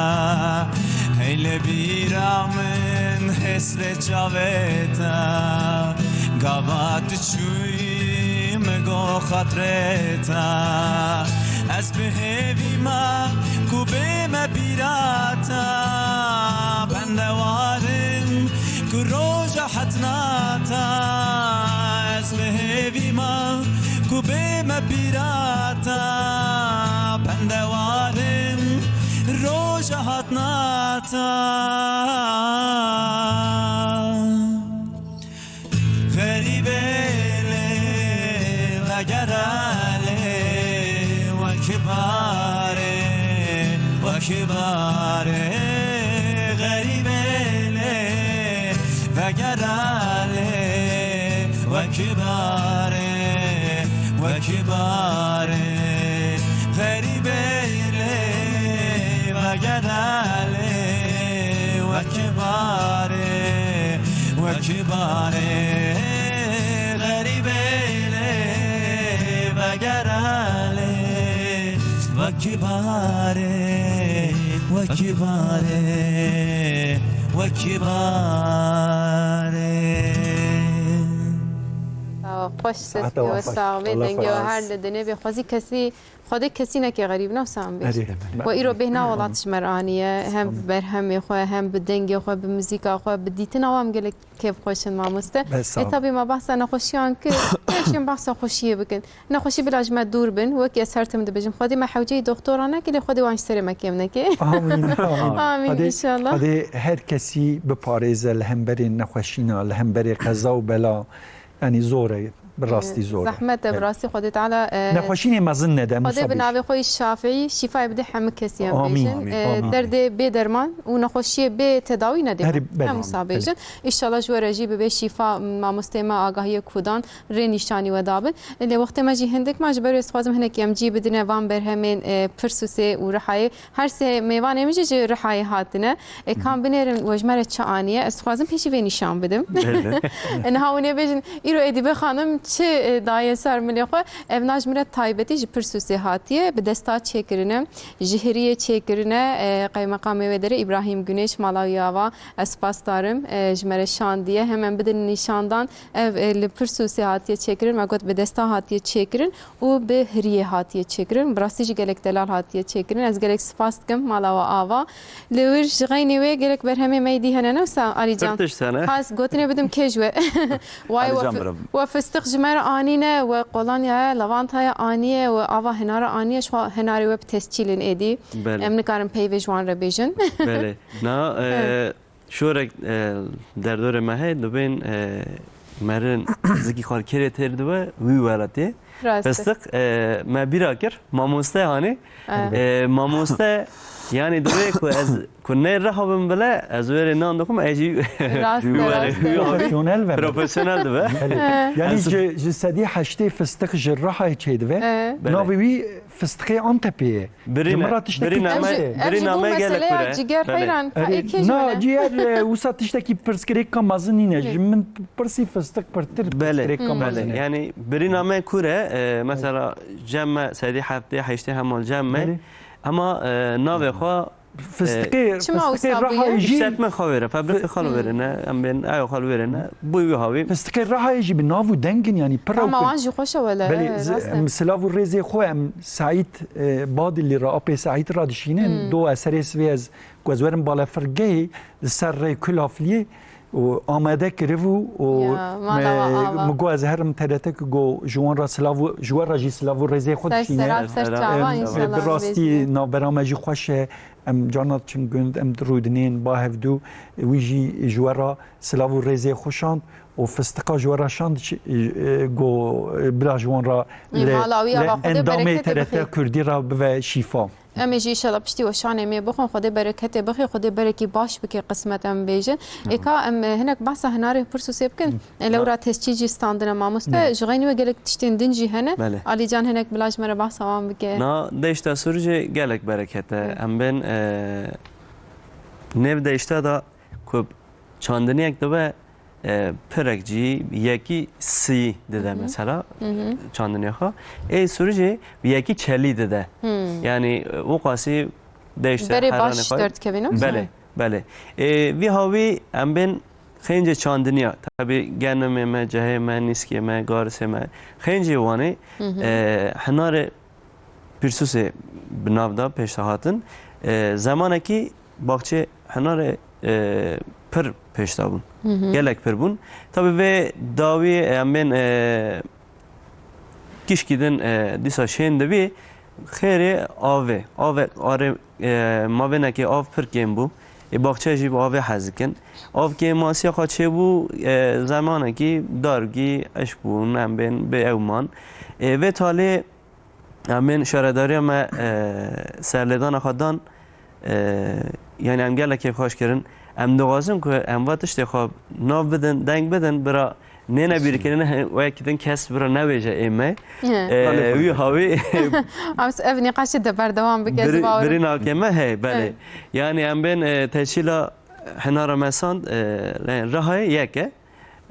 Hey li bîra min hesret çavê te, gava tu çûyî min got xatirê te. Ez bi hêvî me ku bême bîra te, bendewar im ku roja hatina te. Ez bi hêvî me ku bême bîra te, bendewar im roja hatina te. Xerîbê lê vegere lê, wekî barê, wekî barê. Xerîbê lê vegere lê, wekî barê, wekî barê. Xerîbê lê vegere lê, wekî barê, wekî barê. Xerîbê lê vegere lê, wekî barê, wekî barê, wekî barê. Xweş Saete sesî we we xweş. Sax bê, Allah dengê we xweş. Her li dinê bê. Xwezî kesî, Xwedê kesî neke xerîb, ne wisa em bêjin. Erê. We îro bêhna welat ji me re aniye, hem bi berhemê xwe, hem bi dengê xwe, bi muzîka xwe, bi dîtina wan gelek kêfxweş in mamoste. Be, sağ ol. E, tabî me behsa nexweşiyan kir, em jî behsa xweşiyê bikin. Nexweşî bila ji me dûr bin, wekî ez her tim dibêjim. Xwedê me hewceyî doktora neke, lê Xwedê wan ji serê me kêm neke. Amîn, amîn. Amîn, Xwedê, înşallah. Xwedê her kesî biparêze li hemberê nexweşîna, li hemberê qeza û bela. Yanî zor e, bi rastî zor e. Zehmet e, bi rastî Xwedê Teala, e, nexweşînê mezin nede, Xwedê bi navê xwe yî Şafîî şîfayê bide hemû kesî em bêjin. Amîn, amîn. E, derdê bê derman û nexweşiyê bê tedawî nede. Herî belê. Em wisa bêjin. Belê. Înşallah ji we re jî bibe şîfa, mamosteyê me agahiyê ku dan, rê nîşanî we dabin. Lê wextê me jî hindik ma, ji ber wê dixwazim hinekî em cî bidine van berhemên, e, Pirsûsê û Rihayê. Her sê mêvanê min jî ji Rihayê hatine. E, kam binêrin we ji me re çi aniye? Ez dixwazim pêşî vê nîşan bidim. Belê. E, niha hûn ê bêjin, îro Edîbe xanim çi, e, daye ser milê xwe? Ev na ji min re taybetî ji Pirsûsê hatiye. Bi desta çêkirine, ji hiriyê çêkirine, e, qeymeqamê wê derê Îbrahîm Gunêş, mala wî ava, ez spasdar im, e, ji me re şandiye. Hem em bidin nîşandan, ev, e, li Pirsûsê hatiye çêkirin. Me got bi desta hatiye çêkirin. û bi hiriyê hatiye çêkirin. Bi rastî jî gelek delal hatiye çêkirin. Ez gelek spas dikim mala we ava. Li wir ji xeynî wê gelek berhemê me yî dî hene, ne wisa Alî can? Pir tişt hene. Xas gotinê bidim kê ji we. Way Alî we can fi-, birim. We fistiq ji me re anîne, we kolonyaya, lavantaya aniye, we ava hinara aniye, ji xwe hinarê we bi tescîlin êdî. Belê. Em nikarin peyvê ji wan re bêjin. Belê. Na, e, Evet. Şorek, e, derdorê me heye, dibên, e, merin zikî xwarkêrê têr dibe, wî welatê. Rast e. Pistiq, e, me bîra kir, mamoste hanê. E. E, mamoste Yani divê ku ez, ku ne riha bim bile, ez wê rê nan dikim, ez jî Rast e, wê rast e. Profesyonel be. Profesyonel dibe. Belê. He. Yani ji, ji sedî heştê fistiq ji Rihayê çêdibe. He. Belê. Navê wî fistiqê Antepê ye. Birî Ji min ne-, re tiştekî birî name-, tişt e. Ev birî ji bo nameyê gelek meseleya kure. Ciger Belê. Heyran, Erê, ka ê kê ji na, min e? Ciger, e, wisa tiştekî pirsgirêka mezin nîne. Ji min pirsî fistiq pirtir Belê, pirsgirêka belê. mezin e. Yani birî name kure, e, mesela cem me, sedî heftê, heştê hemal cem me. Belê. Ama, e, navê xwe, Fistiqê, Çima fistiqê wisa bûye? Rihayê jî, işletme xwe wêre, fabrika xwe wêre ne, em bên, ew xwe wêre ne, bû wî hawî. Fistiqê Rihayê jî bi nav û dengin, yani pir Ama wan jî xweş e wele, Belê, e, z-, rast e. em silav û rêzê xwe em Seîd, e, Badilî re, apê Seîd re dişînin, Hmm. do eserê sivê ez, ku ez werim balefirgehê, li ser rê Kulafliyê û amade kiribû û Ya, mala me, wa ava. min got ez herim T R T ku go ji wan re silav û, ji we re jî silav û rêzê xwe Ser dişîne. seran, ser Selam. çava, Em, inşallah bi rastî rêzê. navbera me jî xweş e. Em carna diçin gund, em rûdinên ba hevdû, wî jî ji we re silav û rêzê xwe şand û fistiqa ji we re şand, ş-, e, go, e, bila ji wan re Ê, li, mala wî li ava Xwedê endamê bereketê T R T bixê. Kurdî re bive şîfa. Em ê jî inşallah piştî weşanê me bixwin, Xwedê bereketê bixê, Xwedê berekî baş bike qismet em bêjin. Ê ka em, e, hinek behsa hinarê Pirsûsê bikin. Ê, lewra tescîl jî standine mamoste. Belê. Ji xeynî we gelek tiştên din jî hene. Belê. Alî Can hinek bila ji me re behsa wan bike. Na deşta Sûricê gelek bereket e. Hı. Em bên, e, nêv deşta da ku çandiniyek dibe, e, pirek cî yekî sî dide Hı hı. mesela, Hı hı. çandiniya xwe. Ê Sûricê yekî çelî dide. Hı. Yani, e, o qasî deşta Berê baş heranê xwe. Derdikevin o? Belê, belê. E, vî hawî em bên Xêncê çandiniya, tabî genimê me, cehê me, nîskê me, garisê me, xêncê Wanê, Hı hı. e, hinarê Pîrsûsê bi nav da pêşda hatin. E, zemanekî baxçê hinarê, e, pir pêşda bûn. Hı hı. Gelek pir bûn. Tabî vê dawî em bên, e, Kişkî din, e, dîsa şên dibî, xêrê avê. Avê, arê, e, mavênekê av pir kêm bû. Ê baxçe jî bi avê hez dikin. Av kêmasiya xwe çêbû, e, zemanekî dargî eşk bûn, em bên bê ew man. Ê vê talê em bên şaredariya me, e, serlêdana xwe dan. Ee, yani em gelek kêfxweş kirin. Em dixwazin ku em va tiştê xwe nav bidin, deng bidin, bira nêne bîrkirin, he, wek din kes bira nebêje ê me. He. Ee, wî hawî Em s-, ev nîqaşê de berdewam bike, ez birî, bawer im. Birî nake me, hey, belê. He. Yani em bên, e, teşîla hinara me sand, e, Rihayê yek e.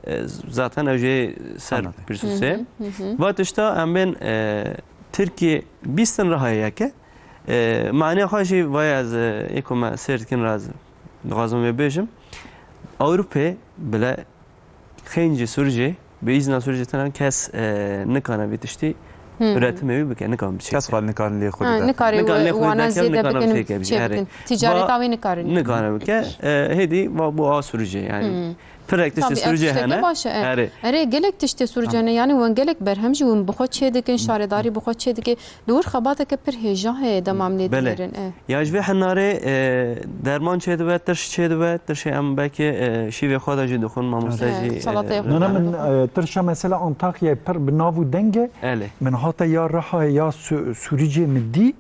E, zaten ew jê ser Anladım. Pîrsûsê. Hı hı, hı hı. Va tişta em bên, e, Tirkiye bîstin Rihayê yek e. E, maniya xwe jî vaya ez, e, ê ku me sêr dikin re ez dixwazim vê bêjim. Ewropê bile xêncî Sûricê, bi îzna Sûricê tena kes, e, nikane vî tiştî Hı. üretimê wî bike, nikane biçe. Kes xwe nikarin lê xwe Ha, bide. Nikarê Nikane lê xwe wana bide, zêde nikane bikin, biçe, çê erê. Bikin. Ticareta Va-, wî nikarin. Nikane bike. E, hêdî va bu a Sûricê yani. Hı. Pirek tiştê Sûricê hene. Baş e. Erê. Erê, gelek tiştê Sûricê hene. Yani wan gelek berhem jî wan bi xwe çê dikin, şaredarî bi xwe çê dike. Li wir xebateke pir hêja heye dema em lê Belê. Dinêrin. E. Ya ji vê hinarê, e, derman çê dibe, tirş çê dibe, tirşê em belkî, e, şîvê xwe de jî dixwin, mamoste E, jî, e, salateyê xwe Nana de. Min, e, tirşa mesela Antakyayê pir bi nav û deng e. Elê. Min hate ya Rihayê ya Su-, Sûricê min dî,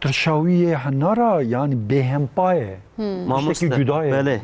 tirşa wî yê hinara, yani bêhempa ye. Hmm. Mamoste, Tiştekî cuda ye. Belê.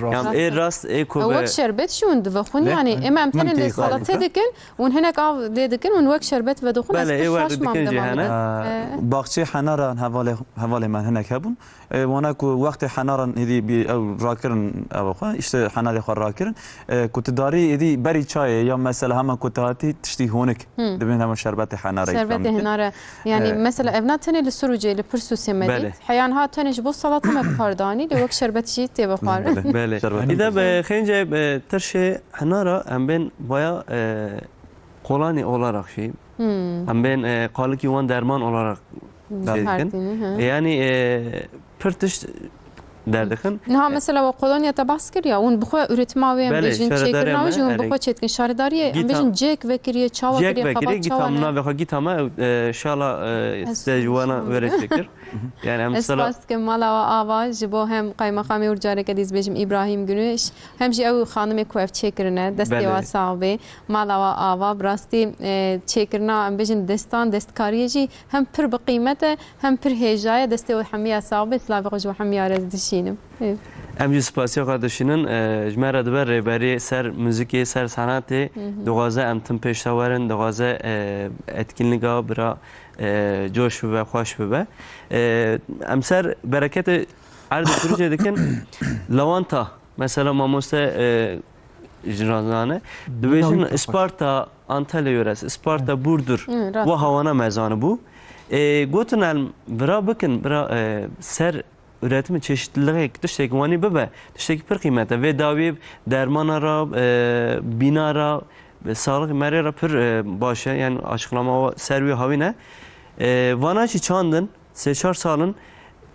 Rast. Yan ê rast, ê ku Ew be- wek şerbet jî hûn divexwin, Ne? yani ema em Min tenê lê tê salate xalite. Dikin, hûn hinek av lê dikin, hûn wek şerbet vedixwin, ez Belê, pir ê wer şaş dikin mam jî dema hene. min. Ee, E, Baxçê henara hevalê, hevalê me hinek hebûn. E, wana ku wextê henaran êdî bi ew rakirin ew xwe, işte henarê xwe rakirin. E, ku tu darî êdî berî çayê ya mesela hema ku tu hatî tiştî honik Hı. dibên hema şerbetê henarê Şerbetê ikram dikin. Hinare. Yani E, mesela evna tenê li Sûrûcê, li Pirsûsê me Belê. Dît. Heyan ha tenê ji bo salata me bi kar danî, lê wek şerbet jî tê vexwarin. Belê. Belê. Şerbet Îde bi xêncê bi tirşê hinara em bên baya, e, kolani olarak şey. Hmm. Em bên, e, kalikî wan derman olarak şey dikin. Partî, hı. E, yani, e, pir tişt derdixin. Niha mesela we kolonya te behs kiriya, hûn bi xwe üretima wê em Belê, bêjin şaredarê çêkirina me, wê jî hûn bi erê. Xwe çêdikin. Şaredariyê em Gîta- bêjin cêk vekiriye, çawa Cêk kiriye, vekirî, xebat çawa gîta ne? Navê xwe gîta me, e, şala, e, Ez te ji wana şaşkam. Were çêkir. Yani em Ez sala spas dikim mala we ava ji bo hem qaymeqamê û careke dî ez bêjim Îbrahîm Günüş, hem jî ew xanimê ku ev çêkirine, destê Belê. Wa sax bê. Mala we ava, bi rastî, e, çêkirina, em bêjin destan, destkariyê jî hem pir bi qîmet e, hem pir hêja ye. Destê we hemiya sax bê, silavê xwe ji we hemiya re dişînim. Ê. Em jî spasiya xwe dişînin. E, ji me re dibe rêberî ser muzîkê, ser senetê. Hı hı. Dixwaze em tim pêşde werin, dixwaze, e, etkinlîga bira, e, coş bibe, xweş bibe. E, em ser bereketê erdê kurûcê dikin. Lewanta, mesela mamoste, e, ji Razane, dibêjin Isparta, Antalya yöresi, Isparta, Burdur, Hı, rast. Wa hawana me zanibû. E, gotin em vira bikin, bira, e, ser üretimi çeşitliliğê tiştek wanî bibe, tiştekî pir qîmet e. Vê dawî dermana ra, e, bîna ra, e, sağlık merê ra pir, e, baş e. Yani açıklama ser wî hawî ne. E, vana jî çandin, sê çar salin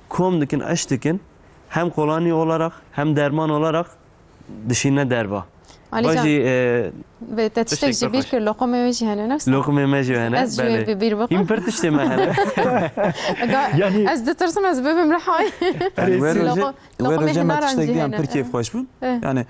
kom dikin, eş dikin. Hem koloni olarak, hem derman olarak dişîne derva. Alîcan, Bajî, e, ve te tiştek tiştek ji bîr pir xweş. Kir, loqumê wê jî hene, ne? Loqumê me jî hene, Ez ji wê belê. Bi bîr bikim. Hîn pir tiştê me hene. Ga-, Yani ez ditirsim, ez bibim rihayê. Yani wê rojê, Loqu-, wê loqumê rojê me hinaran tiştek jî diyan hene. Pir kêf xweş bû. Eh. Yani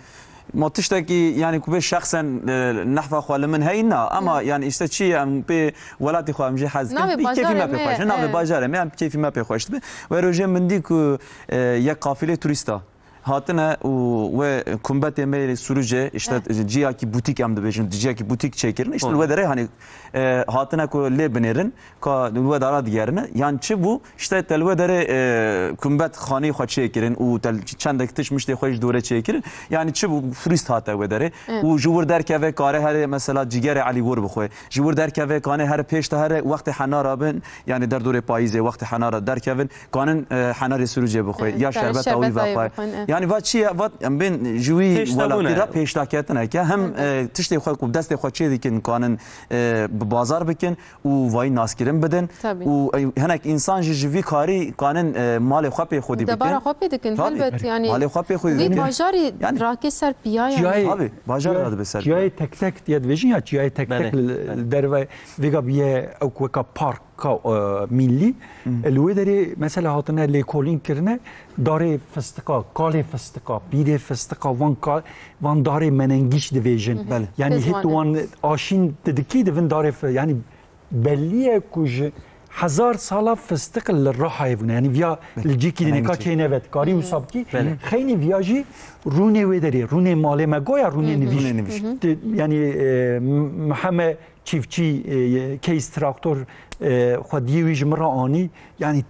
ma tiştekî, yani ku bê şexsen, e, nehfa xwe li min heyî na, ama yani işte çi em pê welatî xwe em jî hez dikin. Navê Pê kêfî me bajarê pê me, xweş. Navê eh. Bajarê me em kêfî me pê xweş dibe. Wê rojê min dî ku, e, yek qafîlê turîsta. Hatine û wê kumbetê me yê Sûrûcê, işte, Eh. Ciyakî butîk em dibêjin, ciyakî butîk çêkirin. İşte Hı. Li wê derê, hani, e, hatine ku lê binêrin, ka li wê dara digerine. Yan çi bû? İşte te li wê derê, e, kumbet xanî xwe çêkirin û te çendek tişt miştê xwe ji dore çêkirin. Yani çi bû? Turîst hate wê derê. Evet. Û ji wir derkeve kare here mesela cîgerê Elî wir bixwe. Ji wir derkeve kane here pêş te here wextê henara bin, yani derdorê payîzê wextê henara derkevin. Kanin, e, henarê Sûrûcê bixwe, E, ya kanin şerbeta wî şerbeta wî veqwe. Bixwin, e. Yani va çi ye, va em bên ji wî Pêşdabûn welatî e. Re pêşdaketineke, hem, Hı hı. E, tiştê xwe ku destê xwe çê dikin, kanin, e, bi bazar bikin û vayî naskirin bidin. Tabii. Û, e, hinek însan jî ji vî karî kanin, e, malê xwe pê xwedî bikin. Debara xwe pê dikin, Tabii. Helbet, yani Malê xwe pê xwedî vî dikin. Bajarî Yani rakê ser piya yani. Çiyayê, Tabii, bajar çiyayê, ra dibe ser çiyayê piya. Tek tek diye dibêjin ya, çiyayê tek Belê, tek li, belê. Li derve vêga biye ew ku weka park. Ka, e, millî, Hı. Li wê derê mesela hatine lêkolîn kirine, darê fistiqa, kalê fistiqa, pîrê fistiqa, van ka-, van darê menengîş dibêjin. Hı hı. Belê. Yani Pêzwan hêt e. Wan aşîn didikî divin darê fi-, yani belli ye ku ji hezar sala fistiq li Rihayê bûne. Yani viya Belê. Li cîkî dinê ka Menengî çê. Çêneve, karî Hı. Wisa bikî. Belê. Xeynî viya jî rûnê wê derê, rûnê malê me goya, rûnê Hı hı. Nivîş. Rûnê nivîş. Hı hı. Di-, yani, e, m-, heme çiftçî, e, case traktor, e, xwediyê wî ji min re anî. Yani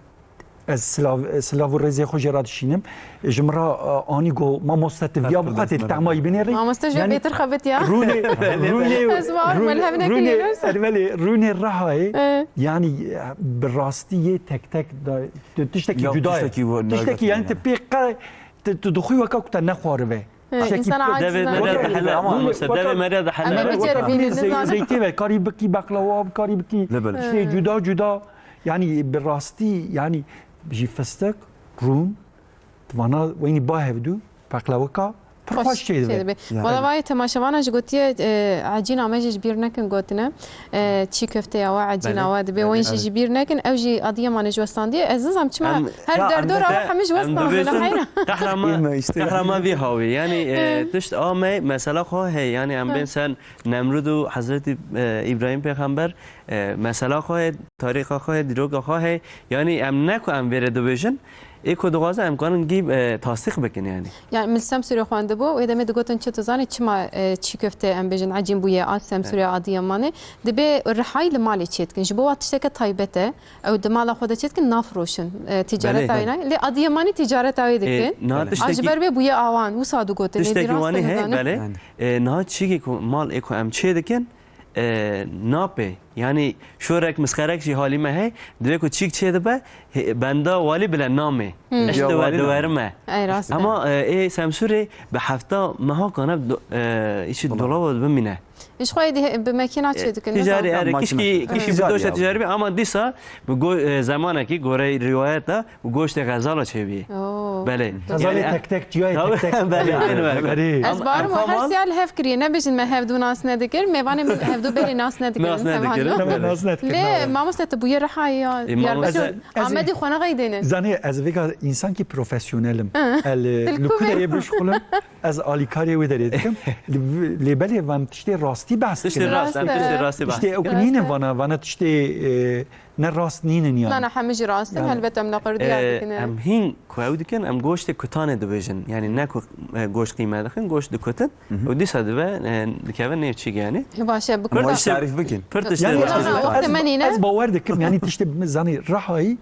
ez silav, silav û rêzê xwe jê re dişînim. Ji min re, e, anî got, mamoste, tu viya bi xwe tê, temayî binêrî. Mamoste ji wê bêtir xebit ya. Rûnê, rûnê, Ez var, rûnê, melhem rûnê, nekiriyorsun. Ermelê, rûnê Rihayê, E. Yani, e, bi rastî yê tek tek da, tu tiştekî Ya, cuda ye. Tiştekî yani, tu pê qe-, tu, tu dixwî weka ku te nexwaribe. He, Şekî insan pir- aciz Devê me re nabî. Dihele, Ama mamoste, weka-, devê me re dihele. Ama Em biceribînin, zey-, nizanim. Zeytê ve, karî bikî beqlawa, karî bikî Lê belê. Işte cuda cuda. Yani bi rastî, yani jî fistik, rûn, vana weynî ba hevdû, peqlawika, pir xweş çê dibe. Yani. Wala vayê temaşevana jî gotiye, e, ecîna me jî ji bîr nekin gotine. E, çî köfteya we, ecîna Belê. We dibe, Belê. Wen jî Evet. Ji bîr nekin. Ew jî Adiyamanê ji westandiye. Ez nizam çima Em, her ya, derdora em we hemî ji em westandine, dibêjin, heyran. Qehrema-, Yeme işte. Qehrema vî hawî. Yani, e, Evet. Tişt a me, mesela xwe heye. Yani, em Evet. Bên ser Nemrûd û Hezretî, e, Îbrahîm Pêxember, e, mesela xwe heye, tarîxa xwe heye, dîroka xwe heye. Yani, em ne ku em vê re dibêjin, ê ku dixwaze em kanin gî, e, tasdîq bikin yani. Yani, min Semsûrê xwendibû, wê demê digotin çi tu zanî, çima, e, çî köfte em bêjin ecîn bûye a Semsûrê Evet. Adiyamanê. Dibê Rihayî li malê çêdikin. Ji bo wa tişteke taybet e. Ew di mala xwe de çêdikin, nafiroşin. E, ticareta Belê. Wê ne? Lê Adiyamanî ticareta wê dikin. E, niha A, tiştekî ji ber vê bûye awan. Wisa digotin. Tiştekî wanî heye, belê. Yani. E, niha çîkê ku mal ê ku em çêdikin, e, napê. Yanî şorek misxerek jî halî me hey, divê ku çîk çê dibe, he, benda walî bile namê. Hmm. Eş Ya de we walî de namê. Werime. Ey rast e. Ama, e, ê Semsûrê bi hefta meha kane do-, e, îşî Tamam. dolava bimîne. Ji xwe yê dî bi mekîna çê dikin, Ticarî, nizam. ere, Makîna. Kişkî, kişkî bi Ticarî doşa abi. Ticarî bî, ama dîsa bi go-, e, zemanekî goreyê rîwayet de û goştê xezala çêbî. Oo. Belê. Xezalê Yani, tek tek, çiyayê tabii, tek tek. belê, belê, belê. Belê. Ez Em, barim em û her xaman siya li hev kiriye. Nebêjin me hevdû nas nedikir. Mêvanê min hevdû belê nas nedikirin. Nas nedikirin. Hevalin. Nas nedikirin, Lê evet. mamoste tu bûye Rihayê ya E, Diyarbekir. mamoste- Ez, ez Amedî xwe nexeydêne. Zanî, ez vêga însankî profesyonel im. Hı. El, Dilku li ku derê bişxulim, ez alîkarê wê derê dikim. Lê, lê belê em tiştê rastî behs Tiştê dikin. rast, em Rast e. tiştê rastî behs Tiştê ew dikin. Rast nînin e. vana, vana tiştê, e, ne rast nînin yani. Na, na, hemî jî rast in. Yani. Helbet em li qir diyar Ee, dikine. Em hîn ku ew dikin, em goştê kutanê dibêjin. Yani ne ku, e, goşt qîme dixin, goşt dikutin. Hı hı. Û dîsa dibe, e, dikeve nêv çî yani. Baş e, bi Ama kurda. tarif bikin. Pir tiştê Yani rast ez, in. Wextê ez, me nîne. ez bawer dikim, yani tiştê zanî Rihayî,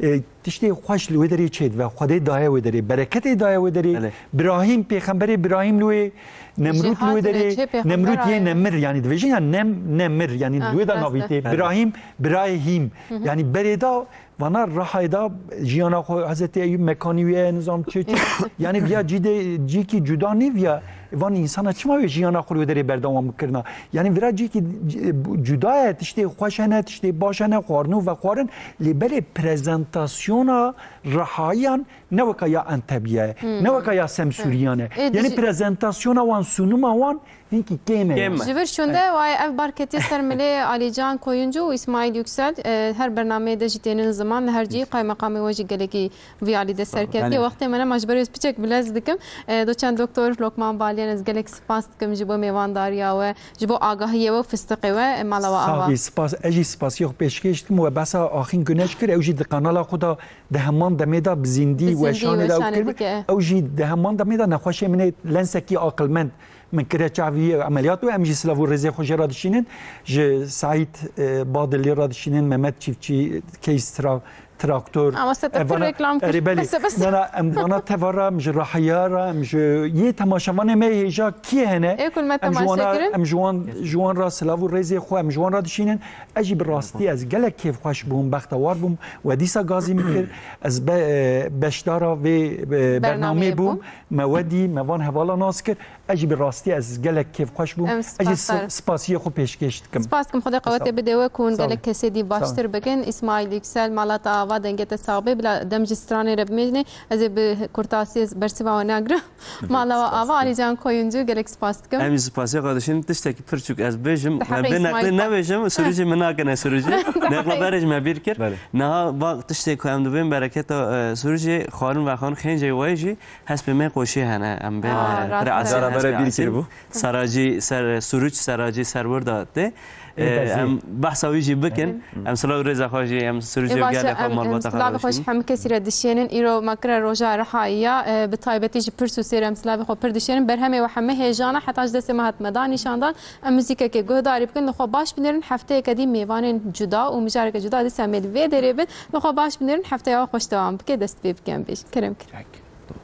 e, tiştê xweş li wê derê çêdibe, Xwedê daye wê derê, bereketê daye wê derê. Belê. Birahîm, pêxemberê Birahîm li wê Nemrûd li wê Jêhatî derê, çê pêxember Nemrûd yê aye. Nemir, yani dibêjin ya Nem, Nemir, yani Ha, wê de rast navî e. tê. Belê. Birahîm, Birayê Hîm. Hı hı. Yani berê da vana Rihayê da jiyana xwe Hezretî Eyûb mekanî wê ye, nizam çi çi. Yani viya cî de, cîkî cuda nî viya. Van însana çima wê jiyana xwe li wê derê berdewam bikirina? Yani vira cîkî c-, cuda ye, tiştê xweş hene, tiştê baş hene, xwarin û vexwarin. Lê belê prezentasyona Rihayiyan ne weka ya Entebiye ye, Hmm. ne weka ya Semsûriyan e. Ê, Yani dijî- prezentasyona wan, sunuma wan hinkî kêm e. Kêm e. Ji vir şûnde Evet. wayê ev bar ketiye ser milê Alîcan Koyuncu û Îsmaîl Yüksel, e, her bernameyê de jî tênin ziman, li her cî qaymeqamê we jî gelekî vî alî de Sağ ol. serketiye. Yani Wextê me nema, ji ber wê ez piçek bilez dikim. E, doçent doktor Lokman Balyan, ez gelek spas dikim ji bo mêvandariya we, ji bo agahiyê we û fistiqê we, e, mala we ava. Sax bî, spas. Ez jî spasiya xwe pêşkêş dikim. We behsa Axîn Guneş kir, ew jî di kanala xwe de di heman demê de bi zîndî Bi zîndî weşanê de ew weşanê kir. dike. Ew jî di heman demê de nexweşê min ê lensekî aqilmend min kire çavî emeliyat û em jî silav û rêzê xwe jê re dişînin. Ji Seîd, e, Badilî re dişînin, Mehmet Çiftçî, Case Tra-, Traktor. Ama se te E, pir vana, reklam kir. erê belê. Bes e, bes e. Na, na, em vana teva re, em ji Rihayiya re, em ji yê temaşevanê me hêja kî hene? Ê ku me Em ji temaşe wana, kirin? em ji wan, ji wan re silav û rêzê xwe, em ji wan re dişînin. Ez jî bi rastî ez gelek kêfxweş bûm, bextewar bûm. We dîsa gazî min kir. Ez be-, e, beşdara vê, e, Bernameyê bernameyê bûm. bûm. Me we dî, me van hevala nas kir. Ez jî bi rastî ez gelek kêfxweş bûm. Em Ez jî spasdar. sp-, spasiyê xwe pêşkêş dikim. Spas dikim, Xwedê qewetê Sağ ol. bide we ku hûn Sağ ol. gelek kesê dî Sağ ol. baştir bikin. Îsmaîl Yüksel, mala te ava, dengê te sax be. Bila dem ji stranê re bimêjinê, ez ê bi kurtasiyê bersiva we nagirim. Mala we ava, Alîcan Koyuncu, gelek spas dikim. Em jî spasiya xwe dişînin. Tiştekî pir çûk ez bêjim. Di Me heqê bê Îsmaîl neqlê Pak. nebêjim, Sûrûcî min nakine Sûrûcî. Neqla berê ji me bîr kir. Belê. Niha bak tiştê ku em dibên bereketa, e, Sûrûcî, xwarin vexwarin xêncê we jî Hespê me qoşê hene, em bê Aa, rast e. Zara bere bîr kiribû. Seracî ser, Suruç Seracî ser wir de tê. Ê, Ee, em behsa wî jî bikin. Em silav rêza xwe jî, em Surucê Ê, û baş e, gelê xwe em, em malbata xwe silavê xwe ji dişînin. Hemû kesî re dişênin. Îro me kire roja Rihayî ya, e, bi taybetî ji pirs û sêr em silavê xwe pir dişênin. Berhemê we hemê hêjan e, heta ji destê me hatime da nîşandan. Em muzîkekê guhdarî bikin, li xwe baş binêrin. Hefteyeke dî mêvanên cuda û mijareke cuda dîsa em ê li vê derê bin. Li xwe baş binêrin, hefteya we xweş dewam bike, dest pê bike em bêjin. Kerem kir. Yek, du,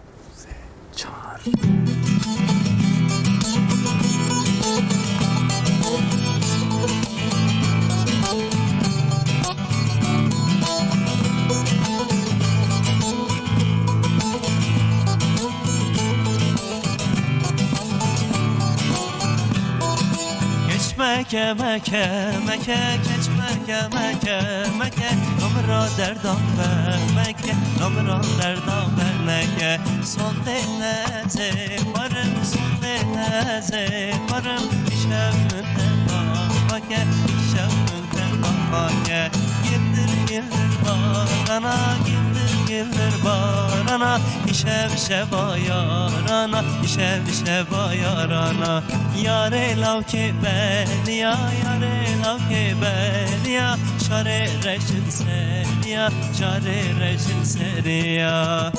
sê, çar. Keç meke, meke, meke, keç meke, meke, meke, namra derdan be, meke, namra derdan be, meke. Sondê te zê xwarim, sondê te zê xwarim, îşev min te bak, bake, îşev min Pake, gildir gildir barana, gildir gildir barana, îşev şeva yarana, îşev şeva yarana. Yarê lawkê beliya, yarê lawkê beliya, şarê reşin seriya, şarê reşin seriya.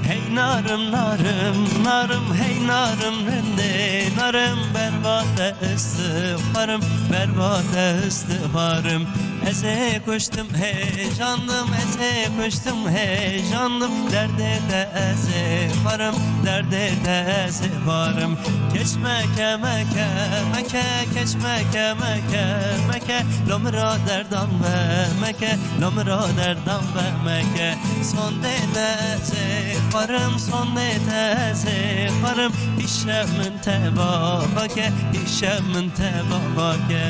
Hey nar Narim, narim, narim, hey narim rindê, narim berba te istifarim, berba te istifarim. Ez ê kuştim heyecandım, ez ê kuştum heyecandım. Derdê te ez ê xwarim, derdê te ez ê xwarim. Keç meke, meke, meke, keç meke, meke, meke. Lo min ra derdan be meke, lo min ra derdan be meke. Sondê te ez ê xwarim, sondê te ez ê xwarim. Îşe min te bava ke, îşe min te bava ke.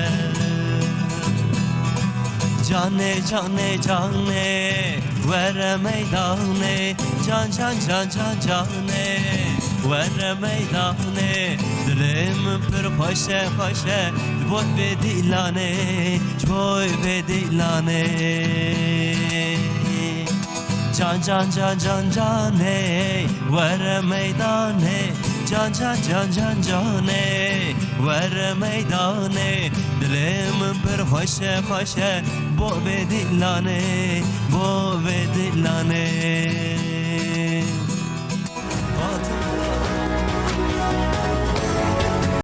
Canê, canê, canê, were meydanê. Can, can, can, can, canê, were meydanê. Dilê min pir xweş e, xweş e, ji bo vê dîlanê, ji bo vê dîlanê. Can, can, can, can, canê, were meydanê. Can, can, can, can, canê, were meydanê. Dilê min pir xweş e, xweş e, bo vê dîlanê, bo vê dîlanê.